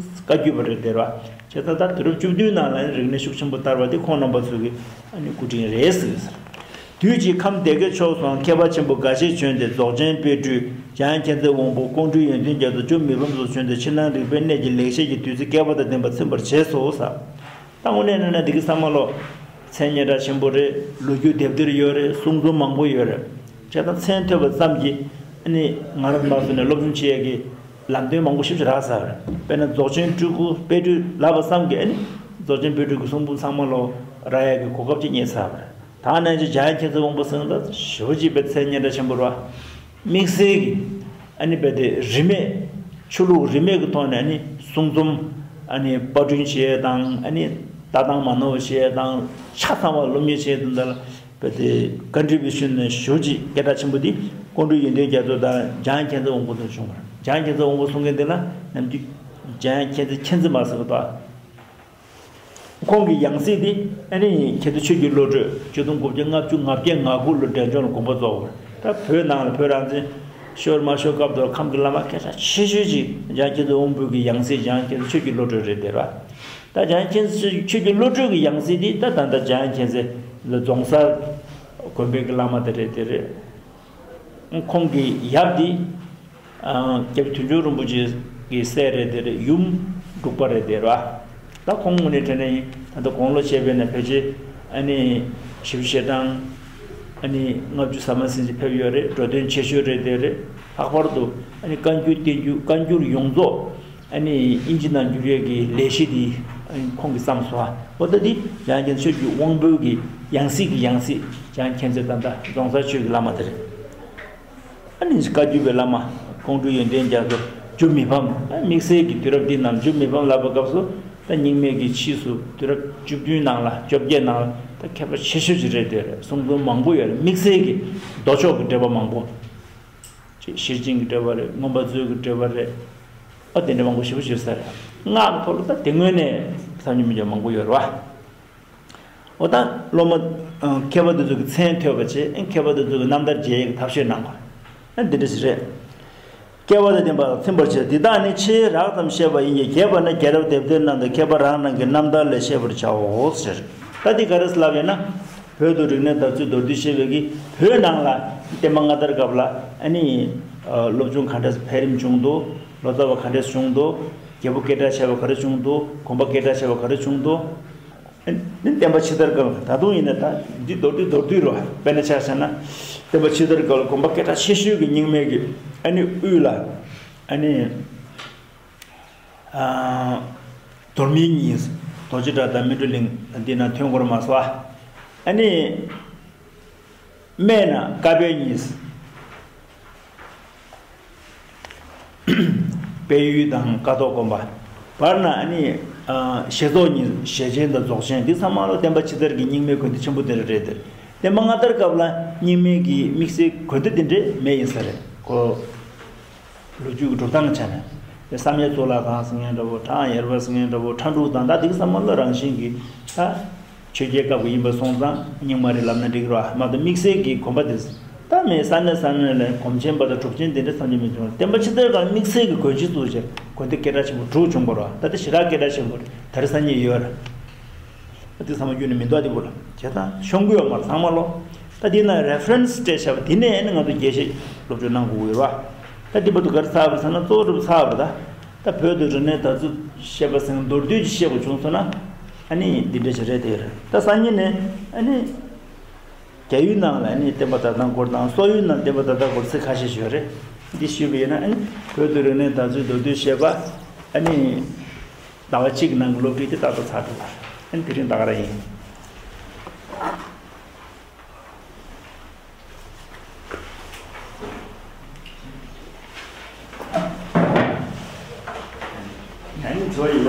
བཀའ་བརྒྱུད་པ་རེད་དེ་ར། བྱས་ཙང་ད་དུས་རབས་བཅུ་བདུན་ནང་ལ་རིག་གནས་ཤུགས་ཆེན་པོ་དར་བ་དེ་ཁོང་རྣམ་པ་ཚོ་གི་ཨ་ནི་སྐུ་དྲིན་རེད་ཟེར། དུས་ཀྱི་ཁམས་སྡེ་དགེ་ཕྱོགས་སུའང་མཁས་པ་ཆེན་པོ་འགའ་ཤས་བྱོན་ཏེ་རྫོགས་ཆེན་དཔལ་སྤྲུལ་འཇམ་དབྱངས་མཁྱེན་བརྩེ་དབང་པོ་ཀོང་སྤྲུལ་ཡོན་ཏན་རྒྱ་མཚོ་ཇོ་མི་ཕམ་སོགས་བྱོན་ཏེ་ཕྱི་ནང་རིག་པའི་གནས་ཀྱི་ལེགས་བཤད་ཀྱི་བདུད་རྩི་བསྐལ་པ་དང་ལྡན་པ་ཚིམ་པར་བྱས་སོ་ཟེར། ད་དངོས་གནས་ན་ན་འདི་གི་ཚང་མ་ལོ། མཚན་སྙན་གྲགས་ཆེན་པོ་རེད། ལོ་རྒྱུས་དེབ་ཐེར་ཡོད་རེད། གསུང་རྩོམ་མང་པོ་ཡོད་རེད། བྱས་ཙང་མཚན་ཐོས་པ་ཙམ་གྱིས་ཨ་ནི་ང་རང་ལ་སོགས་ནས་སློབ་སྦྱོང་བྱེད་ཡས་ཀྱི་ལམ་སྟོན་མང་པོ་ཞིག་རག་ཚར་རེད། དཔེར་ན་རྫོགས་ཆེན་སྤྲུལ་སྐུ་དཔལ་སྤྲུལ་ལབ་པ་ཙམ་གྱིས་ཨ་ནི་རྫོགས་ཆེན་དཔལ་སྤྲུལ་གྱི་གསུང་འབུམ་ཚང་མ་ལོ་རག་ཡས་ཀྱི་གོ་སྐབས་ཅིག་རྙེད་ཚར་བ་རེད། ད་ནང་བཞིན་འཇམ་དབྱངས་མཁྱེན་བརྩེ་དབང་པོ་ཟེར་ན་ད་ཞེ་པོ་ཅིག་དཔེ་མཚན་སྙན་གྲགས་ཆེན་པོ་རེད་བ། དམིགས་བསལ་གྱི་ཨ་ནི་རྦད་དེ་རིས་མེད་ཆོས་ལུགས་རིས་མེད་ཀྱི་ཐོག་ནས་ཨ་ནི་གསུང་རྩོམ་ཨ་ནི་པར་སྐྲུན་བྱེད་ཡས་དང་ཨ་ནི་ལྟ་སྟངས་མ་ནོར་བ་བྱེད་ཡས་དང་ཆ་ཚང་བ་སློབ་གཉེར་བྱེད་ཡས་དང་འདྲ་ལ་རྦད་དེ་ཀོན་ཊི་བིའུ་ཤན་ནི་ཞེ་པོ་ཅིག་སྐད་གྲགས་ཆེན་པོ་འདི་ཀོང་སྤྲུལ་ཡོན་ཏན་རྒྱ་མཚོ་དང་འཇམ་དབྱངས་མཁྱེན་བརྩེ་དབང་པོ་དང་བྱུང་བ་རེད། འཇམ་དབྱངས་མཁྱེན་བརྩེ་དབང་པོ་གསུང་མཁན་འདི་ལ་ནམ་རྒྱུན་འཇམ་དབྱངས་མཁྱེན་བརྩེ་མཁྱེན་བརྩེ་མ་ཟེར་བ་དང་། ཁོང་གི་ཡང་སྲིད་དེ་ཨ་ནི་མཁྱེན་བརྩེ་ཆོས་ཀྱི་བློ་གྲོས་ཆིག་སྟོང་དགུ་བརྒྱ་ལྔ་བཅུ་ང་བརྒྱད་ང་དགུ་ལོ་འབྲས་ལྗོངས་ལ་དགོངས་པ་རྫོགས་པ་རེད། ད་བོད་ནང་ལ་བོད་རང་བཙན་ཤོར་མ་ཤོར་སྐབས་དུ་ཁམས་ཀྱི་བླ་མ་སྐད་གྲགས་ཆེ་ཤོས་ཅིག་འཇམ་དབྱངས་མཁྱེན་བརྩེ་དབང་པོ་གི་ཡང་སྲིད་འཇམ་དབྱངས་མཁྱེན་བརྩེ་ཆོས་ཀྱི་བློ་གྲོས་རེད་དེ་ར། ད་འཇམ་དབྱངས་མཁྱེན་བརྩེ་ཆོས་ཀྱི་བློ་གྲོས་ཀྱི་ཡང་སྲིད་དེ་ད་ད་ལྟ་འཇམ་དབྱངས་མཁྱེན་བརྩེ་ལ་རྫོང་སར་དགོན་པའི་གི་བླ་མ་དེ་རེད་དེ་རེད། ཁོང་གི་ཡབ་འདི་སྐྱབས་དོན་གྲུབ་རིན་པོ་ཆེ་གི་སྲས་རེད་དེ་རེད། ཡུམ་འབྲུག་པ་རེད་དེ་ར། ད་ཁོང་ངོས་ནས་དྲན་ན་ཡིན་ད་ལྟ་དགུང་ལོ་བྱས་པས་ན་ཕལ་ཆེར་ཨ་ནི་བཞི་བཅུ་ཞེ་གྲངས་ཨ་ནི་ལྔ་བཅུ་ཟ་མ་ཟིན་ཅིག་ཕེབས་ཡོད་རེད། འགྲོ་དོན་ཆེ་ཤོས་རེད་དེ་རེད། ལྷག་པར་དུ་ཨ་ནི་བཀའ་འགྱུར་བསྟན་འགྱུར་བཀའ་འགྱུར་ཡོངས་རྫོགས་ཨ་ནི་དབྱིན་ཇི་ནང་འགྱུར་ཡས་ཀྱི་ལས་གཞི་འདི་ཨ་ནི་ཁོང་གིས་བརྩམས་སོང་། འོ་ད་འདི་འཇམ་དབྱངས་མཁྱེན་བརྩེ་ཆོས་ཀྱི་དབང་པོ་གི་ཡང་སྲིད་ཀྱི་ཡང་སྲིད་འཇམ་དབྱངས་མཁྱེན་བརྩེ་ད་ལྟ་རྫོང་སར་ཆོས་ཀྱི་བླ་མ་དེ་རེད། ཨ་ནི་བཀའ་བརྒྱུད་པའི་བླ་མ་ཀོང་སྤྲུལ་ཡོན་ཏན་རྒྱ་མཚོ་ཇོ་མི་ཕམ། ཨ་དམིགས་བསལ་གྱི་དུས་རབས་འདི་ནང་ཇོ་མི་ཕམ་ལབ་པའི་སྐབས་སུ་ད་རྙིང་མའི་གི་ཕྱིས་སུ་དུས་རབས་བཅུ་བདུན་ནང་ལ་བཅོ་བརྒྱད་ནང་ལ་ད་མཁས་པ་ཆེ་ཤོས་ཅིག་རེད་དེ་རེད། གསུང་རྩོམ་མང་པོ་ཡོད་རེད། དམིགས་བསལ་གྱི་མདོ་ཕྱོགས་ཀྱི་འགྲེལ་པ་མང་པོ། ཅིག་ཤེར་ཕྱིན་གྱི་འགྲེལ་པ་རེད། མངོན་པ་མཛོད་ཀྱི་འགྲེལ་པ་རེད། ཨ་དེ་འདྲ་མང་པོ་ཞེ་པོ་ཅིག་ཡོད་ས་རེད། སྔགས་ཀྱི་ཐོག་ལ་ད་དེ་སྔོན་ནས་བསམ་གྱིས་མི་ཁྱབ་མང་པོ་ཡོད་རེད་བ། འོ་ད་སློབ་མ་ཨ་མཁས་པ་དེ་ཚོ་གི་མཚན་ཐོས་པ་བྱས། ཨ་མཁས་པ་དེ་ཚོ་གི་རྣམ་ཐར་མཇལ་ཡག་གི་ཐབས་ཤེས་གནང་དགོས། ཨ་འདི་འདྲ་ཞིག་རེད། སྐལ་བ་དང་ལྡན་པ་ཚིམ་པར་བྱ། འདི་དག་ནི་ཆེས་རགས་ཙམ་བཤད་པ་ཡིན་གྱི། རྒྱས་པ་ན་རྒྱལ་རབས་དེབ་ཐེར་རྣམས་དང་མཁས་པ་རང་རང་གི་རྣམ་ཐར་ལས་ཤེས་པར་བྱའོ་ཟེར། ད་འདི་ག་རེ་ལབ་ཡོད་ན། བོད་དུ་རིག་གནས་དར་ཚུལ་མདོར་བསྡུས་བཤད་པའི་གི་བོད་ནང་ལ་བསྟན་པ་སྔ་དར་སྐབས་ལ་ཨ་ནི་ཨ་སློབ་སྦྱོང་ག་འདྲས་འཕེལ་རིམ་བྱུང་འདུག་ལོ་ཙཱ་བ་ག་འདྲས་བྱུང་འདུག་རྒྱལ་པོ་སྐད་གྲགས་ཆེ་བ་ག་རེ་བྱུང་འདུག་གོམ་པ་སྐད་གྲགས་ཆེ་བ་ག་རེ་བྱུང་འདུག་ནི་བསྟན་པ་ཕྱི་དར་སྐབས་ད་དུང་ཡིན་ན་ད་འདི་མདོར་བསྡུས་མདོར་བསྡུས་རོ། དཔེར་ན་ཆ་བཞག་ན་བསྟན་པ་ཕྱི་དར་སྐབས་ལ་གོམ་པ་སྐད་གྲགས་ཆེ་ཤོས་ཀྱི་རྙིང་མའི་གི་ཨ་ནི་དབུས་ལ་ཨ་ནི་ཨ་མདོ་སྨད་གཉིས། རྡོ་རྗེ་བྲག་དང་སྨིན་གྲོལ་གླིང་འདི་ན་ཐོན་སྐོར་མ་སོ། ཨ་ནི་སྨད་ན་ཀ་དཔལ་གཉིས། དཔལ་ཡུལ་དང་ཀཿཐོག་དགོན་པ། བར་ན་ཨ་ནི་ཨ་ཞེ་རྫོགས་གཉིས། ཞེ་ཆེན་དང་རྫོགས་ཆེན། འདི་ཚང་མ་ལོ་བསྟན་པ་ཕྱི་དར་གྱི་རྙིང་མའི་དགོན་སྡེ་ཆེན་པོ་དེ་རེད་དེ། བསྟན་པ་སྔ་དར་སྐབས་ལ་རྙིང་མའི་གི་དམིགས་བསལ་དགོན་སྡེ་འདི་འདྲས་མེད་ཡིན་ས་རེད་ཁོ། ལོ་རྒྱུས་ཀྱི་སྒྲུབ་སྟངས་ཀྱི་ཆ་ནས། དེ་བསམ་ཡས་གཙུག་ལག་ཁང་ཟེར་མཁན་འདྲ་བོ། བྲག་ཡར་པ་ཟེར་མཁན་འདྲ་བོ། ཁྲ་འབྲུག་དང་ད་དེ་གི་བསམ་བློ་རང་བཞིན་གྱི་ད་ཆོས་རྒྱལ་སྐབས་ཀྱི་ཡིན་པ་སོང་ཙང་རྙིང་མ་རེད་ལབ་ན་འགྲིག་རོ། མ་གཏོགས་དམིགས་བསལ་གྱི་དགོན་པ་དེ་ད་མེད། ས་གནས་ས་གནས་ལ་གོམས་ཆེན་པ་དང་གྲུབ་ཆེན་དེ་འདྲ་བསམ་གྱི་མི་བྱུང་། བསྟན་པ་ཕྱི་དར་སྐབས་དམིགས་བསལ་གྱི་དགོན་གཞི་བཙུགས་བྱས་དགོན་སྡེ་སྐད་གྲགས་ཆེན་པོ་དྲུག་བྱུང་བ་རོ། ད་དེ་ཞེ་དྲག་སྐད་གྲགས་ཆེན་པོ་རེད། དེ་རིང་སང་ཉིན་ཡོད་རེད། དེ་ཚང་མ་བརྒྱུད་ནས་མི་འདུག་དེ་བུ་ལ་བྱས་ཙང་ཤོང་གི་ཡོད་མ་རེད་ཚང་མ་ལོ། ད་དེ་ན་རེ་ཕ་རན་སི་སྤྲད་བཞག་པ་དེ་ནས་ཨ་ནི་ང་ཚོ་རྒྱས་བཤད་སློབ་སྦྱོང་གནང་དགོས་ཀྱི་ཡོད་རེད་བ། ད་དེ་བར་དུ་ག་རེ་ཚར་བ་རེད་ཟེར་ན་གཙོ་བོ་གྲུབ་ཚར་བ་རེད་ད། ད་བོད་དུ་རིག་གནས་དར་ཚུལ་བཤད་པ་ཟེར་མདོར་བསྡུས་ཀྱིས་བཤད་དགོས་བྱུང་སོང་ན་ཨ་ནི་འདི་འདྲ་ཞིག་རེད་དེ་རེད། ད་སང་ཉིན་ནས་ཨ་ནི་རྒྱ་ཡུལ་ནང་ལ་ཨ་ནི་བསྟན་པ་དར་སྟངས་སྐོར་དང་སོག་ཡུལ་ནང་བསྟན་པ་དར་སྟངས་སྐོར་ཚིག་ཁ་ཤས་ཤིག་ཡོད་རེད། འདི་ཞུས་པ་ཡིན་ན་ཨ་ནི་བོད་དུ་རིག་གནས་དར་ཚུལ་མདོར་བསྡུས་བཤད་པ་ཨ་ནི། ཟླ་བ་གཅིག་གི་ནང་གི་སློབ་ཁྲིད་དེ་ཏག་ཏག་ཚར་འགྲོ་བ། ཨ་ནི་དེ་རིང་ད་ག་རང་ཡིན། ཨ་ནི་འགྲོ་ཡི་ལ།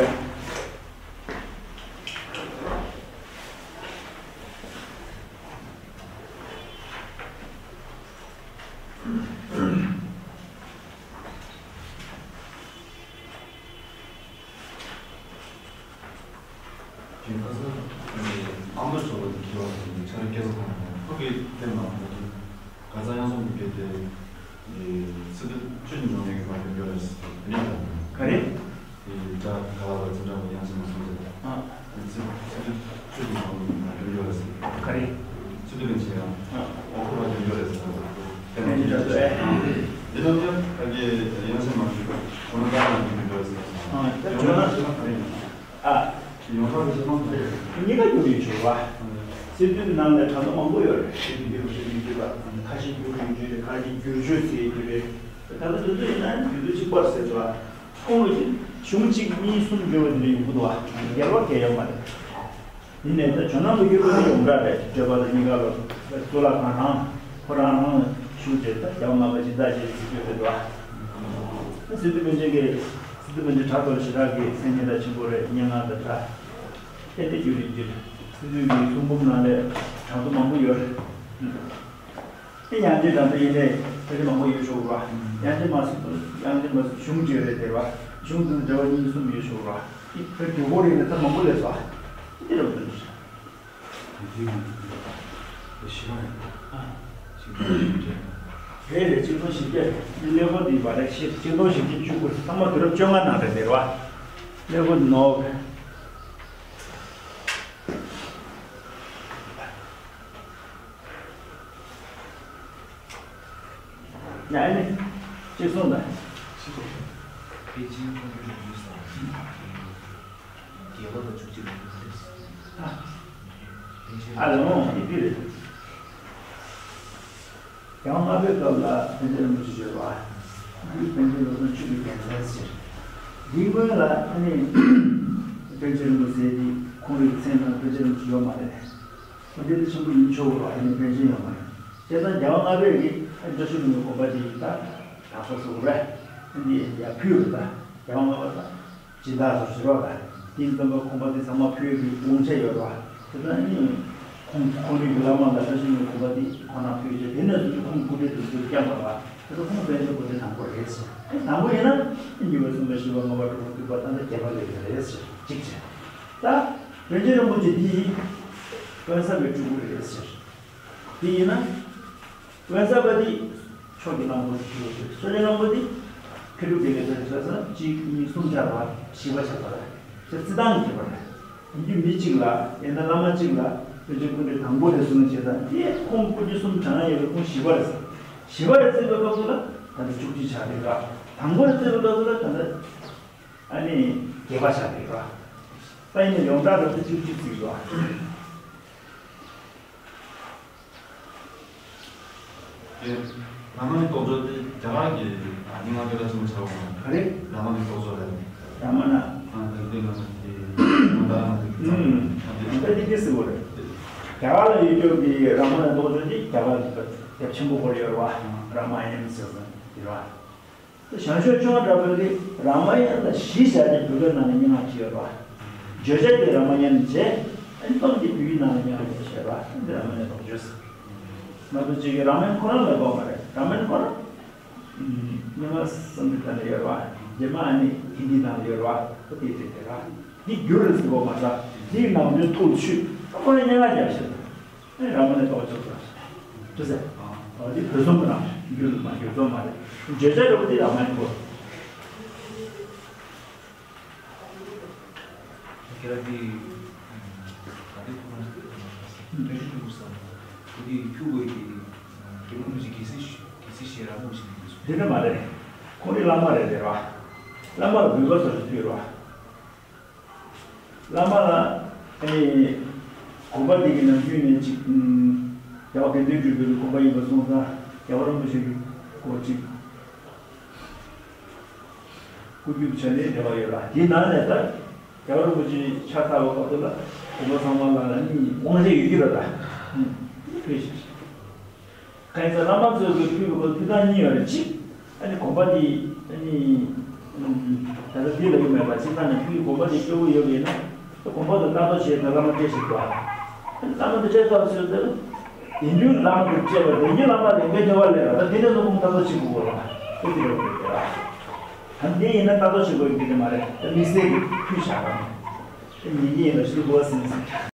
དེ་ཁ་སང་ཨ་མདོ་ཚོགས་པ་དེ་འཁྱེར་བ་དེ་ཚོ་རེ་སྐལ་བཟང་ཁང་ནས་ཁོ་གིས་བསྟན་ལ་ཁོ་གིས་ག་ཚང་ཡང་སོང་གི་དེ་ཚེ་འདི་ཆུ་འདི་ནང་ནས་གི་མ་ཡོང་རྒྱུ་རེད་ཟེར་དེ་ནས་ག་རེ། དེ་དགྲ་ག་ལ་བ་ཚེ་འདྲ་བ་ཡང་སེ་མ་སོང་ཟེར། ཨ། དེ་ཚེ་ཚེ་འདི་ཆུ་འདི་ནང་ནས་མ་ཡོང་རྒྱུ་རེད་ཟེར། ག་རེ། ཚེ་འདི་ལན་ཆེ་ཡང་ཨ་འོ་ཁོ་ལ་ཡོང་རྒྱུ་རེད་ཟེར། དེ་ནས་ཅི་འདྲ་ཟེར། འདི་ནང་ནས་ཨ་གི་ཡང་སེ་མ་སོང་ཁོ་ན་ག་ལ་ཡོང་རྒྱུ་རེད་ཟེར། ཨ། ད་ཡོང་ན་ཟེར་ན་ག་རེ་ཡིན། ཨ། ཡོང་ས་དེ་ཚོ་མང་པོ་རེད། གཉིས་ཀ་འགྱུར་ཡོད་ཆོག་པ། སྲིད་དོན་ནང་ལ་གྲངས་ཀ་མང་པོ་ཡོད་རེད། ཤེས་ཀྱི་འདུག་ཤེས་ཀྱི་འདུག་ཁ་ཤས་འགྱུར་ཡོད་ཆོག་རེད། ཁ་ཤས་བསྒྱུར་བཅོས་བྱེད་ཀྱི་རེད། ད་ལྟ་དེ་ཚོ་ཡིན་ན་དུས་ཚོད་གཅིག་པར་ཟེར་ཚོ། ཁོང་གིས་གཞུང་གཅིག་གཉིས་གསུམ་བརྗོད་པ་དེ་འདྲ་ཡོང་གི་འདུག་བ། འགལ་བ་གང་ཡང་ཡོད་མ་རེད། ཡིན་ནའི་ད་ཇོ་ནང་གི་ཡོད་པ་དེ་ཡོངས་གྲགས་རེད། སྤྲོས་པ་དང་གཉིས་ཀ་ལ་གཙུག་ལག་ཁང་རང་ཁོ་རང་རང་ལ་ཞུགས་བྱས་ད་རྒྱལ་བ་ལྔ་པ་སྦྱིན་བདག་རྗེ་རིན་པོ་ཆེ་བོད་དུ་བ། སི་ཏུ་པཎ་ཆེན་གྱི་སི་ཏུ་པཎ་ཆེན་བྲག་རྡོ་རྗེ་ཞེ་དྲག་གི་མཚན་སྙན་གྲགས་ཆེན་པོ་རེད། སྙན་ངག་དང་སྒྲ། ཏན་ཏན་བསྒྱུར་རེ་བསྒྱུར། སི་ཏུ་གི་གསུང་འབུམ་ནང་ལས་གྲངས་ཐོ་མང་པོ་ཡོད་རེད། དེ་ཡང་ཅིན་དང་དེ་ཡིན་ནའི་ཕལ་ཆེར་མང་པོ་ཡོད་ཤོག་ར། ཡང་ཅིན་མ་སུ་ཡང་ཅིན་མ་སུ་གཞུང་བརྗོད་རེད་དེ་ར། གཞུང་དེ་འབྲེལ་བ་གཉིས་གསུམ་ཡོད་ཤོག་ར། དེ་ཕལ་དུས་འཁོར་རེད་ནས་ད་མང་པོ་ལས་སོ། དེ་རེད་བ། དེ་ཡང་དེ་ཤི་བ་རེད། ཨ། ཤི་བ་རེད། རེད་རེད། ཆིག་སྟོང་བཞི་བརྒྱ་ཀླད་ཀོར་དེ་བ་རེད། ཤི་ཆིག་སྟོང་བཞི་བརྒྱ་བཅུ་དགུ་ཚང་མ་དུས་རབས་བཅོ་ལྔ་ནང་རེད་དེ་ར། ཀླད་ཀོར་ནོག་ཡ་ཨ་ནི། ཅི་གསུངས་དང་། པེ་ཅིན་ཁོང་ཁྲོ་ཞིག་ཡོད་ས། རྒྱལ་བ་དང་བཅུ་གཅིག་ལ་ཡོད་ས་རེད། ཨ། ཨ་ལོ་ཡིན་གྱི་རེད། ཡང་ལྔ་པའི་སྐབས་ལ་པཎ་ཆེན་རིན་པོ་ཆེ་བརྗོད་པ། ཨ་ནི་པཎ་ཆེན་བློ་བཟང་ཆོས་ཀྱི་རྒྱལ་མཚན་ཟེར། འདིའི་སྔོན་ལ་ཨ་ནི། པཎ་ཆེན་རིན་པོ་ཆེ་འདི་ཁོང་རའི་མཚན་ནང་པཎ་ཆེན་རིན་པོ་ཆེ་ཡོད་མ་རེད། འདི་ནི་ཆེན་པོ་ཡིན་ཆོག་རོགས། ཨ་ནི་པཎ་ཆེན་ཡོད་མ་རེད། བྱས་ཙང་རྒྱལ་བ་ལྔ་པས་ཀྱིས་ཨ་ནི་བཀྲ་ཤིས་ལྷུན་པོའི་དགོན་པ་འདི་ཡིན་ད་ད་སོ་སོ་རེད། ཨ་ནི་ཡ་ཕུལ་བ་ད་རྒྱལ་བ་ལྔ་པ་ད་སྦྱིན་བདག་སོགས་ཟེར་བ་ད་དེའི་ཙམ་པ་དགོན་པ་འདི་ཚང་མ་ཕུལ་བའི་དབང་ཆ་ཡོད་རོགས། བྱས་ཙང་ཨ་ནི་ཁོང་ཁོང་རིགས་ཀྱི་བླ་མ་ལ་བཀྲ་ཤིས་ལྷུན་པོའི་དགོན་པ་འདི་ཁོ་ན་ཕུལ་བྱས་དེ་ནས་བཟུང་ཁོང་སྐུ་ཕྲེང་དུ་ཚུར་བསྐྱངས་པ་རེད། བྱས་ཙང་ཁོང་པཎ་ཆེན་སྐུ་ཕྲེང་དང་པོ་རེད་ཟེར། དེ་དང་པོ་ཡིན་ན་གཉིས་པ་གསུམ་པ་བཞི་པ་ལྔ་པ་དྲུག་པ་བདུན་པ་ད་ལྟ་བརྒྱད་པ་ལས་ཀྱི་རེད་ཟེར་གཅིག་བྱས། ད། པཎ་ཆེན་རིན་པོ་ཆེ་འདི་ཡིན། དབེན་ས་པའི་སྤྲུལ་སྐུ་རེད་ཟེར། འདི་ཡིན་ན། དབེན་ས་པ་འདི་ཕྱོགས་ཀྱི་གླང་པོ་ཆེ་ཞུ་བ་རེད། ཕྱོགས་ཀྱི་གླང་པོ་འདི་མཁས་གྲུབ་རྒྱལ་བའི་བསྟན་བཅོས་སམ་གཅིག་གཉིས་གསུམ་ཆར་བ་བཞི་པ་ཆགས་པ་རེད། དེ་རྩི་སྟངས་ཀྱི་ཁྱད་པར་རེད། ཡིན་རྒྱུ་མི་གཅིག་ལ་ཡིན་ན་བླ་མ་གཅིག་ལ་པཎ་ཆེན་སྐུ་ཕྲེང་དང་པོ་རེད་གསུངས་ན་བྱས་ཙང་དེ་ཁོང་སྐུ་ཕྲེང་གསུམ་གྲངས་ཡོད་པའི་ཁོང་བཞི་པ་རེད། བཞི་པ་རེད་བརྩི་བའི་སྐབས་སུ་ལ་ད་ལྟ་བཅུ་གཅིག་ཆགས་རེད་ར། དང་པོ་རེད་བརྩི་བའི་སྐབས་སུ་ལ་ད་ལྟ། ཨ་ནི་རྒྱས་པ་ཆགས་ཀྱི་རེད་བ། ད་ཡིན་ན་ཡོངས་གྲགས་རབ་ཏུ་གཅིག་གཅིག་ཅིག་ཡོད། དེ་རཱ་མ་ཎའི་རྟོགས་བརྗོད་དེ་རྒྱ་གར་གྱི་རྙིང་མ་སྐད་གྲགས་ཆེན་པོ་ཆགས་པ་མ་རེད། ག་རེ། རཱ་མ་ཎའི་རྟོགས་བརྗོད་ལ། རཱ་མ་ཎ། ཨ་དེ་དེ་རཱ་མ་ཎ་དེ་རཱ་མ་ཎ་དེ་ཨུམ། ཨ་དེ་ད་དེ་དེ་ཟེར་བ་རེད། རྒྱ་གར་ལ་ཡོད་རྒྱུ་གི་རཱ་མ་ཎའི་རྟོགས་བརྗོད་དེ་རྒྱ་གར་གྱི་དེབ་ཆེན་པོ་སྐོར་ཡོད་རེད་བ། རཱ་མ་ཡན་ཟེར་ཟེར་དེ་རེད་བ། ཞང་ཞུང་ཆོས་དབང་གྲགས་པའི་རཱ་མ་ཡན་ལ་གཞི་བཞག་སྟེ་བོད་སྐད་ནང་ལ་སྙན་ངག་ཅིག་ཡོད་པ། བརྗོད་བྱ་དེ་རཱ་མ་ཡན་བྱས། ཨ་ནི་རྟོགས་དེ་བོད་ཡིག་ནང་ལ་སྙན་ངག་ཅིག་བྱས་པ། ཨ་ནི་རཱ་མ་ཡན་རྟོགས་བརྗོད་ཟེར། ང་ཚོ་གཅིག་གི་ར་མན་ཁོ་རང་ལ་གོ་མ་རེད། ར་མན་ཁོ་རང་། ཉི་མ་བསམ་གྱི་ཐ་ན་ཡོད་ར། རྗེས་མ་ཨ་ནི་ཧིན་དི་ནང་ལ་ཡོད་ར། ཨོ་དེ་དེ་དེ་ར། འདི་རྒྱུ་རེད་ཟེར་གོ་མ་ར། འདི་ནང་དོན་ཐུགས་ཆུད། ཁོ་རང་སྙན་ངག་རྒྱབ་ཤེས། ཨ་ནི་ར་མ་ནས་ཏོག་ཙམ་ཟ། དུ་ཟེར། ཨོ་འདི་བོད་སོང་གི་རང་རྒྱུ་མ་རྒྱུ་ཚོ་མ་རེད། བརྗོད་བྱ་འདྲ་པོ་འདི་ར་མ་ནས་གོ། ཁྱེད་རང་གིས་ད་ལྟའི་ཁོ་རང་ཚོའི་ཐོག་ནས་ཕན་ཤུ་ཀུ་སམ་བོ་དེ་ཁྱུག་དགོས་ཀྱི་དེ་རིང་མི་ཞིག་གལ་སྲིད་གལ་སྲིད་ཞེ་དྲག་མོ་ཞིག་འདུག་ཟེར། དེ་འདྲ་མ་རེད། ཁོང་གི་བླ་མ་རེད་རེད་བ། བླ་མ་ལ་འབུལ་བ་སོགས་སུ་ཕུལ་བ། བླ་མ་ལ་ཨ་ནི་དགོན་པ་འདི་གི་ནང་ཁུལ་ནས་ཅིག་རྒྱལ་བ་དགེ་འདུན་གྲུབ་པའི་དགོན་པ་ཡིན་པ་སོང་ཙང་རྒྱལ་བ་རིན་པོ་ཆེ་གི་སྐོར་ཅིག་སྐུ་རྒྱུད་བྱ་ལས་འབྲེལ་བ་ཡོད་ལ། དེའི་ནང་ནས་ད་རྒྱལ་བ་རིན་པོ་ཆེ་ཕྱག་བཏབ་པའི་སྐབས་དེ་ལ་དགོན་པ་ཚང་མ་ལ་ནི་དབང་ཆ་ཡོད་ཀྱི་རེད་ད། ཕུལ་ཞིག་གང་ཡིན་ཟེར་བླ་མ་ཚོས་ཀྱི་ཕུལ་བའི་སྐབས་ཕུལ་སྟངས་གཉིས་ཡོད་རེད། གཅིག་ཨ་ནི་དགོན་པ་འདི་ཨ་ནི་ད་ལྟ་འདི་ལ་ཡོད་མེད་པ་གཅིག་ད་ནི་ཕུལ་དགོན་པ་འདི་སྐྱོ་བོ་ཡོད་པ་ཡིན་ན་དགོན་པ་དུ་ལྟ་རྟོག་བྱེད་པའི་བླ་མ་སྤྲད་ཞིག་འདུག་བླ་མ་འདི་སྤྲད་ཐབས་ཚུལ་དེ་ཡིན་རྒྱུ་བླ་མ་དེ་སྤྲད་པ་རེད། ཡིན་རྒྱུ་བླ་མ་ལས་འགན་ཐེ་བ་ལས་ར་ད་དེ་ནས་ལོ་ཁུངས་ཐག་གཅོད་བྱེད་དགོས་པ་ལ་ཨེ་དེ་རེད་པ་རེད་ར། ད་འདི་ཡིན་ན་ལྟ་རྟོག་བྱེད་དགོས་ཡིན་གྱི་དེ་མ་རེད། ད་དམིགས་བསལ་གྱི་ཕུལ་བཞག་པ་ནི་དེ་ཉིན་གྱི་ཡིན་ལ་ཞུ་དགོས་ཟིན་ཟིན།